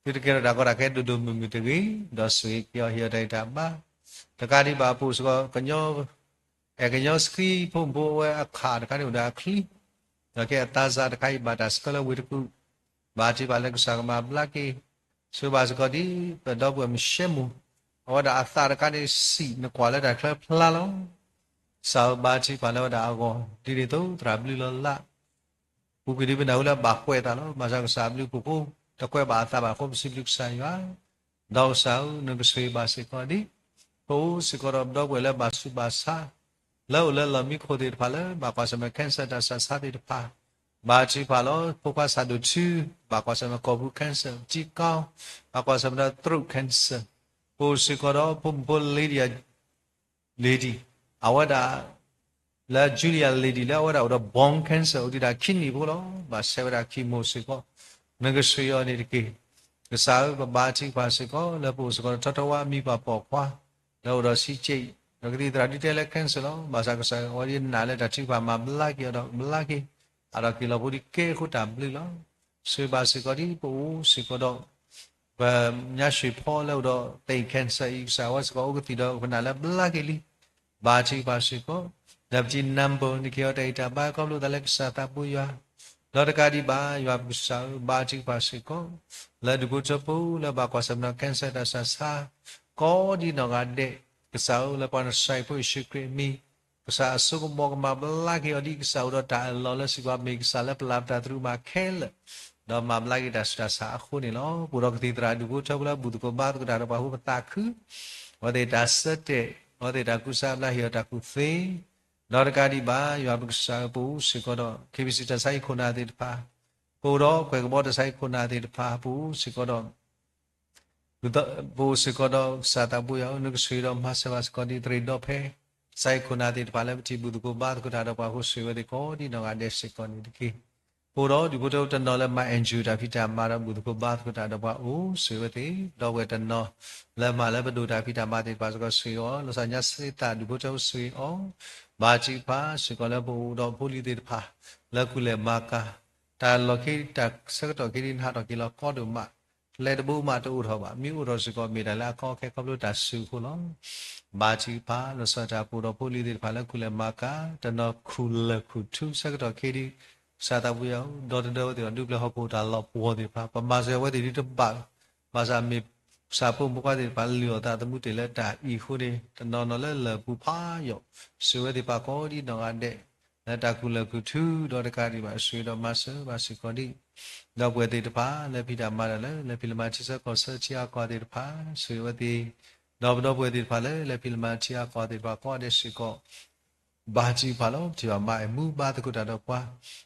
သုတကဲထီၣ်တၢ်ကီတၢ်ခဲဒိၣ်ဒိၣ်မုၢ်မုၢ်တဂ့ၤ, ဒီးဆိၣ်ဂ့ၤက့ၤအီၤဟ့ၣ်အီၤတၢ်ဂံၢ်တၢ်ဘါ, တကးဒံးဘၣ် ပအိၣ်စ့ၢ်ကီး ကညီ အဲၣ်ကညီစခရံဖိမုၣ်ဖိအဝဲအခးတခါန့ၣ်အိၣ်ဒီးအချံ, ဒီးကဲအသးစၢ်တခါအံၤဘၣ်တၢ်ဆှၢလၢဝ့ၢ်တကူၣ်, ဘါထုကဖၣ်လၢကစၢ်ကမၤဘျါက့ၤ, ဆိၣ်ဂ့ၤဘၣ်စ့ၢ်ကီးဒ် ပဒီပုၢ်ဝဲၢ်မုၢ်ရှဲမိၢ်, အဝဲဒၣ်အသးတခါန့ၣ်စံး နကွၢ်လၢတၢ်ချၢဖျါလီၤ. ကစၢ်ဧၢဘါထုကဖၣ်လၢဝဲဒၣ်အဂီၢ် ဒ်န့ၣ်အသိးသရၣ်ဘျုးလီၤလး ပူၤကွံာ်ဒ်ပနၢ်ဟူလၢဘၣ်ကွဲးအသးလီၤ. ဘၣ်ဆၣ်ကစၢ်ဘျုးဖှိၣ်ဖိ တကွဲးဘၣ်အသးဘၣ်အဃိပစံးဘျုးကစၢ်ယွၤ, ဒီးကစၢ်ဧၢ နကဆိၣ်ဂ့ၤဘၣ်စ့ၢ်ကီးဒ် ပအိၣ်စ့ၢ်ကီးဒီးပဒီပုၢ်ဝဲၢ်လၢဘၣ်ဆူးဘၣ်ဆါ, လၢအိၣ်လၢလီၢ်မံခိၣ်သ့ၣ်တဖၣ်လၢ ဘၣ်ကွၢ်ဆၢၣ်မဲာ် cancer တၢ်ဆူးတၢ်ဆါသ့ၣ်တဖၣ်, ဘါထုကဖၣ်လီၤ. ဖိခွါစၢ်ဒိၣ်ထူ ဘၣ်ကွၢ်ဆၢၣ်မဲာ်ကိာ်ပူၤ cancer ထံကီၢ်, ဘၣ်ကွၢ်ဆၢၣ်မဲာ်ဒီး throat cancer, ပအိၣ်စ့ၢ်ကီးဒီးဖိမုၣ်ဖိ Lydia Lady, အဝဲဒၣ် လၢ Julia Lady လၢအဝဲဒၣ်အိၣ်ဒီး bone cancer အိၣ်ဒံးဒၣ် kidney ဖိလီၤ. ဘၣ်ဆဲးဝဲဒၣ် chemo စ့ၢ်ကီး, နကဆိၣ်ဂ့ၤအီၤန့ၣ်တက့ၢ်. ကစၢ်ဧၢ ပဘါထုကဖၣ်စ့ၢ်ကီး လၢပအိၣ်စ့ၢ်ကီးဒီးထီထီဝါ မံၤပှၢ်ပိာ်ခွါ လၢအိၣ်ဒီးဆံးက့, ဒီးကသံၣ်သရၣ်ဒုးတဲလၢ cancer လီၤ. ဘၣ်ဆၣ်ကစၢ်ဧၢ အဝဲဒၣ်နာ်လၢတၢ်ထုကဖၣ်မၤဘျါက့ၤအီၤဒီးကဘျါက့ၤ, အဒီးက့ၤလီၤဖိဒ်ကဲအဃိတၢ်ဘျုးလီၤ. ဆိၣ်ဂ့ၤဘၣ်စ့ၢ်ကီးဒ်ပအိၣ်စ့ၢ်ကီးဒီး ပညါရွှ့ၣ်ဖီလၢအိၣ်ဒီး သ့ၣ် cancer အံၤ ကစၢ်ဝဲစ့ၢ်ကီးအိၣ်ကသံၣ်ဒီးပနာ်လၢဘျါက့ၤလံ. ဘါထုကဖၣ်စ့ၢ်ကီး, ဒီးပတံၤနၢ်ပၢၢ် နကဟ့ၣ်အီၤတၢ်ဂံၢ်တၢ်ဘါ ခီဖျိသးလၢကစၢ်သးပှၢ်ယွၤ, ဒီးတကးဒံးဘၣ် ယွၤပကစၢ်ဧၢ ဘါထုကဖၣ်စ့ၢ်ကီး, လၢဒူၣ်ဖိထၢဖိလၢဘၣ်ကွၢ်ဆၢၣ်မဲာ်ဒီး cancer တၢ်ဆူးတၢ်ဆါ ကိးဒ်နီၢ်ဂၤဒဲး, ကစၢ်ဧၢ လၢပှၤနစၢ်ဖိယ့ၣ်ၡူးခရံာ်အမံၤ, ကစၢ်အစိကမီၤကမၤဘျါက့ၤအီၤဒ်ကစၢ်အိၣ်ဒီးတၢ်အၢၣ်လီၤလၢစံးပာ်မ့ၢ်ကစၢ်လၢပျၢ်ပတၢ်သရူးမၤခဲလၢာ်, ဒီးမၤဘျါက့ၤတၢ်ဆူးတၢ်ဆါအဃိန့ၣ်လီၤ. ပအိၣ်ဒီးကသံၣ်သရၣ်ဒူၣ်ဖိထၢဖိလၢဘူၣ်သကိးဘါသကိးတၢ်ဒီးပှၤဖိပသးခု, အဝဲသ့ၣ်တၢ်ဆၢတဲာ်, အဝဲသ့ၣ်တၢ်ကူစါဘျါဟ့ၣ်အီၤတၢ်ကူၣ်သ့, ဒီးတကးဒံးဘၣ် ယွၤပကစၢ်ဧၢ ပအိၣ်စ့ၢ်ကီးဒီး KBC တၢ်ဆါဟံၣ်ခိၣ်နၢ်သ့ၣ်တဖၣ်, ပအိၣ်ဒီးကွဲၤကဘီတၢ်ဆါဟံၣ်ခိၣ်နၢ်သ့ၣ်တဖၣ် ပအိၣ်စ့ၢ်ကီးဒီး ပအိၣ်စ့ၢ်ကီးဒီးကစၢ်သးပှၢ်ယွၤဧၢ နကဆိၣ်ဂ့ၤဒီးမၤစၢၤဘၣ်စ့ၢ်ကီးဒ်သရ့ၤဒီဖဲ တၢ်ဆါဟံၣ်ခိၣ်နၢ်သ့ၣ်တဖၣ်လၢပထံၣ်ဘူၣ်သကိးဘါသကိးတၢ်ဒီးပှၤအဃိ ဆိၣ်ဂ့ၤဝဲသ့ၣ်ကိးဒ်နီၢ်ဂၤဒဲးစ့ၢ်ကီးန့ၣ်တက့ၢ်. ပအိၣ်ဒီးဒူၣ်ဖိထၢဖိတနီၤလၢမၤ injure တၢ်ဖံးတၢ်မၤဒီးဘူၣ်သကိးဘါသကိးတၢ်ဒီးပှၤအိၣ် ဆိၣ်ဂ့ၤဝဲသ့ၣ်, ဒီပုၢ်ဝဲၢ်တနီၤလၢမၤလၢပဒိၣ်တၢ်ဖံးတၢ်မၤသ့ၣ်တဖၣ်စ့ၢ်ကီး ဆိၣ်ဂ့ၤအီၤ, လီၤဆီဒၣ်ညါစ့ၢ်ကီးဒူၣ်ဖိထၢဖိဆိၣ်ဂ့ၤအီၤ, ဘါထုကဖၣ်စ့ၢ်ကီးလၢပအိၣ်ဒီးဖိလံၤသ့ၣ်တဖၣ် လၢကူၣ်လဲၤမၤကၤ တၢ်လီၢ်ခံ တၢ်ဆၢကတီၢ်ခံဒ်နဟးထီၣ်က့ၤလီၤကီဒိၣ်မး, ကျဲတဘိမးတအိၣ်ထီၣ်ဘၣ်, မ့ၢ်အိၣ်ထီၣ်စ့ၢ်ကီးမ့ၢ်တၢ်လၢအကီအခဲခီဖျိတၢ်စုအဃိလီၤ. ဘါထုကဖၣ် လီၤဆီဒၣ်တၢ်ပအိၣ်ဒီးဖိလံၤသ့ၣ်တဖၣ်လၢကူၣ်လဲၤမၤကၤ တနီၤခူၣ်လၢၢ်ခူၣ်ထူဆၢကတီၢ်ခံဒ် ကစၢ်သးပှၢ်ယွၤဧၢ ဒီတဒၢဝဲသ့ၣ်ဒီးဒူပျဲၢ်ဟီၣ်ခိၣ်တၢ်လီၤပှီၢ်သ့ၣ်တဖၣ် ပမၤစၢၤဝဲသ့ၣ်ဒ်တဘၣ် ဘၣ်ဆၣ်မ့ၢ်ကစၢ်ဖိမုၣ်ဖိခွါသ့ၣ်တဖၣ်လုၢ်အီၣ်သးသမူတ့ၢ်လၢတၢ်အံၤအဃိန့ၣ် တနီၤနီၤလၢလၢၢ်ပူၤဖးယိာ် ဆိၣ်ဂ့ၤဝဲသ့ၣ်တဖၣ်ကိးဒ်နီၢ်ဂၤဒဲး လၢတၢ်ခူၣ်လၢၢ်ခူၣ်ထူဒီးတကးဒံးဘၣ် ဆိၣ်ဂ့ၤဒီးမၤစၢၤဘၣ်စ့ၢ်ကီးဒ် ဒီပုၢ်ဝဲၢ်သ့ၣ်တဖၣ်လၢဖံးတၢ်မၤတၢ်လၢ လၢဖံးလဲၤမၤထံဆၢကီၢ်ဆၢထံအါကီၢ်သ့ၣ်တဖၣ် ဆိၣ်ဂ့ၤဝဲသ့ၣ် ဒီးပဒီပုၢ်ဝဲၢ်သ့ၣ်တဖၣ်လၢ လၢဖံးလဲၤမၤထံအါကီၢ်သ့ၣ်တဖၣ်ကိးဂၤဒဲးစ့ၢ်ကီး ဘါထုကဖၣ်လီၤ. ပထံၣ်ဘၣ်မၤအဲၣ်မူဘါသကိးတၢ်ဒီးပှၤ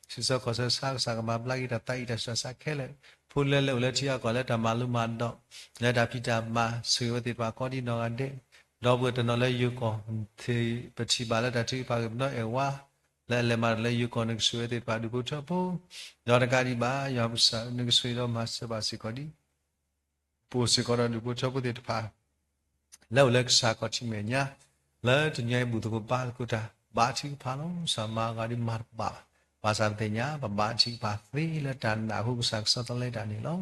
ထံဆၢကီၢ်ဆၢဆါ ကစၢ်ကမၤဘျါက့ၤတၢ်သးအံၣ်တၢ်ဆူးတၢ်ဆါခဲလၢာ် ဖိလၢလဲၤအိၣ်လၢထံအါကီၢ်လၢတၢ်မၤလိမၤဒိး လၢတၢ်ဖံးတၢ်မၤ ဆိၣ်ဂ့ၤဝဲသ့ၣ်တဖၣ်ကိးဒ်နီၢ်ဂၤဒဲး ဒီပုၢ်ဝဲၢ်တနီၤလၢယိၤကီၢ် ပထံၣ်ဘၣ်လၢတၢ်ထုကဖၣ်ဂ့ၤ ပနီၢ်အဲၣ်ဝါ လၢအလဲၤမၤတၢ်လၢယိၤကီၢ် နကဆိၣ်ဂ့ၤဝဲသ့ၣ်တဖၣ်ဒူၣ်ဖိထၢဖိ ဒီးတကးဒံးဘၣ် ယွၤပကစၢ် နကဆိၣ်ဂ့ၤဒီးမၤစၢၤဘၣ်စ့ၢ်ကီးဒ် ပအိၣ်စ့ၢ်ကီးဒီးဒူၣ်ဖိထၢဖိသ့ၣ်တဖၣ် လၢအိၣ်လၢကစၢ်ခီၣ်ထံးမဲာ်ညါ လၢတနံၤအံၤဘူၣ်သကိးဘါသကိးတၢ် ဘါထုကဖၣ်လီၤ. ကစၢ်မၤအဂၤဒ်မၤတဘၣ်ဘၣ်. ဘၣ်ဆၣ်ပသ့ၣ်ညါ ပဘါထုကဖၣ်သ့လၢတၢ်နာ်အဃိ ကစၢ်ကဆီတလဲတၢ်န့ၣ်လီၤ.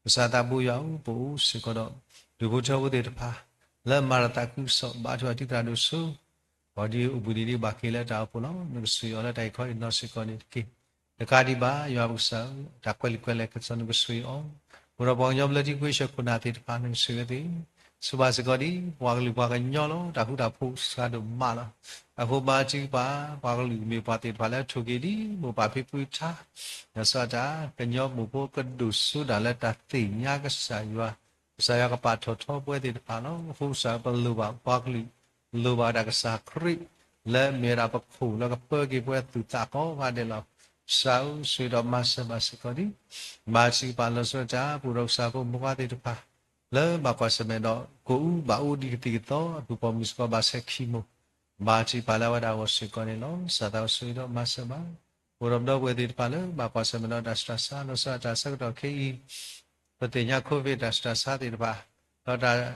ကစၢ်သးဘိယွၤဧၢ, ပအိၣ်စ့ၢ်ကီးဒီး ဒူၣ်ဖိထၢဖိသ့ၣ်တဖၣ် လၢမၤတၢ်သးခုကစီၣ် ဘါထုကဖၣ်တံၢ်သရၣ်ဒိၣ်စိ ပှၤဒ်အိၣ်ဘှံးနံၤဒ်ဘၣ်က့ၤလၢတၢ်အိၣ်ဖှိၣ်လီၤ. နကဆိၣ်ဂ့ၤအီၤလၢတၢ်အံၤခီအံၤနီၢ်စ့ၢ်ကီးန့ၣ်တက့ၢ်. တကးဒံးဘၣ် ယွၤပကစၢ်ဧၢ, တၢ်ကွဲးလံာ်ကွဲးလဲၢ်ကစီၣ်နကဆိၣ်ဂ့ၤအီၤ, အိၣ်ဒီးပှၤကညီဘျၢထံခဝ့ၡၢၣ်ခိၣ်နၢ်သ့ၣ်တဖၣ် နကဆိၣ်ဂ့ၤအီၤသ့ၣ်, ဆိၣ်ဘၣ်စ့ၢ်ကီးဒ် ပှၤကလုာ်ပှၤကညီလီၤ. တၢ်ဃူတၢ်ဖိးစှၤဒိၣ်မးလီၤ. အဃိဘါထုကဖၣ် ပှၤကလုာ်မ့ၢ်ပှၤသ့ၣ်တဖၣ်လၢအထိၣ်က့ၤဒ် မိၢ်ပၢ်ဖံဖုထါ ဒီးစီၤတၢ် ကညီမိၢ်ဖိကဒိၣ်စိဒၣ်လၢတၢ်သ့ၣ်ညါကစၢ်ယွၤ, ကစၢ်ယွၤကပာ်ထီၣ်ထီပဝဲသ့ၣ်တဖၣ်လီၤ. အဃိကစၢ်ပလိၣ်ဘၣ်ပှၤကလုာ် လိၣ်ဘၣ်တၢ်ကစၢ်ခရံာ် လၢမ့ၢ်ဝဲဒၣ်ပခိၣ်လၢကပၢက့ၤပဝဲသူၣ်သးကိးဂၤဒဲးလီၤ. ကစၢ်ဧၢ, ဆိၣ်ဂ့ၤဒီးမၤစၢၤဘၣ်စ့ၢ်ကီးဒ် ဘါထုကဖၣ်လီၤဆီဒၣ်တၢ် ပအိၣ်ဒီးကစၢ်ဖိမုၣ်ခွါသ့ၣ်တဖၣ် လၢဘၣ်ကွၢ်ဆၢၣ်မဲာ်ဒီး ကအိၣ်အူဘၣ်အိၣ်ဒ်ကသံၣ်ကသီ အပုၢ်ပိာ်မုၣ်စ့ၢ်ကီးဘၣ်ဆဲးခံမိၢ်, ဘါထုကဖၣ်လၢအဝဲဒၣ်အဂီၢ်စ့ၢ်ကီးန့ၣ်လီၤ. ကစၢ်သးဧၢ, ဆိၣ်ဂ့ၤဒီးမၤစၢၤဘၣ် အိၣ်ဒီးပဒီပုၢ်ဝဲၢ်သ့ၣ်တဖၣ်လၢ ဘၣ်ကွၢ်ဆၢၣ်မဲာ်ဒီးတၢ်ဆူးတၢ်ဆါ လီၤဆီဒၣ်တၢ်ဆၢကတီၢ်ခဲအံၤ ပသ့ၣ်ညါ COVID တၢ်ဆူးတၢ်ဆါသ့ၣ်တဖၣ် ဒီးတၢ်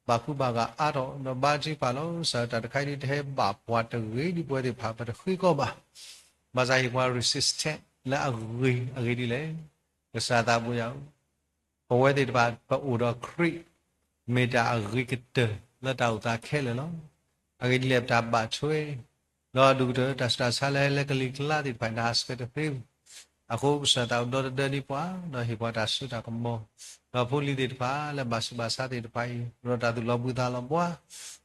ဘၣ်ကူဘၣ်ဂာ်အါထီၣ် ဒီးဘါထုကဖၣ်လီၤ. ကစၢ်ဧၢ, တၢ်တခါအံၤဒ်တဟဲဘၣ်ပှၤတဂ့ၤဒ်ပဝဲသ့ၣ်တဖၣ် ပတဃ့ကီးဘၣ်. ဘၣ်ဆၣ်ဟ့ၣ်ပှၤ resistance လၢအဂ့ၤ အဂ့ၢ်ဒ်လဲၣ်. ကစၢ်သးဘိယွၤဧၢ, ပဝဲသ့ၣ်တဖၣ် ပအိၣ်ဒီးခရံာ် မ့ၢ်တၢ်အဂ့ၤကတၢၢ်လၢတၢ်အိၣ်သးခဲလၢာ်လီၤ. အဂ့ၢ်ဒ်လဲၣ် ပတၢ်ဘၣ်ထွဲ ဒီးဒူၣ်ကတၢၢ် တၢ်ဆူးတၢ်ဆါလၢဟဲလၢကလံၤကျါသ့ၣ်တဖၣ် နဟးဆှဲးတသ့ဘူး. အဃိကစၢ်သးအိၣ်ဒီတဒၢန့ၢ်ပှၤ ဒီးဟ့ၣ်ပှၤတၢ်စိတၢ်ကမီၤ, ဒီးဖိလံၤသ့ၣ်တဖၣ်လၢဘၣ်ဆူးဘၣ်ဆါသ့ၣ်တဖၣ်အံၤ အိၣ်ဒီးတၢ်သူၣ်လီၤဘှံးသးလီၤဘှါ,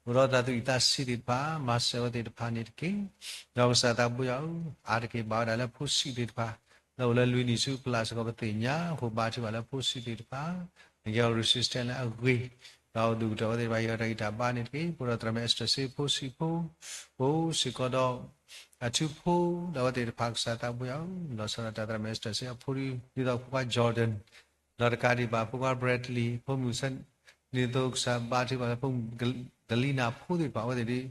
အိၣ်ဒီးတၢ်သူၣ်အုးသးဆံးသ့ၣ်တဖၣ် မၤစၢၤဝဲသ့ၣ်တဖၣ်န့ၣ်တက့ၢ်. ဒီးကစၢ်သးဘိယွၤဧၢ, အါတက့ၢ်ဘၣ်ဝဲဒၣ်လၢဖိဆံးသ့ၣ်တဖၣ် လၢအိၣ်လၢလွံၢ်နံၣ်ဆူအပျၢ်စ့ၢ်ကီး ပသ့ၣ်ညါအဃိ ဘါထုကဖၣ်လၢဖိဆံးသ့ၣ်တဖၣ် နကဟ့ၣ်အီၤ resistance လၢအဂ့ၤ, ဒီးဒူၣ်ကတၢၢ်အဝဲသ့ၣ်တဖၣ် ဟ့ၣ်အီၤတၢ်ဂံၢ်တၢ်ဘါန့ၣ်တက့ၢ်. ပအိၣ်ဒီးသရၣ်မုၣ် Esther စ့ဖိဆံးဖိ, ပအိၣ်စ့ၢ်ကီးဒီး အထူဖိ ဒီးအဝဲသ့ၣ်တဖၣ် ကစၢ်သးဘိယွၤဧၢ, လီၤဆီဒၣ်တၢ်သရၣ်မုၣ် Esther စ့အဖိဒ်သိးဖိခွါ Jordan ဒီးတကးဒံးဘၣ် ဖိခွါ Bradley ဖိမုၣ် န့ၣ်သိးကစၢ်ဘါထုကဖၣ်လၢဖိမုၣ် ကလံနၤဖိသ့ၣ်တဖၣ် အဝဲသ့ၣ်ဒ်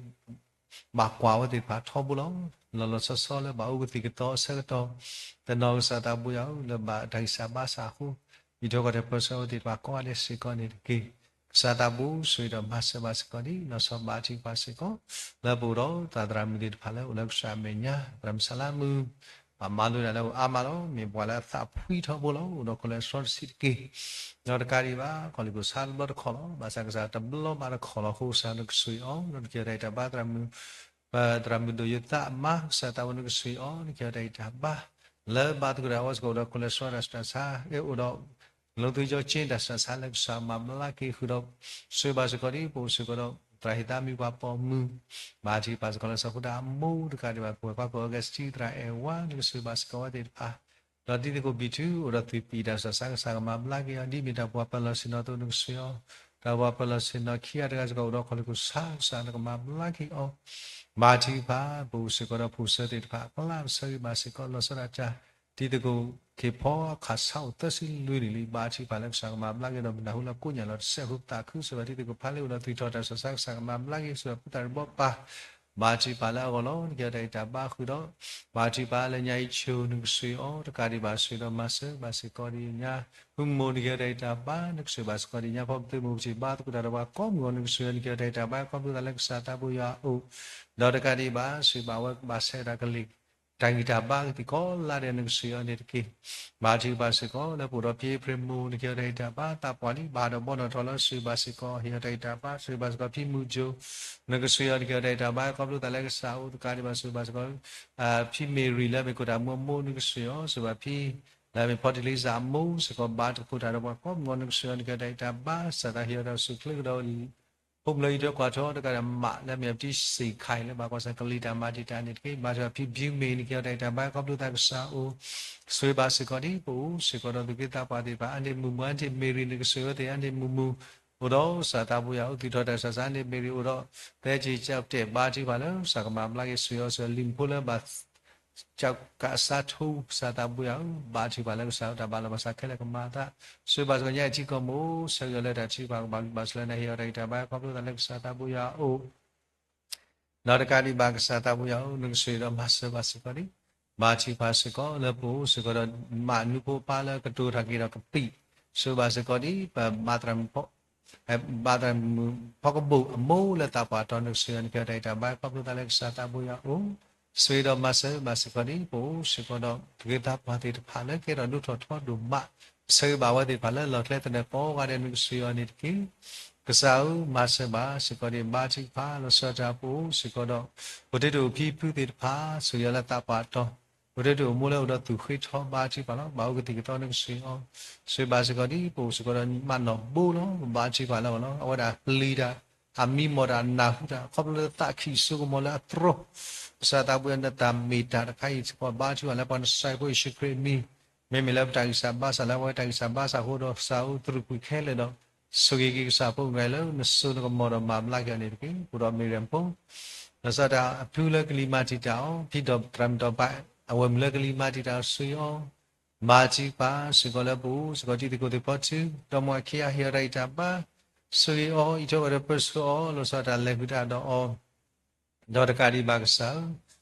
ဘၣ်ကွၢ်အဝဲသ့ၣ်တဖၣ်ထီဘိလီၤ. လီၤလီၤဆီဆီလၢဘၣ်အိၣ်ကသံၣ်ကသီအဆၢကတီၢ် တနီၤကစၢ်သးဘိယွၤဧၢ လၢဘၣ်တၢ်ဂံၢ်စၢ်ဘါစၢ်အဃိ ယံာ်ထီၣ်ကီၢ်ထံးပၢဆှၢအဝဲသ့ၣ်တဖၣ်ကိးဂၤဒဲးစ့ၢ်ကီးန့ၣ်တက့ၢ်. ကစၢ်သးဘိဆိၣ်ဂ့ၤဒီးမၤစၢၤဘၣ်စ့ၢ်ကီးဒ် လီၤဆီဘါထုကဖၣ်စ့ၢ်ကီး လၢပအိၣ်ဒီးသရၣ်မုၣ်သ့ၣ်တဖၣ်လၢအိၣ်လၢကစၢ်အမဲာ်ညါ သရၣ်မုၣ်စလါမုၣ် ဘၣ်မၤလိတၢ်လၢအါမးလီၤ. မ့ၢ်ပှၤလၢအသးဖှံထီဘိလီၤ. အိၣ်ဒီး cholesterol တဆံးတက့ၢ်. ဒီးတကးဒံးဘၣ် ကီၢ်လံၢ်ခိၣ်ဆါတဘျီတခီၣ်လီၤ. ဘၣ်ဆၣ်ကစၢ်တဘျီဘၣ်တခီၣ်လီၤ. အဃိကစၢ်နကဆိၣ်ဂ့ၤအီၤ ဒီးနကဟ့ၣ်အီၤတၢ်ဂံၢ်တၢ်ဘါ သရၣ်မုၣ် ပသရၣ်မုၣ်ဒိၣ်ယိၤသးမါ ကစၢ်သးဘိနကဆိၣ်ဂ့ၤအီၤ နကဟ့ၣ်အီၤတၢ်ဂံၢ်တၢ်ဘါ လၢဘါသကိးတၢ်အီၣ်စ့ၢ်ကီးအိၣ်ဒီး cholesterol တၢ်ဆူးတၢ်ဆါ အဲၣ်အိၣ်ဒီး လီၤသွံၣ်ကၠီကၠ့ တၢ်ဆူးတၢ်ဆါလၢကစၢ်မၤဘျါက့ၤဃုာ်ဒီး ဆိၣ်ဂ့ၤဘၣ်စ့ၢ်ကီးဒ် ပအိၣ်စ့ၢ်ကီးဒီး သရၣ်ဟ့ၣ်သးမံၤပှၤပိာ်မုၣ် ဘါထုကဖၣ်စ့ၢ်ကီးလၢစီၤဖိတၢ်အမိၢ် တကးဒံးဘၣ် ပဝဲပှၤကိး Augustine သရၣ်အဲၣ်ဝါ နကဆိၣ်ဂ့ၤဘၣ်စ့ၢ်ကီးအဝဲသ့ၣ်တဖၣ် ဒီးတံၤသကိးဘံၣ်ထူ အိၣ်ဒီးသွံၣ်ပံၣ်တၢ်ဆူးတၢ်ဆါ ကစၢ်ကမၤဘျါက့ၤအီၤ ဒ်မ့ၢ်တၢ်ပှၤပၢၤလီၢ်ဆ့ၣ်နီၤအသိး နကဆိၣ်ဂ့ၤအီၤ တၢ်ပှၤပၢၤလီၢ်ဆ့ၣ်နီၤခံဂၤတဂၤစ့ၢ်ကီး အိၣ်ဒီးကီၢ်လံၢ်ခိၣ်ဆါ ကစၢ်နကမၤဘျါက့ၤအီၤ ဘါထုကဖၣ် ပအိၣ်စ့ၢ်ကီးဒီးဖိဆၢသ့ၣ်တဖၣ် အကျါ ပဆၢဂ့ၤဘၣ်စ့ၢ်ကီး လီၤဆီဒၣ်တၢ် တံၤသကိးခ့ဖီ အခးဆါအိၣ်သၢဆံလွံၢ်နံၣ်လံ ဘါထုကဖၣ်လၢကစၢ်ကမၤဘျါက့ၤဒီး မုၢ်နၢ်ဟူလၢကိးညၣ်လီၤတစဲးအဃိ ပသးခု ဆိၣ်ဂ့ၤဘၣ်တံၤသကိးဖးလံ အိၣ်ဒီးသွံၣ်ထီၣ်တၢ်ဆူးတၢ်ဆါ ကစၢ်ကမၤဘျါက့ၤ ဆိၣ်ဂ့ၤဘၣ်ဖိသၣ်တဘီပၢ် ဘါထုကဖၣ်လၢအဂီၢ်လီၤ နကဟ့ၣ်အီၤတၢ်ဂံၢ်တၢ်ဘါဃုာ်ဒီး ဘါထုကဖၣ်လၢညါအံၤဆိ နကဆိၣ်ဂ့ၤအီၤ တကးဒံးဘၣ်ဆိၣ်ဂ့ၤဒီးမၤစၢၤဘၣ်စ့ၢ်ကီးဒ်ညါ ဖုမိၢ် နကဟ့ၣ်အီၤတၢ်ဂံၢ်တၢ်ဘါ နကဆိၣ်ဂ့ၤဘၣ်စ့ၢ်ကီးဒ်ညါ ဖီပတုာ်မုၢ်ပထံၣ်ဘါသကိးတၢ်ဒီးပှၤကိးမုၢ်ဂီၤ နကဆိၣ်ဂ့ၤအီၤ နကဟ့ၣ်အီၤတၢ်ဂံၢ်တၢ်ဘါခီဖျိသးလၢကစၢ်သးဘိယွၤအအိၣ် ဒီးတကးဒံးဘၣ် ဆိၣ်ဂ့ၤဘၣ်ဝဲဘၣ်ဆဲးတၢ်ကလံၤ တၢ်ဂံၢ်တၢ်ဘါကသံၣ်ကိးလါဒဲး နကဆိၣ်ဂ့ၤအီၤန့ၣ်တက့ၢ်. ဘါထုကဖၣ်စ့ၢ်ကီး လၢပအိၣ်ဒီးဖံဖရဲၣ်မိၢ် နကဟ့ၣ်အီၤတၢ်ဂံၢ်တၢ်ဘါ သးပှၢ်လံ ဘၣ်ဒီးဘီနီၣ်ထီၣ်လၢ ဆိၣ်ဂ့ၤဘၣ်စ့ၢ်ကီး ဟ့ၣ်အီၤတၢ်ဂံၢ်တၢ်ဘါ ဆိၣ်ဂ့ၤဘၣ်စ့ၢ်ကီးဖံမုၢ်ကၠိ နကဆိၣ်ဂ့ၤအီၤ နကဟ့ၣ်အီၤတၢ်ဂံၢ်တၢ်ဘါ ခီဖျိသးလၢကစၢ်အအိၣ် တကးဒံးဘၣ် ဆိၣ်ဂ့ၤဘၣ်စ့ၢ်ကီး ဖံမ့ၢ်ရံၤလၢမ့ၢ်ခိၣ်တၢ်မူအမိၢ် နကဆိၣ်ဂ့ၤအီၤ ဆိၣ်ဂ့ၤဘၣ်ဖံ လၢမ့ၢ်ဖီတလ့စၢ်အမိၢ်စ့ၢ်ကီး ဘါသကိးတၢ်ဒီးပှၤကိးမုၢ်ဂီၤ နကဆိၣ်ဂ့ၤအီၤ နကဟ့ၣ်အီၤတၢ်ဂံၢ်တၢ်ဘါ ကစၢ်သးဟ့ၣ်အီၤတၢ်အိၣ်ဆူၣ်အိၣ်ချ့ကဒီး ဖိမုၣ်လၢယံၤထၢကွၢ်ထီ တကးဒံးမး လၢမ့ၢ်အပတံစ့ၢ်ခါအံၤလၢဘၣ်ကွၢ်ဆၢၣ်ကလံၤတၢ်မၤတံာ်တာ်န့ၣ်တက့ၢ်. ဘါထုကဖၣ်ဖံဘျုးမ့ၢ် နကဟ့ၣ်အီၤတၢ်ဂံၢ်တၢ်ဘါ ခီဖျိသးကစၢ်အအိၣ် ဆိၣ်ဂ့ၤဘၣ်စ့ၢ်ကီးဒ်ပအိၣ်စ့ၢ်ကီးဒီးသူၣ်က့သးပှၢ်သ့ၣ်တဖၣ် အါန့ၢ်မုၢ်မုၢ် အါန့ၢ်မ့ၢ်ရံၤ နကဆိၣ်ဂ့ၤအီၤသ့ၣ် အါန့ၢ်မုၢ်မုၢ် အိၣ်ဒီးကစၢ်သးဘိယွၤအအိၣ် သွံၣ်ထီၣ်တၢ်ဆူးတၢ်ဆါ အါန့ၢ်မ့ၢ်ရံၤ အိၣ်ဒီး သဲက့ၤကၠီတဲာ် ဘါထုကဖၣ်လၢကစၢ်ကမၤဘျါက့ၤ ဆိၣ်ဂ့ၤအီၤ ဆိၣ်ဂ့ၤလံာ်ဖိလၢဘၣ် ကၠီကးစါထူ ကစၢ်သးဘိယွၤဧၢ, ဘါထုကဖၣ်လၢကစၢ်အအိၣ် တၢ်ဘၣ်လီၤဘၣ်စးခဲလၢာ်ကမၤအသး ဆိၣ်ဂ့ၤဘၣ်စ့ၢ်ကီးညါအံၤထံကီၢ်မ့ၢ် ဆၢဂ့ၤအီၤလၢတၢ်ထုကဖၣ်ကဘၣ်ဘျုးဘၣ်ဆိၣ်လၢနဟ့ၣ်အီၤတၢ်ဂံၢ်တၢ်ဘါ ခီဖျိသးလၢကစၢ်သးဘိယွၤအအိၣ် ဒီးတကးဒံးဘၣ်ကစၢ်သးဘိယွၤဧၢ, နကဆိၣ်ဂ့ၤဒီးမၤစၢၤဘၣ်စ့ၢ်ကီးန့ၣ်, ဘါထုကဖၣ်စ့ၢ်ကီးလၢပအိၣ်စ့ၢ်ကီးဒီး မးနူဖိအပၢ်လၢကတိၤတၢ်က့ၤဒီးကပံာ်, ဆိၣ်ဂ့ၤဘၣ်စ့ၢ်ကီးဒ် ပဘါသရၣ်မုၣ် ဘါသရၣ်မုၣ်ဖီကဘိၣ်အမိၢ်လၢသးပှၢ်တီၤ နကဆိၣ်ဂ့ၤအီၤ နကဟ့ၣ်အီၤတၢ်အံၤတၢ်ဘါ ခီဖျိသးလၢကစၢ်သးဘိယွၤအအိၣ်, ဆိၣ်ဂ့ၤဒီးမၤစၢၤဘၣ်စ့ၢ်ကီးဒ် ပအိၣ်စ့ၢ်ကီးဒီး ပဂ့ၤသးပှၢ်သ့ၣ်တဖၣ်လၢကဲထီၣ်ဒိၣ်ထီၣ်ထီဒိၣ်မး, ဆၢဂ့ၤဘၣ်အဝဲသ့ၣ်တဖၣ်လၢလီၢ်ကျဲသနၢၣ်ကိးဂၤဒဲး နကဆိၣ်ဂ့ၤအီၤန့ၣ်တက့ၢ်. ကစၢ်ဧၢ, မၤစၢၤဘၣ်စ့ၢ်ကီးဒ် ဘါထုကဖၣ် လီၤဆီဒၣ်တၢ် ပအိၣ်စ့ၢ်ကီးဒီး ပှၤတ့တအိၣ်ဖံဖုသ့ၣ်တဖၣ် ဆိၣ်ဂ့ၤအီၤလၢသးပှၢ်တီၤ, ပှၤတ့တအိၣ်မိၢ်လၢအိၣ်ဒီးသူၣ်ဃ့ထီ ဘါထုကဖၣ်လီၤ. ဘၣ်အိၣ်ကသံၣ်ကသီ နကဆိၣ်ဂ့ၤအီၤ, ဆိၣ်ဂ့ၤဘၣ်စ့ၢ်ကီးဒ် ပအိၣ်စ့ၢ်ကီးဒီးမၤနီၣ်ဘိလီၤ. ဘါထုကဖၣ်လၢအဂီၢ်လီၤ. အဝဲဒၣ်ပျံၤတၢ် အမံမီၢ်တၢ် နၢ်ဟူတၢ် ခီဖျိလၢသးခံစိကမီၤလၢအတြီ, ကစၢ်သးဘိယွၤ နတၢ်မ့ၢ်တၢ်တခါအံၤစ့ၢ်ကီး ဘါထုကဖၣ်လၢပှၤနစၢ်ဖိယ့ၣ်ၡူးခရံာ်အမံၤ, မ့မ့ၢ်လၢပတၢ်ဂံၢ်စၢ်ဘါစၢ်လၢအဝဲတၢ်ဂံၢ်စၢ်ဘါစၢ်အဃိဒီး ကစၢ်ဧၢ တြူာ်ကွံာ်ခဲလၢာ်ဒီး ဆိၣ်ဂ့ၤက့ၤကစၢ်ဖိဂၤလၢ နစိနကမီၤဒီးမၤဘျါက့ၤအီၤန့ၣ်တက့ၢ်. ပအိၣ်ဒီးမ့ၢ်ရၣ်ဖိ လီၤဆီဒၣ်တၢ် အဖုလၢကလံၤမၤတံာ်တာ်အီၤ ဖံဒီးသရၣ်မုၣ်ဒီးဘၣ် အဝဲမုၣ်လၢကလံၤမၤတံာ်တာ်အီၤ ဆိၣ်ဂ့ၤအီၤ, ဘါထုကဖၣ်စ့ၢ်ကီးလၢပအိၣ်စ့ၢ်ကီးဒ်သကိးသ့ၣ်ဖီထူ ဒီမါခံဂၤ ဟ့ၣ်အီၤတၢ်အံၤတၢ်ဘါ, ဆိၣ်ဂ့ၤအီၤ အံးထွဲကွၢ်ထွဲပၢဆှၢအီၤ လီၤဆီဒၣ်တၢ်လဲၤဃုာ်တၢ်ဒီးအီၤ ဒီးတကးဒံးဘၣ်ကစၢ်ဧၢ,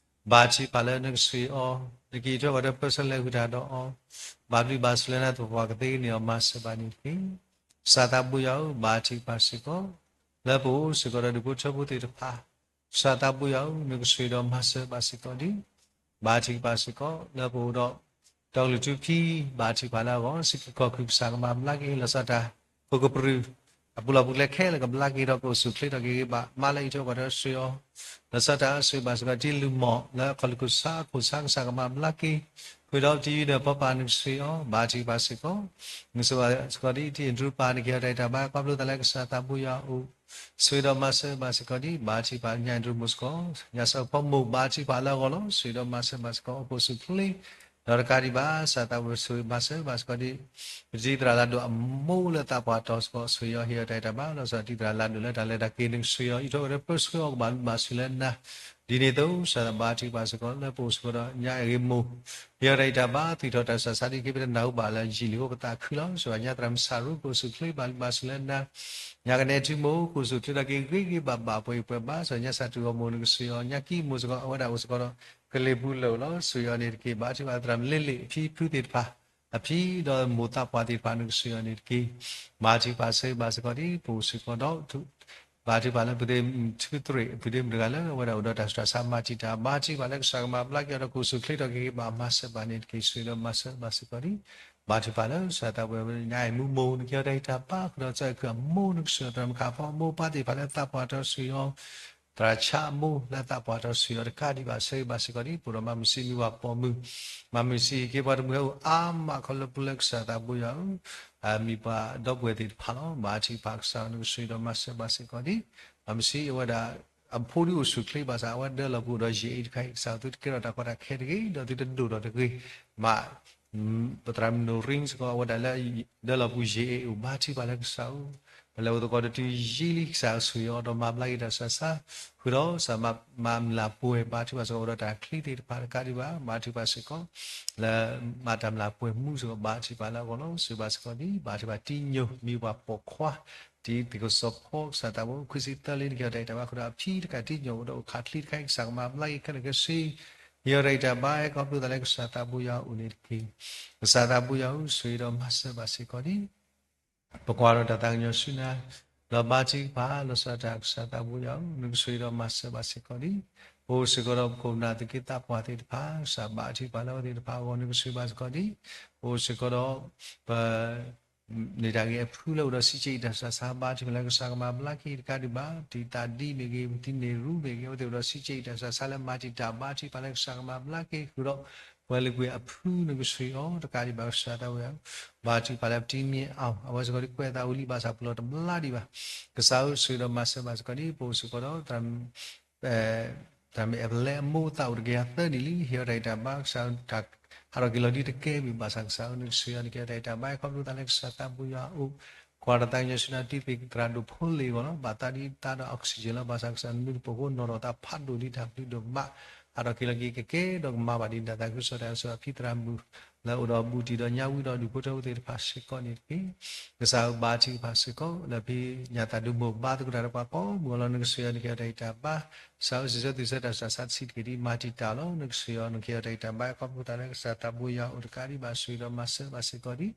ဘါထုကဖၣ်လၢနကဆိၣ်ဂ့ၤအီၤ, နကအံးထွဲကွၢ်ထွဲပၢဆှၢလဲၤဃုာ်တၢ်ဒီးအီၤ, ဘၣ်ဘျုးဘၣ်ဆိၣ်လၢနၤသပှၢ်ကသ့န့ၣ်ဒီး မၤစၢၤဘၣ်န့ၣ်တက့ၢ်. ကစၢ်သးဘိယွၤဧၢ, ဘါထုကဖၣ်စ့ၢ်ကီး လၢပအိၣ်စ့ၢ်ကီးဒီးဒူၣ်ဖိထၢဖိသ့ၣ်တဖၣ်, ကစၢ်သးဘိယွၤဧၢ, နကဆိၣ်ဂ့ၤဒီးမၤစၢၤဘၣ်စ့ၢ်ကီးဒ် ဘါထုကဖၣ်စ့ၢ်ကီး လၢပအိၣ်ဒီး တီကလုာ်ထူဖံ ဘါထုကဖၣ်လၢအဂီၢ် စ့ၢ်ကီးကီၢ်ခုၣ်ကစၢ်ကမၤဘျါက့ၤ လီၤဆီဒၣ်တၢ် ပကပြုၢ် အပူၤလီၢ်ပူၤကျဲခဲလၢာ်ကဘျါက့ၤဒီး ကအိၣ်ဆူၣ်ချ့ထီၣ်က့ၤဂ့ၤဘၣ်မးလၢအံးထွဲကွၢ်ထွဲဆိၣ်ဂ့ၤအီၤ, လီၤဆီဒၣ်တၢ်ဆိၣ်ဂ့ၤဘၣ်စ့ၢ်ကီး တံၤလုၢ်မီၢ်လၢအခီၣ်လူၢ်ခိၣ်ဆါခိၣ်ဆါကစၢ်ကမၤဘျါက့ၤ, ဃုာ်ဒီးတံၤယုၢ်ဒီးပီပၤနကဆိၣ်ဂ့ၤအီၤ ဘါထုကဖၣ်စ့ၢ်ကီး, နဆိၣ်ဂ့ၤဘၣ်စ့ၢ်ကီးဒ် တံၤအ့ၣ်တြူပၤ နကဟ့ၣ်အီၤတၢ်အံးတၢ်ဘါ ခီဖျိသးလၢကစၢ်သးဘိယွၤအအိၣ် ဆိၣ်ဂ့ၤဒီးမၤစၢၤဘၣ်စ့ၢ်ကီးဒ် ဘါထုကဖၣ်ညၣ်အ့ၣ်တြူမိၢ်စ့ၢ်ကီး, ညၣ်စီၤဖီမိၢ် ဘါထုကဖၣ်လၢအဂီၢ်လီၤ. ဆိၣ်ဂ့ၤဒီးမၤစၢၤဘၣ်စ့ၢ်ကီး အိၣ်ဖှိၣ်ဆူၣ်ချ့, ဒီးတကးဒံးဘၣ် ကစၢ်သးဘိယွၤဆိၣ်ဂ့ၤမၤစၢၤဘၣ်စ့ၢ်ကီးဒ် ပတံၤသရၣ်လၢဒိၣ်အမိၢ်လၢသးပှၢ်တီၤစ့ၢ်ကီး ဆိၣ်ဂ့ၤအီၤ ဟ့ၣ်အီၤတၢ်အံးတၢ်ဘါ လီၤဆီဒၣ်တၢ်တံၤသရၣ်လၢဒိၣ်လၢတၢ်လဲၤတၢ်က့ၤ နကဆိၣ်ဂ့ၤအီၤ အံးထွဲကွၢ်ထွဲပၢဆှၢအီၤ ကဘၣ်ဘျုးဘၣ်ဆိၣ်လၢနၤ, ဒ်န့ၣ်အသိး ကစၢ်သးဘါထုကဖၣ်စ့ၢ်ကီး လၢပအိၣ်စ့ၢ်ကီးဒီး ညၣ်အ့ၣ်ဂ့ၤမိၢ် ဟ့ၣ်အီၤတၢ်အံးတၢ်ဘါ သွံၣ်ထီၣ်တၢ်ဆူးတၢ်ဆါဒ်က့ၤ ပတနၢ်ဟူဘၣ်လၢယံာ်လံအဃိ ပသးခုလီၤ. ဆိၣ်ဂ့ၤညါသရၣ်မုၣ်စၢ်ရူ ကအိၣ်ဆူၣ်ချ့ ဘၣ်ဘျုးဘၣ်ဆိၣ်လၢနၤ, ညါကနဲထံမိၢ် ကအိၣ်ဆူၣ်ချ့ထီၣ်က့ၤဂ့ၤဂ့ၤဘၣ်ဘၣ် ပှဲၤအံၤပှဲၤဘါ, ဆိၣ်ဂ့ၤညါစၢ်တူၢ်ဂီၢ်မိၢ် နကဆိၣ်ဂ့ၤအီၤ, ညါကံမိၢ်စ့ၢ်ကီး အဝဲဒၣ်အိၣ်စ့ၢ်ကီးဒီး ကလံၤပူၤလၢာ်လီၤ. ဆိၣ်ဂ့ၤအီၤန့ၣ်တက့ၢ်. ဘါထုကဖၣ်သရၣ်မုၣ်လ့လ့ၣ် အဖံဖုသ့ၣ်တဖၣ် အဖံဒီးမိၢ်သးပှၢ်သ့ၣ်တဖၣ် နကဆိၣ်ဂ့ၤအီၤန့ၣ်တက့ၢ်. ဘါထုကဖၣ်ဆိၣ်ဂ့ၤဘၣ်စ့ၢ်ကီးဒ် ပအိၣ်စ့ၢ်ကီးဒီး ဘါထုကဖၣ်လၢပုၢ်သ့ၣ်မုၢ်ထူသရ့ၣ် ပုၢ်သ့ၣ်မုၢ်တဂၤလၢအဝဲဒၣ်အိၣ်ဒီးတၢ်ဆူးတၢ်ဆါမၤတံာ်တာ် ဘါထုကဖၣ်လၢကစၢ်ကမၤဘျါက့ၤအီၤဒီး ကအိၣ်ဆူၣ်ချ့ထီၣ်က့ၤဂ့ၤဘၣ်မၤစၢၤဘၣ်န့ၣ်တက့ၢ်. ဆိၣ်ဂ့ၤဒီးမၤစၢၤဘၣ်စ့ၢ်ကီးဒ် ဘါထုကဖၣ်လၢကစၢ်သးဘိယွၤ ညါအ့ၣ်မူမိၢ် နကဟ့ၣ်အီၤတၢ်အံးတၢ်ဘါ ဃုာ်ဒီးကစၢ်အဲၣ်ခုၣ်အမိၢ် နကဆိၣ်ဂ့ၤအီၤ သရၣ်မုၣ်ခးဖီအမိၢ်ပၢ်သ့ၣ်တဖၣ်လၢသးပှၢ်တီၤဆိၣ်ဂ့ၤအီၤ သရၣ်ဆါအမိၢ်လၢသးပှၢ်တီၤဆိၣ်ဂ့ၤအီၤတကးဒံးဘၣ် ဆိၣ်ဂ့ၤဘၣ်စ့ၢ်ကီးဒ် ပအိၣ်ဒီးမၤမုၢ်ဆံးမံၤပှၢ်ပိာ်မုၣ် မၤမုၢ်ဆံးက့ၤပှၤတမှံၤဟဲအိၣ်အါမးခီလၢပူၤလၢကစၢ်သးဘိယွၤဧၢ, မံၤပှၢ်ဒီပုၢ်ဝဲၢ်သ့ၣ်တဖၣ်လီၤ. ဘါထုကဖၣ်ကစၢ်ဧၢ နကဆိၣ်ဂ့ၤဒီးမၤစၢၤဘၣ်စ့ၢ်ကီးဒ် မၤမုၢ်ဆံးအဝဲဒၣ် အဖိဒ်အိၣ်ဆူၣ်ချ့ဘၣ်ဆၣ် အဝဲဒၢလီၤပူၤဒီးယံာ်အ့ၣ်တခါအံၤ ကစၢ်သုတကဲထီၣ်တၢ်ကီတၢ်ခဲတဂ့ၤ ဒီးသုတဒိၣ်ထီၣ်တဂ့ၤ, မ့ၢ် ပသရၣ်မုၣ်နီၣ်ရံစ့ၢ်ကီး အဝဲဒၣ်လၢ ဒၢလီၤပူၤယံာ်အ့ၣ်အိၣ် ဘါထုကဖၣ်လၢကစၢ်ဧၢ, ပလဲၤအိၣ်သကိးတတုၤယံာ်လံ ကစၢ်ဆိၣ်ဂ့ၤအီၤဒီးမၤဘျါက့ၤတၢ်ဆူးတၢ်ဆါ, ဃုာ်ဒီးကစၢ်မၤမုၢ်လၢ်ပှဲၤ ဘါထုကဖၣ်စ့ၢ်ကီး အိၣ်ဒီးတၢ်ချံသ့ၣ်တဖၣ်တကးဒံးဘၣ် ဘါထုကဖၣ်စ့ၢ်ကီး လၢမၤတၢ်မုၢ်လၢ်ပှဲၤမူစ့ၢ်ကီး ဘါထုကဖၣ်လၢအဂီၢ်လီၤ. ဆိၣ်ဂ့ၤဘၣ်စ့ၢ်ကီးဒ် ဘါထုကဖၣ်တံၤညိၣ် မံၤပှၢ်ပိာ်ခွါ တံၤသကိးစီၤဖီ ကစၢ်သးဘိ ခွံဆံသၢလံ နကဟ့ၣ်အီၤတၢ်အံးတၢ်ဘါ ဃုာ်ဒီးအဖံတကးတံၤညိၣ် အိၣ်ဒီးအိၣ်ခးချံတခါအံၤ ကစၢ်ကမၤဘျါက့ၤခဲလၢာ်ခဲဆ့ ဟ့ၣ်အီၤတၢ်အံးတၢ်ဘါ ဟဲခီဖျိသးလၢကစၢ်သးဘိယွၤအအိၣ်န့ၣ်တက့ၢ်. ကစၢ်သးဘိယွၤဧၢ ဆိၣ်ဂ့ၤဒီးမၤစၢၤဘၣ်စ့ၢ်ကီးဒ် ပကွၢ်ဒီးတၢ်သးကညီၤဆူနၤ, ဒီးဘါထုကဖၣ် လီၤဆီဒၣ်တၢ်ကစၢ်သးဘိယွၤဧၢ နကဆိၣ်ဂ့ၤဒီးမၤစၢၤဘၣ်စ့ၢ်ကီးဒ် ပအိၣ်စ့ၢ်ကီးဒီးပခိၣ်ပနၢ်သူၣ်က့သးပှၢ်သ့ၣ်တဖၣ် ကစၢ်ဘါထုကဖၣ်လၢအဝဲသ့ၣ်တဖၣ်အဂီၢ် နကဆိၣ်ဂ့ၤဘၣ်စ့ၢ်ကီးဒ် ပအိၣ်စ့ၢ်ကီးဒီး ပ န့ၢ်တၢ်ဂ့ၤအဖုလၢအိၣ်ဒီးစံးဆၢအံၤတၢ်ဆူးတၢ်ဆါ ဘါထုကဖၣ်လၢကစၢ်ကမၤဘျါက့ၤတကးဒံးဘၣ် တံၤသးဒ်မ့ၢ်ဂ့ၤ တံၤန့ၢ်ရူမ့ၢ်ဂ့ၤ အဝဲသ့ၣ်အိၣ်ဒီးစံးဆၢအံၤတၢ်ဆူးတၢ်ဆါလၢမၤတံာ်တာ် ဘါထုကဖၣ်လၢကစၢ်ကမၤဘျါက့ၤ ဃုာ်ဒီး ပှၤလၢကွံာ်အဖုနကဆိၣ်ဂ့ၤအီၤတကးဒံးဘၣ် ကစၢ်သးဘိယွၤဧၢ, ဘါထုကဖၣ်လၢပတံၤမ့ၢ်အီၤ အဝဲစ့ၢ်ကီးဒ်ကွဲးအသးဝံၤလံဘၣ်ဆၣ်ပလီၢ်တဘျါဒံးဘၣ်, ကစၢ်ဧၢ ဆိၣ်ဂ့ၤဒီးမၤစၢၤဘၣ်စ့ၢ်ကီးဒ် ပအိၣ်စ့ၢ်ကီးဒီး သရၣ်မုၣ်အဲၣ်ပလဲအမိၢ်သးအိၣ်တကယၤသၢနံၣ်လံ ဟ့ၣ်အီၤတၢ်အံးတၢ်ဘါ ကစၢ်တၢ်ဟးထီၣ်က့ၤလီၤဒ်တကဲဘၣ်ဘၣ်ဆၣ် ကစၢ်ဧၢ နကဆိၣ်ဂ့ၤအီၤ နကဟ့ၣ်အီၤတၢ်အံးတၢ်ဘါ ခီဖျိသးလၢကစၢ်သးဘိယွၤအအိၣ်, ကွၢ်ဒီးသးကညီၤဆူနၤ တံၤသကိးသရၣ်ဒိၣ်ဖိလ့ၣ်အဂီၢ်လီၤ. ဘၣ်သးဒ်တၢ်ဒီး oxygen လၢဘၣ်ဆၣ် ကစၢ်နမ့ၢ်တပိာ်ဃိနီၢ်ဒီးသးဖးဒိၣ်လံ တၢ်ဘျုးဒိၣ်မး ဟးထီၣ်က့ၤလီၤက့ၤကကဲဒီးကမၤဘၣ်ဒ်နတၢ်သးခုကစီၣ်တၢ်ကစီၣ်အဖံသရၣ်မုၣ် လၢအိၣ်ဒီးဘူးတံၢ်ဒီးညါဝံဒီးဒူၣ်ဖိထၢဖိသ့ၣ်တဖၣ်စ့ၢ်ကီးန့ၣ်တက့ၢ်. ကစၢ်ဧၢ ဘါထုကဖၣ်စ့ၢ်ကီး လၢဖံညၣ်သးဒူမိၢ်ဘါသကိးတၢ်ဒီးပှၤကိးမုၢ်အလီၢ် နကဆိၣ်ဂ့ၤအီၤ နကဟ့ၣ်အီၤတၢ်အံးတၢ်ဘါ, ကစၢ်ဧၢ စံးဆၢသုးဆၢတၢ်ဆူးတၢ်ဆါတဆံးတက့ၢ်ဒ်မၤတံာ်တာ်လီၤ. နကဆိၣ်ဂ့ၤအီၤ နကဟ့ၣ်အီၤတၢ်အံးတၢ်ဘါ ခီဖျိသးလၢကစၢ်သးဘိယွၤအအိၣ်တကးဒံးဘၣ် ဆိၣ်ဂ့ၤဒီးမၤစၢၤဘၣ်စ့ၢ်ကီးဒ်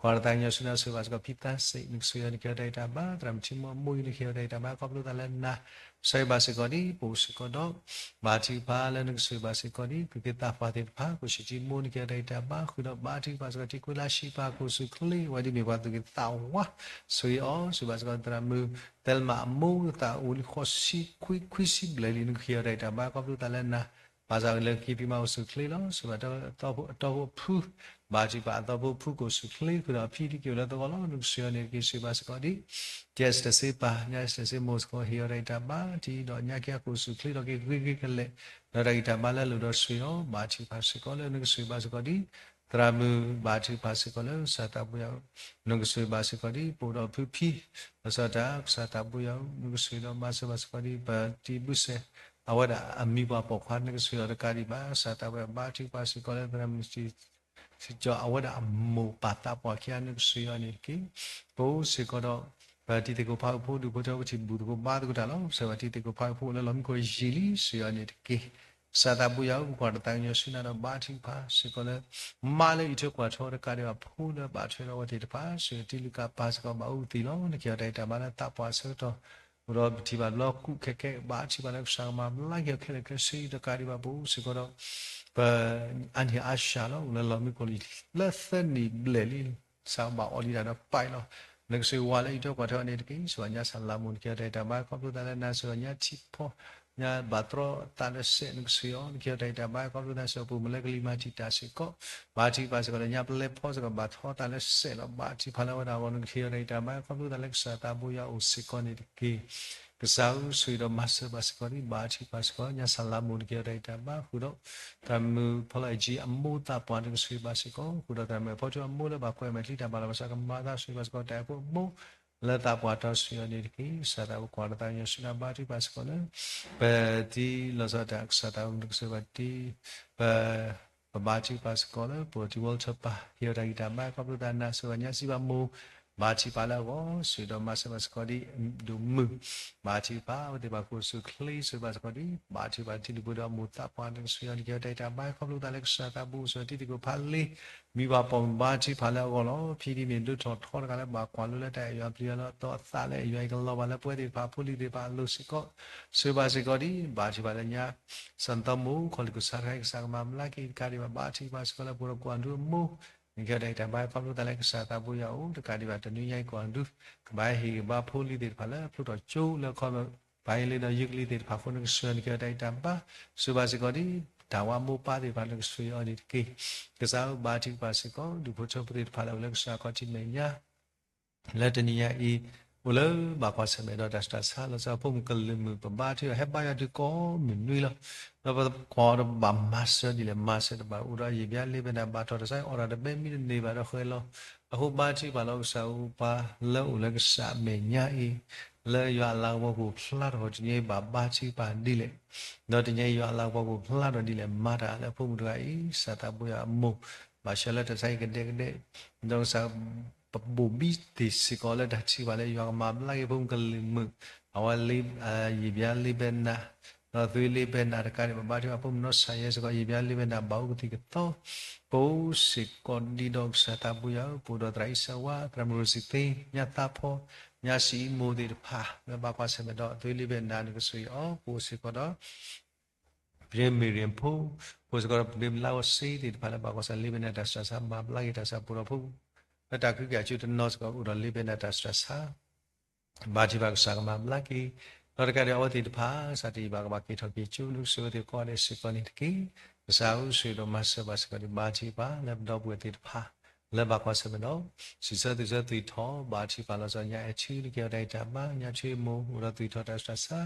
ပကွၢ်တၢ်သးကညီၤဆူနၤ ဆိၣ်ဂ့ၤဘၣ်စ့ၢ်ကီး ဖံသးစ့ၣ် နကဆိၣ်ဂ့ၤအီၤ နကဟ့ၣ်အီၤတၢ်ဂံၢ်တၢ်ဘါ သရၣ်မုၣ်ထံမိၢ်အမိၢ်အံၤ နကဟ့ၣ်အီၤတၢ်ဂံၢ်တၢ်ဘါ ခီဖျိသးလၢနၤ ကစၢ်ယွၤဘၣ်စ့ၢ်ကီးဒ် ပအိၣ်စ့ၢ်ကီးဒီး ဘါထုကဖၣ်လၢ နကဆိၣ်ဂ့ၤဘၣ်စ့ၢ်ကီးဒ် သူၣ်က့သးပှၢ်သ့ၣ်တဖၣ် ကိၣ်ဆံၣ်ထံမိၢ် နကဟ့ၣ်အီၤတၢ်ဂံၢ်တၢ်ဘါ ဃုာ်ဒီးဘါထုကဖၣ်စ့ၢ်ကီး ထံခွံလါဆံပၤ ကအိၣ်ဆူၣ်ချ့ အဝဲဒ်မ့ၢ်ပှၤသူၣ်က့သးဝါ ဆိၣ်ဂ့ၤအီၤ ဆိၣ်ဂ့ၤဘၣ်စ့ၢ်ကီး သရၣ်မုၣ် သဲလမးအမိၢ် သးအိၣ်လံဃိးဆံခွံ ခွံဆံဘျဲၣ်လံ နကဟ့ၣ်အီၤတၢ်ဂံၢ်တၢ်ဘါ ခီဖျိသးလၢနၤ ဘၣ်ဆၣ်လၢခံဖံးမၤအိၣ်ဆူၣ်ချ့လီၤ ဆိၣ်ဂ့ၤဘၣ်အတီအဖိအဖု ဘါထုကဖၣ်အတီအဖိအဖု ကအိၣ်ဆူၣ်ချ့ ဃုာ်ဒီးအဖံတက့ၢ်လၢသဝီလီၤ နကဆိၣ်ဂ့ၤအီၤန့ၣ်တက့ၢ် ဆိၣ်ဂ့ၤဘၣ်စ့ၢ်ကီးဒ် ကဲစတၢၢ်စ့ပၢ် ညါစတၢၢ်စ့မိၢ်စ့ၢ်ကီး ဟ့ၣ်အီၤတၢ်ဂံၢ်တၢ်ဘါ တံၤဒီးညါက့ၤအကအိၣ်ဆူၣ်ချ့ဒီးက့ၤဂ့ၤဂ့ၤကလဲာ် ဒီးတၢ်ဂံၢ်တၢ်ဘါလၢအလိၣ်ဒီးဆိၣ်ဂ့ၤအီၤ ဘါထုကဖၣ်စ့ၢ်ကီးလၢ နကဆိၣ်ဂ့ၤဘၣ်စ့ၢ်ကီးဒ် သရၣ်မုၣ် ဘါထုကဖၣ်စ့ၢ်ကီးလၢ ကစၢ်သးဘိယွၤ နကဆိၣ်ဂ့ၤဘၣ်စ့ၢ်ကီးဒ် ပအိၣ်ဒီးဖုဖံ လီၤဆီဒၣ်တၢ် ကစၢ်သးဘိယွၤ နကဆိၣ်ဂ့ၤဒီးမၤစၢၤဘၣ်စ့ၢ်ကီးဒ် ပတံၤဘုၣ်စဲး အဝဲဒၣ်အမံၤပှၢ်ပိာ်ခွါ နကဆိၣ်ဂ့ၤအီၤတကးဒံးဘၣ် ကစၢ်သးဘိယွၤ ဘါထုကဖၣ်စ့ၢ်ကီးလၢ သရၣ်မုၣ် စံကၠီ အဝဲဒၣ်အမိၢ်ပၢ်သးပှၢ်ခံဂၤ နကဆိၣ်ဂ့ၤအီၤန့ၣ်တက့ၢ်. ပအိၣ်စ့ၢ်ကီးဒီး ပတံၤသကိးဖးအုးဖိ ဒူၣ်ဖိထၢဖိ ပထံၣ်ဘူၣ်သကိးဘါသကိးတၢ်လီၤ. ပဆၢဝဲတံၤသကိးဖးအုးဖိလၢလီၢ်မံခိၣ်ယံာ်လံ ဆိၣ်ဂ့ၤအီၤန့ၣ်တက့ၢ်. ကစၢ်သးဘိယွၤဧၢ ပကွၢ်တၢ်သးကညီၤဆူနၤဒီး ဘါထုကဖၣ်စ့ၢ်ကီးလၢ မါလၢအံးထွဲကွၢ်ထွဲတကးဒံးဘၣ် ဖိလၢဘၣ်ထွဲဒီးအဝဲသ့ၣ်တဖၣ် ဆိၣ်ဂ့ၤတံၤလုၢ်ကၣ်ပၢ်စ့ၢ်ကီး ဘၣ်အုၣ်ကသံၣ်လီၤ. နကဟ့ၣ်အီၤတၢ်ဂံၢ်တၢ်ဘါလၢသးပှၢ်အဆၢကတီၢ် အိၣ်ဒီးပထံၣ်ဘၣ်တဘျီ ကူးခဲကဲ ဘါထုကဖၣ်လၢကစၢ်ကမၤဘျါက့ၤအီၤခဲလၢာ်ခဲဆ့တကးဒံးဘၣ် ပအိၣ်စ့ၢ်ကီးဒီး ပအါနံၣ်အါစှၤလီၤ အိၣ်လၢလီၢ်မံခိၣ်လၢသၢနံၣ်ဘျဲၣ်လံ စးဘၣ်အီၣ်လံတၢ်ဒီးပာ်အံၤလီၤ. နကဆိၣ်ဂ့ၤဝၤလၢအံးထွဲကွၢ်ထွဲအီၤန့ၣ်တက့ၢ်. ဆိၣ်ဂ့ၤညါစၢ်လၤမိၢ် နကဟ့ၣ်အီၤတၢ်ဂံၢ်တၢ်ဘါ ခီဖျိသးလၢနၤ ဆိၣ်ဂ့ၤညါထံဖီ ညါဘၣ်တြီသးလၢစဲး နကဆိၣ်ဂ့ၤအီၤ နကဟ့ၣ်အီၤတၢ်ဂံၢ်တၢ်ဘါ ခီဖျိသးစ့ၢ်ကီး ပမုၢ်လၢကလံၤမၤတံာ်တာ်စ့ၢ်ကီး ဘါထုကဖၣ်စ့ၢ်ကီးလၢညါပလဲဖီစ့ၢ်ကီး ဘၣ်ထီသးလၢစဲးလီၤ. ဘါထုကဖၣ်လၢအဝဲဒၣ်အဂီၢ် နကဟ့ၣ်အီၤတၢ်ဂံၢ်တၢ်ဘါ ခီဖျိသးလၢကစၢ်သးဘိယွၤအိၣ်စ့ၢ်ကီးန့ၣ်တက့ၢ်. ကစၢ်ဧၢ ဆိၣ်ဂ့ၤဒီးမၤစၢၤဘၣ်စ့ၢ်ကီးဒ် ဘါထုကဖၣ်စ့ၢ်ကီး ညါစၢ်လၤမိၢ် နကဟ့ၣ်အီၤတၢ်ဂံၢ်တၢ်ဘါ ဃုာ်ဒီး သရၣ်မုၣ်ဖီလီၤအ့ၣ်ကၠံအမိၢ်သးပှၢ် နကဆိၣ်ဂ့ၤဘၣ်စ့ၢ်ကီး ဃုာ်ဒီးသရၣ်မုၣ်အဖီထူအမိၢ်လၢဘၣ်ကွဲးမဲာ်ချံတၢ်ဘၣ်လီၤ ဘၣ်ဆၣ်ကမၤသး ဆိၣ်ဂ့ၤဘၣ်စ့ၢ်ကီး တၢ်အဲၣ်ဖိအမိၢ် လၢသးပှၢ်တီ ဆိၣ်ဂ့ၤအီၤန့ၣ်တက့ၢ်. ကစၢ်သးဘိယွၤ ပကွၢ်တၢ်သးကညီၤဆူနၤ ဘါထုကဖၣ်စ့ၢ်ကီးလၢ ပတံၤလီၤဆီဒၣ်တၢ် ကစၢ်သးဘိယွၤ နကဆိၣ်ဂ့ၤဘၣ်တံၤ ပ ပဘါထုကဖၣ်စ့ၢ်ကီးလၢ ပအိၣ်တံၤဝီထၢၣ်ပၢ် ဟ့ၣ်အီၤတၢ်ဂံၢ်တၢ်ဘါ ခီဖျိသးနၤ ဆိၣ်ဂ့ၤညါစံးဘၣ်မိၢ် ဘါထုကဖၣ်လၢအဂီၢ် ဆိၣ်ဂ့ၤဒီးမၤစၢၤဘၣ်စ့ၢ်ကီးဒ် ဒိၣ်မုၣ် ဘါထုကဖၣ် အဝဲသ့ၣ်တဖၣ်ကအိၣ်ဆူၣ်ချ့ ဆိၣ်ဂ့ၤဘၣ်စ့ၢ်ကီးဒ် ဘါထုကဖၣ်တံၤသကိးဒီးအမိၢ်သးပှၢ် နကဆိၣ်ဂ့ၤအီၤ နကဟ့ၣ်အီၤတၢ်ဂံၢ်တၢ်ဘါ ခီဖျိသးလၢကစၢ်သးဘိယွၤ ဆိၣ်ဂ့ၤတံၤသကိးဖးလ့ မံၤပှၢ်ပိာ်မုၣ် ဘါထုကဖၣ်လၢအဂီၢ်လီၤ. ဖံဒ်န့ၣ် ဒိၣ်ထီၣ်ထီတဂၤလၢဘၣ်ကွၢ်လိလၢတၢ်အဲၣ်ယွၤပျံၤယွၤလၢအသီအသးလၢအဲၣ်ယွၤအံၤ ကလီၤဘၣ်လၢပဝဲသ့ၣ်တဖၣ်ဖိလံၤသ့ၣ်တဖၣ်အလိၤစ့ၢ်ကီး ဆိၣ်ဂ့ၤဘၣ်စ့ၢ်ကီးဒ် ဘါထုကဖၣ်လၢညါ စၢ်သီမိၢ် ခီလ့ၣ်ကစၢ်တခါအံၤ ကစၢ်ကမၤဘျါက့ၤတကးဒံးဘၣ် ဘါထုကဖၣ်စ့ၢ်ကီးလၢပအိၣ်ဒီးကွၢ်ဒူအမိၢ် နကဟ့ၣ်အီၤတၢ်ဂံၢ်တၢ်ဘါ ခီဖျိသးလၢကစၢ်သးဘိယွၤအိၣ် တကးဒံးဘၣ် တနွံညါအံၤကွၢ်ဒူ ကဘၣ်ဟ့ၣ်ဂံၢ်ဘါဖိလံၤသ့ၣ်တဖၣ်လၢ ဖျိထီၣ်ကၠိလၢခီ ပၤအ့လ့ဒီးယုၢ်ကလံၤသ့ၣ်တဖၣ်အဃိ နကဆိၣ်ဂ့ၤအီၤ နကဟ့ၣ်အီၤတၢ်ဂံၢ်တၢ်ဘါ ဆိၣ်ဂ့ၤဘၣ်စ့ၢ်ကီးဒ် တၢ်ဝါမိၢ်ပၢ်သ့ၣ်တဖၣ် နကဆိၣ်ဂ့ၤအီၤန့ၣ်တက့ၢ်. ကစၢ်ဧၢ ဘါထုကဖၣ်စ့ၢ်ကီး ဒူၣ်ဖိထၢဖိသ့ၣ်တဖၣ်လၢအိၣ်လၢကစၢ်ခီၣ်ထံးမဲာ်ညါ လၢတနံၤညါအံၤ အိၣ်လၢဘၣ်ကွၢ်ဆၢၣ်မဲာ်ဒီးတၢ်ဆူးတၢ်ဆါ လီၤဆီဖိမုၣ်ကလုာ်မုၣ် ပဘါထုကဖၣ် ဟဲဘါယွၤတုၤကိးမုၢ်နွံလီၤ. ဒီးပကွၢ်ဒီးပဘၣ်မၤစၢၤဒ်လဲၣ် မၤစၢၤတဘၣ် အိၣ်ဒီးယံာ်ဘျါလ့ဘဲနၤ ဘၣ်ထီၣ်တၢ်ဆါ အီၣ်တၢ်တဘဲမံတန့ၢ်ဘၣ်ဒီးဃဲၤလီၤ. အဃိဘါထုကဖၣ်လီၤ ကစၢ်ဧၢ ပှၤလၢအိၣ်လၢကစၢ်အမဲာ်ညါအံၤ လၢယွၤအလၤကပီၤကအိၣ်ဖျါထီၣ် တနံၤအံၤဘၣ်ဘါထုကဖၣ်ဒ်လဲၣ် ဒီးတနံၤအံၤယွၤအလၤကပီၤကအိၣ်ဖျါထီၣ်ဒ်လဲၣ် မၤတၢ်လၢအဖိမုၣ်တဂၤအံၤ ကစၢ်သးဘိယွၤအမိၢ် ဘၣ်ဆၢလၢတၢ်ဆါအံၤကဒဲကဒဲ ဒီးကစၢ် ပဘိၣ်ဘံသ့ၣ်စ့ၢ်ကီးလၢတၢ်ထုကဖၣ်လၢယွၤကမၤဘျါက့ၤဖိမုၣ်ကလုာ်မုၣ် အဝဲ ယံာ်ဘျါလ့ဘဲနၤ ဒီးသွံလ့ဘဲနၤတကးဒံးဘၣ် ဘါထုကဖၣ်ဖိမုၣ်နီၢ်ဆၣ်ယဲစ့ၢ်ကီး ယံာ်ဘျါလ့ဘဲနၤ ဘၣ်အိၣ်ကသံၣ်ကသီ ပအိၣ်စ့ၢ်ကီးဒ်ဒီးကစၢ်သးဘိယွၤဧၢ ပအိၣ်ဒီးသရၣ်အံၣ်စၢၤဝါ သရၣ်မုၣ်ရိၤစံသ့ ညါသးဖီ ညါစံအံမိၢ်သ့ၣ်တဖၣ် လၢဘၣ်ကွၢ်ဆၢၣ်မဲာ်ဒီးသွံလ့ဘဲနၤ နကဆိၣ်ဂ့ၤအီၤ ပအိၣ်စ့ၢ်ကီးဒီး ပဒ့မ့ၢ်ရ့ၣ်ဖိ ပအိၣ်စ့ၢ်ကီးဒီးပဒ့မ့ၢ်လါဝီၤစ့သ့ၣ်တဖၣ်လၢဘၣ်ကွၢ်ဆၢၣ်လ့ဘဲနၤ တၢ်ဆူးတၢ်ဆါ မၤဘျါက့ၤတၢ်ဆူးတၢ်ဆါ ပအိၣ်ဒီးဖိ လၢတၢ်ခုက့ၤအကၠိတနီၤစ့ၢ်ကီး အိၣ်ဒီးလ့ဘဲနၤတၢ်ဆူးတၢ်ဆါ ဘါထုကဖၣ်ကစၢ်ကမၤဘျါက့ၤ ဒီးတကးဒံးအဝဲသ့ၣ်တဖၣ် ကစၢ်တယံာ်ဘၣ်ကဘၣ်က့ၤထီၣ်က့ၤကၠိ နကဆိၣ်ဂ့ၤအဝဲသ့ၣ်ကိးဂၤဒဲးစ့ၢ်ကီးန့ၣ်တက့ၢ်. ကစၢ်ဧၢ ဆိၣ်ဂ့ၤဒီးမၤစၢၤဘၣ်စ့ၢ်ကီးဒံး ဘါထုကဖၣ်လၢပဒီပုၢ်ဝဲၢ်သ့ၣ်တဖ၁ၣ် လၢဘၣ်ကွၢ်ဆၢၣ်မဲာ်ဒီး စံးဆၢသူၣ်ဆၢသွံၣ်ထီၣ် ဘါထုကဖၣ်လီၤဆီညါအဲၣ်ထူ နကဟ့ၣ်အီၤတၢ်ဂံၢ်တၢ်ဘါ ညါထူအမိၢ် အိၣ်ဒီးသွံၣ်ထီၣ်တၢ်ဆူးတၢ်ဆါ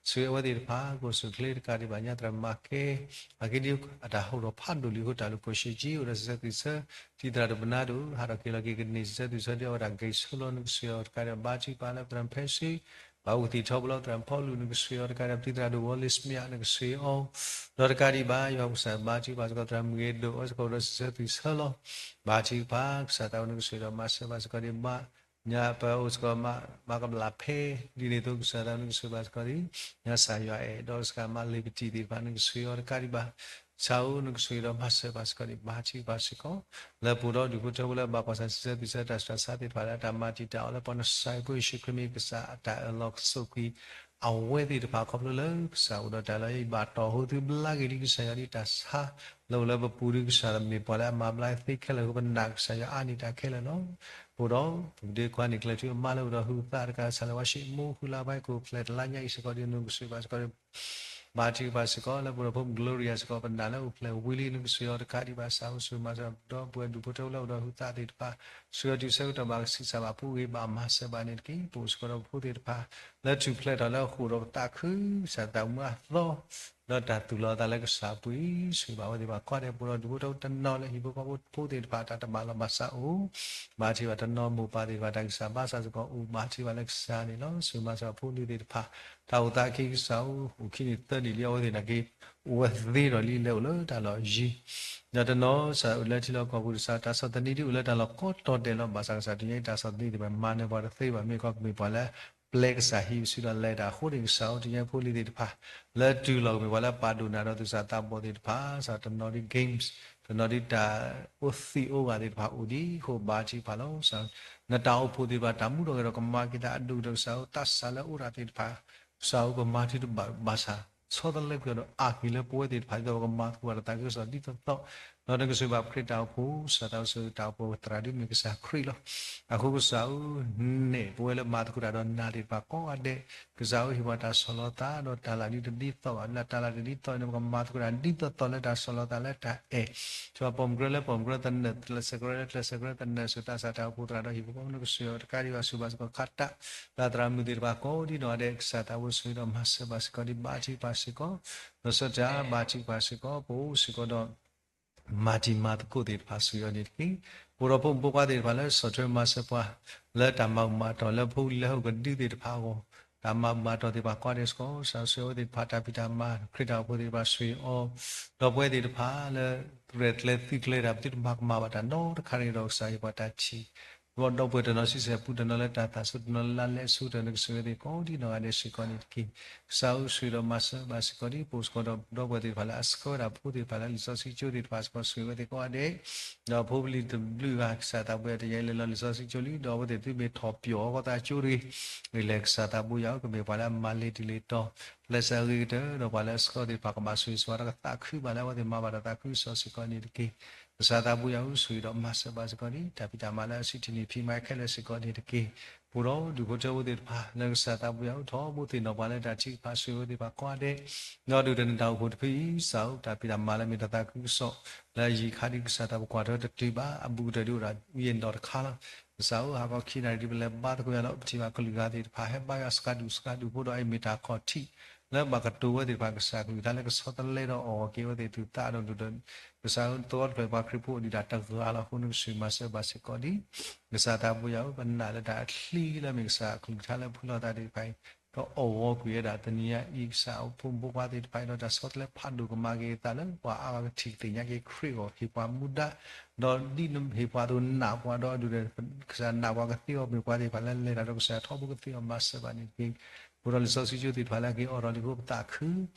ဆိၣ်ဂ့ၤအဝဲသ့ၣ်တဖၣ် ကအိၣ်ဆူၣ်ချ့တကးဒံးဘၣ် ညါသရၣ်မၤကဲ အဂ့ၢ်ဒ်အတၢ်ဟးထီၣ်ဖးဒိၣ်လံအဃိ တၢ်လူၢ်ခိၣ်ဆံးကၠံ အိၣ်ဒီးစံးဆၢသူၣ်ဆၢ တံၤသရၣ်ဒိၣ်ပနါဒိၣ် ဟးထီၣ်က့ၤလီၤက့ၤကန့ၢ်စံးဆၢသူၣ်ဆၢဒ်အဝဲဒၣ်ဂဲၤဆၢလီၤ နကဆိၣ်ဂ့ၤအီၤတကးဒံးဘၣ် ဘါထုကဖၣ်လၢသရၣ်ဖဲဆံ ဘၣ်အိၣ်ကသံၣ်ထီဘိလီၤ သရၣ်ဖီလူး နကဆိၣ်ဂ့ၤအီၤတကးဒံးဘၣ် တံၤသရၣ်ဒိၣ်ဝီလ့စမံး နကဆိၣ်ဂ့ၤအီၤ ဒီးတကးဒံးဘၣ် ယွၤကစၢ်ဘါထုကဖၣ်စ့ၢ်ကီး သရၣ်မုၣ်ဂ့ၤဒိၣ် အိၣ်စ့ၢ်ကီးဒီးစံးဆၢသူၣ်ဆၢလီၤ ဘါထုကဖၣ် ကစၢ်သးဝဲ နကဆိၣ်ဂ့ၤဒီးမၤစၢၤဘၣ်စ့ၢ်ကီးဒံးဘၣ် ညါပအိၣ်စ့ၢ်ကီး မၤကဘျၣ်ဖဲ ဒ်န့ၣ်အသိး ကစၢ်သးဝဲ နကဆိၣ်ဂ့ၤဘၣ်စ့ၢ်ကီးဒံး ညါစၢ်ယွၤအဲၣ် ဒီးစကၤမးလ့ၤပတံၢ်သ့ၣ်တဖၣ် နကဆိၣ်ဂ့ၤအီၤတကးဒံးဘၣ် ကစၢ်ဧၢ, နကဆိၣ်ဂ့ၤဒီးမၤစၢၤဘၣ်စ့ၢ်ကီးဒံး, ဘါထုကဖၣ်စ့ၢ်ကီး လၢပအိၣ်ဒီးဒူၣ်ဖိထၢဖိလၢဘၣ်ကွၢ်ဆၢၣ်စံးဆၢ သူၣ်ဆၢတၢ်ဆူးတၢ်ဆါသ့ၣ်တဖၣ်လၢ တၢ်မၤတံာ်တာ်အီၤလၢပှၤနစၢ်ယွၤဖိယ့ၣ်ၡူးခရံာ်မ့ၢ်ကစၢ် တၢ်အၢၣ်လီၤကဆိၣ်ကွံာ် အဝဲသ့ၣ်တဖၣ်ခီဖျိလၢကစၢ်အိၣ်ဒီးတၢ်လၢယဘၣ်တီၢ်ဟိသံဘျါက့ၤဒံးကစၢ်ယွၤဒ်တၢ်ဆါလၢအိၣ်လၢပပူၤဒံး ကစၢ်မ့ၢ်ပှၤလၢအမၤဘျါသ့ခဲလၢာ်အဃိ ပနာ်ကစၢ်ယွၤအါန့ၢ်တၢ်ခဲလၢာ်လီၤ. ပအိၣ်ဒီး ပကဒ့ခွါန့ၣ် ကျဲၤထူအမါလၢအိၣ်ဒီးဟုးသးတကး ကစၢ်လၢဝါၡ့ မိၢ်ဃုလါဘၣ် ကိးဖျဲးတလါညါအံၤစ့ၢ်ကီးဒ်နကဆိၣ်ဂ့ၤဘၣ်စ့ၢ်ကီး ဘါထုကဖၣ်စ့ၢ်ကီး လၢပအိၣ်ဒီးဖိ Gloria စ့ၢ်ကီး ပနာ်လၢအိၣ်ဖျဲၣ်ဝံၤလံ နကဆိၣ်ဂ့ၤအီၤတကးဒံးဘၣ် ကစၢ်ဧၢ ဆိၣ်ဂ့ၤမၤစၢၤဒီးပဝဲဒူၣ်ဖိထၢဖိလၢအိၣ်ဒီးဟုးသးသ့ၣ်တဖၣ် ဆိၣ်ဂ့ၤအီၤတုၤဆၢကတီၢ်ဘၣ်ကဆံးစၢ်ဘၣ် ပူၤဂ့ၤဘၣ်မၤစၢၤဘၣ်န့ၣ်တက့ၢ်. ပအိၣ်စ့ၢ်ကီးဒီးပဖိသ့ၣ်တဖၣ် လၢထူၣ်ဖျဲးထီၣ်လၢအဃိာ်ဒီးပသးခု ကစၢ်တၢ်မုၢ်အသီ ဒီးတၢ်သူၣ်လီၤအသးလၢကစၢ်အပူၤအံၤ ဆိၣ်ဂ့ၤဘၣ်အဝဲသ့ၣ်တဖၣ်ကိးဂၤဒဲး ပအိၣ်ဒီးဒူၣ်ဖိထၢဖိတနီၤလၢဟံၣ်ဖိဃီဖိဖိသ့ၣ်တဖၣ် တၢ်တဘၣ်လိာ်ဘၣ်စးအိၣ် ဘါထုကဖၣ်တနီၤမိၢ်ပၢ်သ့ၣ်တဖၣ် တၢ်ဂံၢ်စၢ်ဘါစၢ်စ့ၢ်ကီး အိၣ်ဘါထုကဖၣ်လၢကစၢ်န့ၣ်လီၤ. ဆိၣ်ဂ့ၤမၤစၢၤဖိလံၤသ့ၣ်တဖၣ် တၢ်အိၣ်သးအခံကစၢ်ဧၢ အိၣ်ခံနံၣ်သၢနံၣ်လံ အဝဲသ့ၣ်နာ်က့ အိၣ်ဝဲသ့ဒီးလံ လဲၤအိၣ်လၢတၢ်လီၢ်ယံၤ ဒီးတနီၤ ကစၢ်အိၣ်လၢထံလီၢ်ကီၢ်ပူၤ ကစၢ်တၢ်ဆီၣ်သနံးဒ်အိၣ်လၢတၢ်လီၢ်ကိးတီၤဒဲးလီၤ. ဘၣ်ဆၣ်ကစၢ်တနံၤအံၤ တၢ်ဆီၣ်သနံးသ့ၣ်တဖၣ် မၤနၢၤပှၤတသ့ဘၣ် မ့ၢ်ကီးကမ့ၢ်ပှၤလၢ ပျဲကစၢ်ဟံးပစုဒီးလဲၤတၢ်အဃိန့ၣ် ကစၢ်ဧၢ တနံၤအံၤဖိလံၤသ့ၣ်တဖၣ် လၢတုၤလီၤကမ့ၢ်ပှၤလၢပာ်ဒိၣ်နၤဒီးသူၣ်စၢ်သးဘီၣ်သ့ၣ်တဖၣ် ကစၢ်တနီၤဒ် games တနီၤဒ်တၢ်အိၣ်သံးအိၣ်ဂၤသ့ၣ်တဖၣ်အိၣ်ဒံးအဃိ ဘါထုကဖၣ်လီၤ. ကစၢ် နတၢ်အိၣ်ဖှိၣ်သ့ၣ်တဖၣ် တၢ်မူထီၣ်ဂဲၤထီၣ်ကမၤက့ၤတၢ်အဒိၣ်ကတၢၢ် ကစၢ်ဧၢ သးစၢ်လၢအအိၣ်တၢ်သ့ၣ်တဖၣ် ကစၢ်ဧၢ ပမၤသုတဘၣ်ဘၣ်ဆၣ် ဆီတလဲကွံာ်အီၤဒီးအါက့ၤလၢပဝဲသ့ၣ်တဖၣ် ဒ်သိးပကမၤသကိးတၢ်သးခုကစီၣ်ဒ်သိးသိး ဒီးနကဆိၣ်ဂ့ၤဘၣ်ခရံာ်တၢ်အိၣ်ဖှိၣ် ကစၢ်သးဝဲဆိၣ်ဂ့ၤတၢ်အိၣ်ဖှိၣ်သရၣ်ဒ်မ့ၢ်ကစၢ်ခရံာ်လီၤ. အဃိကစၢ်ဧၢ နဲၣ်ပဝဲလၢမၤသကိးတၢ်ဒီးနၤသ့ၣ်တဖၣ်ကိးဂၤဒဲး ကစၢ်ဧၢ ဟ့ၣ်ပှၤတၢ်ဆီၣ်လီၤသး ဒီးတၢ်လၢ်ဒ်တဒ်သိးဘၣ် လၢတၢ်လၢ်တဒ်သိးန့ၣ် ပကမၤသကိးတၢ်ဒ်သိးသိးလၢတၢ်ဆီၣ်လီၤသးလၢတၢ်အဲၣ် ဆိပီၢ်မုၢ်ကရၢလၢပီၢ်မုၢ်ကရၢသနၢၣ် ကျဲးစၢးကရၢလၢကျဲးစၢးကရၢသနၢၣ် ဆိၣ်တၢ်စၢ်တၢ်အိၣ်ဖှိၣ်သရၣ်ဒီးဟံၣ်ဖိဃီဖိ နကဆိၣ်ဂ့ၤအီၤတကးဒံးဘၣ် ဆိၣ်ဘၣ်စ့ၢ်ကီးခးတၢ် လၢသရၣ်မုၣ်သ့ၣ်တဖၣ်ကိးဒ်နီၢ်ဂၤဒဲး ကစၢ်သးဝဲဆိၣ်ဂ့ၤဒီးမၤစၢၤဘၣ်စ့ၢ်ကီးဒ်ဘါထုကဖၣ်စ့ၢ်ကီး လီၤဆီဒၣ်တၢ်ဘါထုကဖၣ်စ့ၢ်ကီး ပအိၣ်စ့ၢ်ကီးဒီး မၤတံၤမၤသကိးသ့ၣ်တဖၣ် ဆိၣ်ဂ့ၤအီၤန့ၣ်တက့ၢ်. ပအိၣ်ဒီးဖိမုၣ်ဖိခွါသ့ၣ်တဖၣ်လၢဆီၣ်ထွဲမၤစၢၤပှၤ လၢတၢ်မၤဘူၣ်မၤတီၢ်လၢဖိလံၤလၢဟီၣ်ကဒုသ့ၣ်တဖၣ်အဂီၢ် တၢ်မၤဘူၣ်မၤတီၢ်သ့ၣ်တဖၣ်ကိးဂၤဒဲးစ့ၢ်ကီး ကစၢ်ဆိၣ်ဂ့ၤအဝဲသ့ၣ်တဖၣ် တၢ်ဖံးတၢ်မၤ ခရံာ်တၢ်အိၣ်ဖှိၣ်သ့ၣ်တဖၣ် ဆိၣ်ဂ့ၤအီၤ ဒီးပဝဲသ့ၣ်တဖၣ်လၢ ရဲၣ်ကျဲၤသုးကျဲၤတၢ် ပသုတမၤကမၣ်ဘၣ်တၢ်နီတခါန့ၣ်ဒီး ကစၢ်ဟ့ၣ်ပှၤတၢ်ထံၣ် ဒီးပှၤတနီၤဆံဆဲၣ်ပူၤ တနီၤလၢတၢ်သးဆူၣ် တနီၤလၢလါလဲအဆိကတၢၢ် နကဆိၣ်ဂ့ၤသ့ၣ်ကိးဒ်နီၢ်ဂၤဒဲးစ့ၢ်ကီးန့ၣ်တက့ၢ်. ကစၢ်ဧၢ ဆိၣ်ဂ့ၤဒီးမၤစၢၤဘၣ်စ့ၢ်ကီးဒ် ပအိၣ်စ့ၢ်ကီးဒီး ဒီပုၢ်ဝဲၢ်သ့ၣ်တဖၣ်လၢအဆှၢဝဲဒၣ်ဖိသ့ၣ်တဖၣ်လၢလံာ်စီဆှံကၠိသ့ၣ်တဖၣ်စ့ၢ်ကီး ဆိၣ်ဂ့ၤဝဲသ့ၣ်ကိးဂၤဒဲး ဒီးဖိပလံၤတဘျုးဂၤ ကစၢ်သးပှဲၤ တနံၤအံၤလဲၤလီၤလံာ်စီဆှံကၠိလံ ဒီးအဝဲသ့ၣ်သုမ့ၢ်ထီၣ်ပျီၣ်အီၤကီၢ်သးကၠိတဂ့ၤ ဂ့ၤလဲၣ် ကစၢ်သးပူၤယၤဧၢ ကမ့ၢ်ပှၤလၢအမၤလ့ၤတံၢ်လ့ၤတီၤ ကျဲးစၢးအဂ့ၤကတၢၢ် ဒီးပှၤလၢအဆှၢသ့ၣ်တဖၣ် ကဘၣ်ဆိၣ်ဂ့ၤဆိၣ်ဝါဒီးကသးခုဘၣ်လၢအဝဲသ့ၣ်မၤဘၣ်တၢ်သးခုကစီၣ်စ့ၢ်ကီးန့ၣ်တက့ၢ်. ကစၢ်သးပူၤယၤဧၢ ဆိၣ်ဂ့ၤဒီးမၤစၢၤဘၣ်စ့ၢ်ကီးဒ် တၢ်ဖံးတၢ်မၤလၢအစုထံၣ်န့ၢ်ဖံးမၤခဲလၢာ်စ့ၢ်ကီးန့ၣ်တက့ၢ်. ပအိၣ်ဒီးဒူၣ်ဖိထၢဖိသ့ၣ်တဖၣ် လၢကစၢ်သးပူၤယၤဧၢ ထီဘိသ့ၣ်နီၣ်ပှၤလၢတၢ်ထုကဖၣ် ဆိၣ်ဂ့ၤဝဲသ့ၣ်တဖၣ်ကိးဂၤဒဲး ဒီးဒုၣ်ဒါန့ၣ်တၢ်အိၣ်ဖှိၣ်တဖုအံၤ ကစၢ်ဧၢ တၢ်ဖံးတၢ်မၤလၢမ့ၢ်တၢ်သးခုကစီၣ် လၢအယံၤခါဒ်ကစၢ်သးပူၤကွၢ်ထွဲတတုၤဘၣ် အဘူးကတၢၢ်ဒ်အိၣ်ဒီး ဝံၤအနီၢ်တခါလီၤ. ကစၢ်ဧၢ ဟါခီခံနၣ်ရံၣ်ဒ်ပလဲၤဘါသကိးယၤလီၤ ပထံၣ်ဘၣ်ကလုာ်ဂၤသ့ၣ်တဖၣ် ဟဲဘါယွၤစှၤဒူၣ်စှၤဒူၣ်ဖိဒီးအံၤမ့ၢ်တၢ်ခီၣ်ထံး လၢဘၣ်ကတိၤဝဲသ့ၣ်တဖၣ် ကစၢ်ကလုၢ်ကထါလၢကဆီတလဲဒီးအီၣ်ဂီၢ်က့ၤဝဲသ့ၣ် သူၣ်သးဒီးဒိၣ်ဒီး ကစၢ်ဧၢ သဝီတဖျၢၣ်ပှၤခရံာ်ဖိအိၣ်ဒံးဒၣ်တဂၤလီၤ. အဃိနကဆိၣ်ဂ့ၤမၤစၢၤဘၣ်စ့ၢ်ကီးဒ် ကစၢ်သးပူၤယၤဧၢ ပနာ်လၢတၢ်ချံလၢမ့ၢ်ကစၢ်ကလုၢ်ကထါလၢဖုလီၤသးသ့ၣ်တဖၣ်အံၤ ဒီးအီၣ်ဂီၢ်ကွံာ်ဝဲဒၣ်တနံၤညါအံၤ ကစၢ်ဖိမုၣ်ဖိခွါသ့ၣ်တဖၣ်အံၤ ဒီးတၢ်ဆီတလဲဖးဒိၣ်ကမၤက့ၤအသးလၢပှၤအါဂၤကထံၣ်ကသ့ၣ်ညါက့ၤခရံာ်အဂီၢ် ဟ့ၣ်ပှၤမူဒါ ဒီးဒ်နဟ့ၣ်ပှၤအသိးနာ်ပှၤဒီးအဒုၣ်ဒီး ကစၢ်နာ်ပှၤကသ့အီၤ မ့ၢ်ပှၤသ့ၣ်တဖၣ်လၢလဲၤတၢ်ဒီးကစၢ်ထီဘိကသ့အီၤ မၤစၢၤဘၣ်န့ၣ်တက့ၢ်. ပအိၣ်ဒီးလံာ်စီဆှံကၠိသ့ၣ်တဖၣ်လၢအက့ၤအိးထီၣ်လံအဃိပသးခု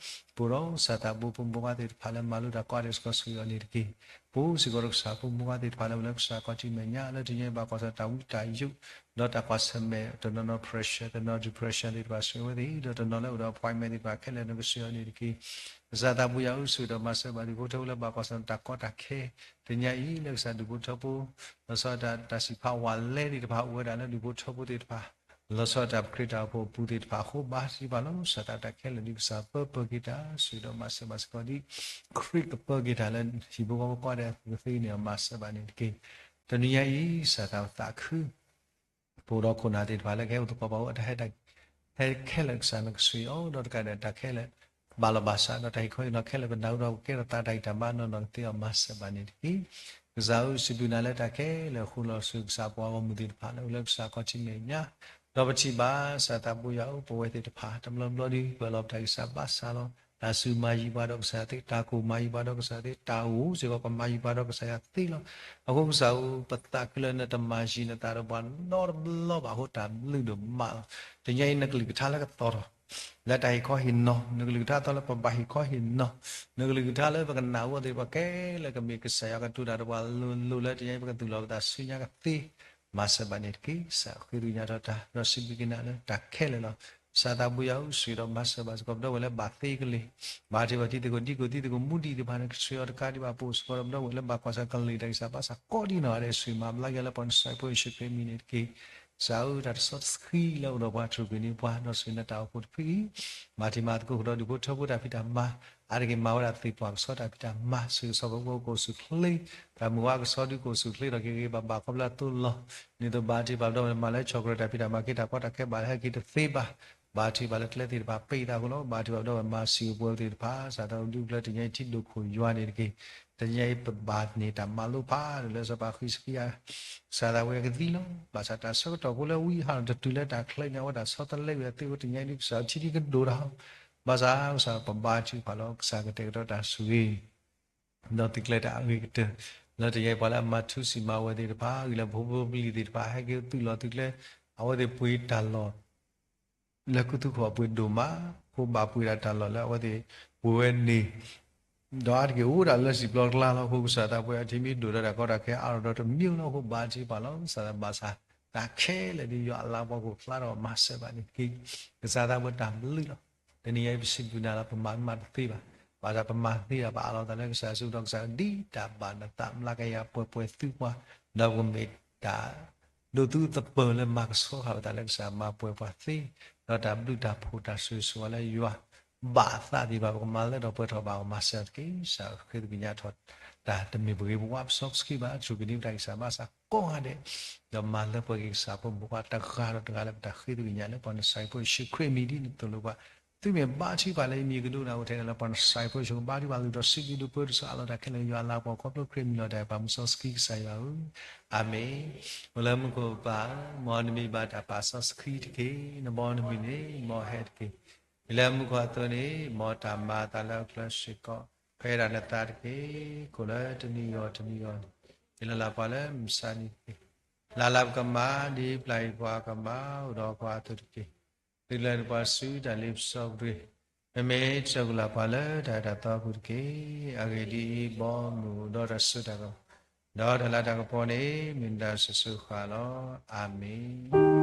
ပအိၣ်ဒီးကစၢ်သးဘိဖိမုၣ်ဖိခွါသ့ၣ်တဖၣ်လၢမၤလိတၢ်ကိးဂၤဒဲးစ့ၢ်ကီး ဆိၣ်ဂ့ၤအီၤန့ၣ်တက့ၢ်. ပအိၣ်စ့ၢ်ကီးဒီးကစၢ်ဖိမုၣ်ဖိခွါသ့ၣ်တဖၣ်လၢအိၣ်လၢကစၢ်ခီၣ်ထံးမဲာ်ညါ လၢတနံၤအံၤဘၣ်ကွၢ်ဆၢတၢ်ဝံတၢ်ယိး ဒီးတၢ်ကွၢ်ဆၢၣ်မဲာ် တနီၤနီၤ pressure တနီၤ depression သ့ၣ်တဖၣ် ဆိၣ်ဂ့ၤဝဲသ့ၣ် ဒီးတနီၤလၢအိၣ်ဒီး appointment သ့ၣ်တဖၣ်ခဲလၢာ် နကဆိၣ်ဂ့ၤအီၤန့ၣ်တက့ၢ်. ကစၢ်သးဘိယၤဧၢ ဆိၣ်ဂ့ၤဒီးမၤစၢၤဘၣ်ဒူၣ်ဖိထၢဖိလၢဘၣ်ကွၢ်ဆၢၣ်တၢ်ကီတၢ်ခဲ တနံၤအံၤ လၢကစၢ်ဒူၣ်ဖိထၢဖိ လီၤဆီဒၣ်တၢ် တၢ်စံးဖးဝးလဲသ့ၣ်တဖၣ်အိၣ်ဝဲဒၣ်လၢဒူၣ်ဖိထၢဖိသ့ၣ်တဖၣ် လီၤဆီဒၣ်တၢ်ပဃ့တၢ်အိၣ်ဖှိၣ်အပူၤသ့ၣ်တဖၣ်အဃိ ဘါထုကဖၣ်လီၤ ကစၢ်သးတၢ်ခဲလၢာ်ဒ်ကစၢ်ပၢပၢက့ၤတၢ် ဆိၣ်ဂ့ၤဒီးမၤစၢၤဘၣ်စ့ၢ်ကီးဒ် ခရံာ်ကပၢက့ၤတၢ်လၢဟံၣ်ဖိဃီဖိကိးဂၤဒဲး ကသ့န့ၣ် မၤစၢၤဘၣ်န့ၣ်တက့ၢ်. တနံၤညါအံၤ ကစၢ်သးသးခု ပအိၣ်ဒီးခိၣ်နၢ်သ့ၣ်တဖၣ်လၢကဟဲအိၣ်သကိးပှၤအဃိ အတၢ်ဟဲ ဟဲခဲလၢာ် ကစၢ်နကဆိၣ်ဂ့ၤအီၤ ဒီးတကးဒံးတၢ်ခဲလၢာ် ဘၣ်လီၤဘၣ်စး ဒီးတၢ်ဟ့ၣ်ခီဟ့ၣ်နီၤခဲလၢာ် ပနၢ်ဟူဒီးကကဲထီၣ်သးတၢ်ဂံၢ်တၢ်ဘါနီၢ်နီၢ်ကသ့အီၤ မၤစၢၤဘၣ်န့ၣ်တက့ၢ်. ကစၢ်ဧၢ စံးဘျုးနၤလၢတၢ်ခဲလၢာ်အဃိ လီၤဆိၣ်ဂ့ၤကစၢ်ပှၤဂီၢ်မုၢ်သ့ၣ်တဖၣ်လၢအိၣ်လၢကစၢ်ခီၣ်ထံးမဲာ်ညါ ဒီးပထံၣ်ဘၣ် ကစၢ်သးဘိယၤဧၢ ပဝဲသ့ၣ်တဖၣ် တဘျီဘျီဒုး ပၢၢ်လီၤပတၢ်ဂံၢ်စၢ်ဘါစၢ်လီၤ. တၢ်စူၢ်မၤယံၤပှၤဒီးကစၢ်သ့, တၢ်ကိၢ်မၤယံၤပှၤဒီးကစၢ်သ့, တၢ်အိၣ်စ့ၢ်ကီးကမၤယံၤပှၤဒီးကစၢ်ယွၤသ့လီၤ. အဃိကစၢ်ဧၢ ပသးခုလၢနတမၤယံၤနသးဒီးပှၤနီတဘျီဘၣ်အဃိ တၢ်ဘျုးဒိၣ်မးလီၤ. တနံၤအံၤ နကလုၢ်ကထါလၢကသီၣ်ထီၣ် လၢတၢ်ဟ့ၣ်ခီဟ့ၣ်နီၤ, နကလုၢ်ကထါသီလၢပဘၣ်ဟ့ၣ်ခီဟ့ၣ်နီၤ နကလုၢ်ကထါလၢပကနၣ်အီၤသ့ၣ်တဖၣ်ခဲလၢာ် ကမ့ၢ်ကစၢ်ယွၤကတိၤတၢ်ဒီးပှၤလိၤလိၤလၢတနံၤအံၤ ပကသူၣ်လီၤပသးဆူညါကသ့, မၤစၢၤဘၣ်န့ၣ်တက့ၢ်. ကစၢ်ဃ့ကညးထီၣ်တၢ် ဒီးစံးဘျုးက့ၤနၤလၢတၢ်ခဲလၢာ်လီၤ. ကစၢ်သးပှၢ်ယွၤဧၢ, ဆှၢဒီးမၤစၢၤဘၣ်စ့ၢ်ကီးပဒီပုၢ်ဝဲၢ်လၢဘၣ်သ့ကလ့ၢ်, ဘၣ်ထံးဘၣ်ထံးသကိးဒံကိးသံသကိးမူဒံးသ့ၣ်တဖၣ်န့ၣ် ကဆှၢအီၤတကးဒံးဘၣ် ပအိၣ်စ့ၢ်ကီးဒီးပဒီပုၢ်ဝဲၢ်လၢဘၣ်ကွၢ်ဆၢကလ့ၢ်တၢ်ဂ့ၢ်စၢ်ဘါစၢ် ကိးဒံးနီၢ်ဂၤဒဲး ဆှၢမၤဘျါက့ၤလၢပှၤနစၢ်ဖိယ့ၣ်ၡူးခရံာ်အမံၤန့ၣ်တက့ၢ်. ကစၢ်ဧၢ, တၢ်တဆီတဆှံလၢအိၣ်ဒီးပှၤ ထုးကွံာ်န့ၢ်ပှၤ ဒီးဆှၢနတၢ်အိၣ်ဖှိၣ်တဖုအံၤ မၤတံၤမၤသကိးဃုာ်ဒီးဒူၣ်ဖိထၢဖိတၢ်ဖံးတၢ်မၤ အါတက့ၢ်မၤဝဲဒၣ်သ့ၣ်ပှၢ်ကဆီတၢ်ဖံးတၢ်မၤ ဆၢဂ့ၤဆၢဝါပှၤကအိၣ်ဆူၣ်အိၣ်ချ့, တၢ်မုၢ်ဝါကဆီဒုကအိၣ်ဆူၣ်အိၣ်ချ့ထီၣ်က့ၤဂ့ၤဂ့ၤဘၣ်ဘၣ် ခီဖျိအသိးလီၢ် န့ၣ်သိးဘၣ်တံၢ်ပာ်ပဒီပုၢ်ဝဲၢ်လၢမၤလၢဆီၣ်ကရၢတၢ်ဖံးတၢ်မၤ ခ့တၢ်ကီတၢ်ခဲဘၣ်ဟဲက့ၤတသ့ဘၣ်, ဘၣ်တံၢ်ပာ်လၢကျဲသ့ၣ်တဖၣ်ပ့ၤသးဃိလီၤ. ဘၣ်တံၢ်ပာ်ပဒီပုၢ်ဝဲၢ်မၤစံာ်ပှၤသ့ၣ်တဖၣ် စးထီၣ်ဒုးဖျၢၣ်တနံၤအံၤထံဒိၣ်ခိၣ်ယွၤန့ၣ်တက့ၢ်. တနံၤအံၤပဘၣ်န့ၢ်တၢ်မၤလိဖးဒိၣ် လၢစီၤပၤဃံးစကံယၤ ကစၢ်သးဝဲကသံလီၤ. ဘၣ်ဆၣ်တၢ်ဆၢကတီၢ်ဖိလၢဝံဟးထီၣ်တတုၤလၢတၢ်ချ့န့ၣ် အဝဲတၢ်ဆီတလဲဝံၤအသ့ဝဲတနံၤအံၤဒုး ကစၢ်ထံဒံကဒိၣ်တၢ် ဘၣ်ဆၣ်ကစၢ်ပဘါထုကဖၣ်လီၤ. ကစၢ်ကတဲာ်ကတီၤတၢ်ဆိၣ်ဂ့ၤ ဒီးသုးကျဲၤတၢ်အဂ့ၤကတၢၢ် လၢတနံၤအံၤပှၤလၢအမၤထူစံးမၤဝဲသ့ၣ်တဖၣ် ဂ့ၤလၢပဖိပလံၤသ့ၣ်တဖၣ် ဟဲက့ၤသုးလီၤသုးကျဲၤ အဝဲသ့ၣ်ပှ့ၤတၢ်လီၢ် လၢကုသူၣ်ခီၣ်အပှ့ၤဒိၣ်မး အဃိဘၣ်ပှ့ၤဒၣ်တၢ်လီၢ်လၢအဝဲသ့ၣ်ပှ့ၤဝဲန့ၣ် ဒီးအါတက့ၢ်အိၣ်ဒၣ်လၢစံာ်ပျီကျါလီၤ. အဃိကစၢ်သးပှၢ်အထံမ့ၢ်ဒိၣ်ဒီး တၢ်ကီတၢ်ခဲအါထီၣ်ဒီးတမံၤလီၤ. အဃိဘၣ်တံၢ်ပာ်လီၤ ကစၢ်သးဘၣ်ဆၣ် တၢ်ခဲလၢာ်ဒ်ယွၤအလၤကပီၤကဖျါထီၣ်မၤစၢၤဘၣ်န့ၣ်တက့ၢ်. ကစၢ်သးပှၢ်တၢ်ဘျုးလီၤ. တနံၤအံၤပစံးဘျုးနၤလီၤ ပမၤမၤတသ့ဘၣ်. ဘၣ်ဆၣ်ပမၤသ့ဒၣ် ပအးလီၤသးလၢကစၢ်အစုဒီးကစၢ် ဒ်တၢ်ဘၣ်နသးမျးကယၤပှဲၤပှဲၤသုပှၤ ဒီးပကမ့ၢ်တၢ် ဒိးသူသပၢၤလၢမၤကဆှီဃာ်ပသးလၢကစၢ်မၤပှဲၤပှၤသ့, ဒီးတၢ်ဘျုးတၢ်ဖှိၣ်တၢ်ဆိၣ်ဂ့ၤဆိၣ်ဝါလၢယွၤ ဘၣ်အသးသ့ၣ်တဖၣ် ပကမၤလၢထီၣ်ပှဲၤထီၣ်ဘၣ်အဂီၢ်မၤစၢၤတက့ၢ်. ကစၢ်ဃ့ကညးထီၣ်တၢ်တမ့ၢ်ပဂ့ၤပဝါပစီပဆှံဘၣ် ဆိၣ်ဂ့ၤန့ၢ်ပတၢ်ဂံၢ်စၢ်ဘါစၢ်ကိးဂၤဒဲး, ဒီးမၤလၢပှဲၤက့ၤကစၢ်ဖိမုၣ်ဖိခွါတဂၤဒီးတဂၤလၢပတၢ်ဃ့ကညးလၢပှၤနစၢ်ဖိယ့ၣ်ၡူးခရံာ်အမံၤဒ်နသိၣ်လိပှၤ, သုမ့ၢ်ဘါထုကဖၣ်လၢယမံၤကဒိကနၣ်အိၣ်ထဲန့ၣ်လၢ ပှၤနစၢ်ဖိယ့ၣ်ၡူးကဘါထုကဖၣ်သုဒီးစံးဘျုးဒိၣ်ပၢတစၢ်အလီၢ်တၢ်ခဲလၢာ်ယွၤအလၤကပီၤခီဖျိခရံာ်မံၤလီၤတၢ်ပာ်မူစီဆှံကစၢ်ယွၤဧၢ, အၤမ့ၣ်. အိၣ်လၢမူခိၣ်ပၢ်ဧၢ, မ်နမံၤဘၣ်တၢ်ပာ်စီဆှံတက့ၢ်. နဘီနမုၢ်န့ၣ် မ်ဟဲတက့ၢ်. မ့ၢ်လၢမူခိၣ်အသိးန့ၣ် မ်တၢ်မၤအသးလၢအကျဲစ့ၢ်ကီး ဖဲဒၣ်နသးတက့ၢ်. ကိၣ်လၢတနံၤဂီၤတနံၤဂီၤန့ၣ် ဟ့ၣ်လီၤလၢပှၤလၢမုၢ်ဆါနံၤတက့ၢ်. လၢ်လၢ်ပကမၤဒ်ပျၢ်ယွၤပှၤကမၤ အိၣ်ဒီးပှၤအသိးတက့ၢ်. သုးကျဲၤနပှၤဆူတၢ်လ့ပစီပူၤတဂ့ၤ. မ့မ့ၢ်တၢ်ကူၣ်လၢ်ပှၤလၢတၢ်အဲၣ်တၢ်သီပူၤတက့ၢ်. အဂ့ၢ်ဒ်အံၤ, ဘီမုၢ်အိၣ်ဒီးတၢ်စိတၢ်ကမီၤ, ဒီးတၢ်လၤတၢ်ကပီၤန့ၣ် မ့ၢ်နတၢ်စိၤစိၤဃၣ်ဃၣ်လီၤ. အၤမ့ၣ်.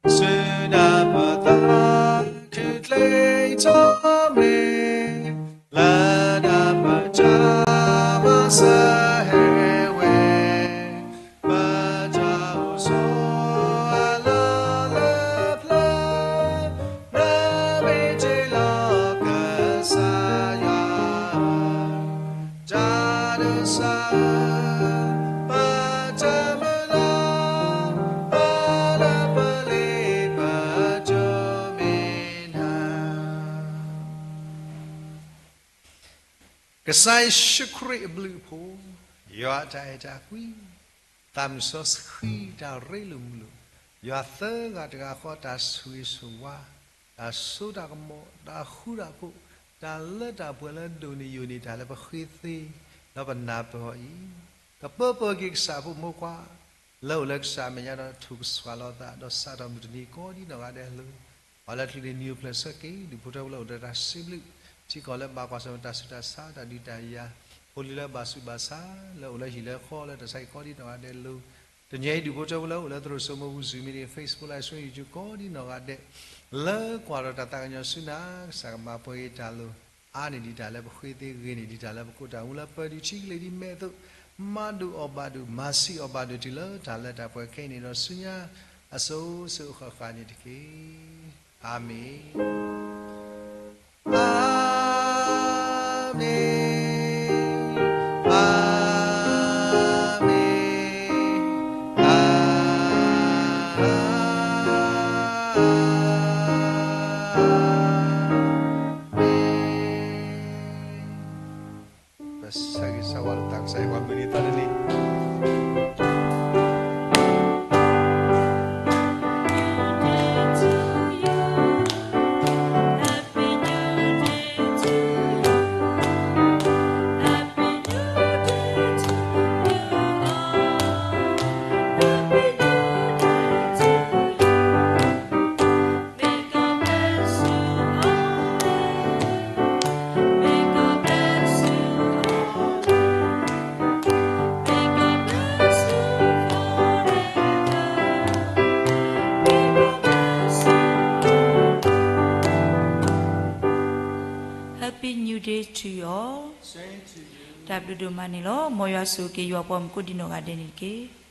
စုနၢ်ပသး ခုၣ်ချ့ထီၣ်မ့ၢ် လၢနၢ်ပၢၢ်တၢ်မၤစၢၤဟဲဝဲ ပတၢ်အိၣ်ဆိးအလီၢ်လၢပျၢၤ, နမ့ၢ်တ့လီၤကစၢ်ယွၤဧၢ, တၢ်ဒိးစၢ်ဧၢ, ပတၢ်မုၢ်လၢ်, ပလၢပလ့ပဒိၣ်မ့ၢ်နၤ ကစၢ်ယ့ၣ်ၡူးခရံာ်အဘျုးအဖှိၣ်, ယွၤအတၢ်အဲၣ်တၢ်ကွံ, သးမုၢ်စီဆှံတၢ်ရ့လိာ်မုာ်လိာ်, ယွၤသၢဂၤတဂၤဃီတၢ်ဆိၣ်ဂ့ၤဆိၣ်ဝါ, တၢ်စိတၢ်ကမီၤ, တၢ်ဃူတၢ်ဖိး, တၢ်လၢတၢ်ပှဲၤလၢဒိၣ်န့ၢ်ယိာ်န့ၢ်တၢ်လၢပဃ့သ့, ဒီးပနၢ်ပၢၢ်အီၤအံၤ, ကပၢပၢၢ်က့ၤကစၢ်ဖိမိၢ်ခွါ လၢအိၣ်လၢကစၢ်အမဲာ်ညါဒီးထိၣ်ကဆှၣ်လီၤသး ဒီးစးထီၣ်မုၢ်တနံၤကိးဒံနီၢ်ဂၤဒဲးအလိၤ, ပှၤလၢချုးန့ၢ်နံၤအိၣ်ဖျဲၣ်ဆၢက့ၤ ဒူၣ်ဖိထၢဖိလၢအိၣ်ဒီးတၢ်စံးဘျုး, ထံကီၢ်လၢဘၣ်ကွၢ်ဆၢၣ်မဲာ်တၢ်ဆူးတၢ်ဆါ တၢ်ဒုးတၢ်ယၤ, ဖိလံၤလၢဘၣ်ဆူးဘၣ်ဆါ လၢအိၣ်လၢဟံၣ်လၢဃီလၢတၢ်ဆါဟံၣ်ကိးဒံနီၢ်ဂၤဒဲးအလိၤ, တနံၤအံၤဒူၣ်ဖိထၢဖိလၢအိၣ်လၢသရိာ်စိမိၢ်ပူၤ Zoom meeting, Facebook Live stream, YouTube ကိးဒံနီၢ်ဂၤဒဲး, လၢကွၢ်ဒီးတၢ်သးကညီၤဆူနၤ ကစၢ်ကမၤပှဲၤက့ၤတၢ်လိၤ အါန့ၢ်ဒံးတၢ်လၢပဃ့သ့ ဂ့ၤန့ၢ်ဒံးတၢ်လၢပကိးတၢ်မူလၢပၢၤဒုးထံကလ့ၤဒ်မဲာ်အသိး, မၤဒိၣ်အီၣ်ဘၣ်ဒိၣ် မၤဆံးအီၣ်ဘၣ်ဒိၣ်တုၤလၢတၢ်လၢတၢ်ပှဲၤခဲအံၤန့ၣ်ဒီးဆူညါ အစိၤစိၤအဃၣ်ဃၣ်န့ၣ်တက့ၢ်. အၤမ့ၣ်, အၤမ့ၣ်, အၤမ့ၣ်. ပဆၢဂ့ၤဆၢဝါလိာ်သးကစၢ်ယွၤ ပှၤမုၢ်နံၤသီနံၤလံ. Happy New Day to you all. တၢ်ဘျုးဒိၣ်မးန့ၣ်လီၤ. မ်ယွၤဆိၣ်ဂ့ၤက့ၤယွၤပှၤမုၣ်ကိးဒံနီၢ်ဂၤဒဲးန့ၣ်တက့ၢ်.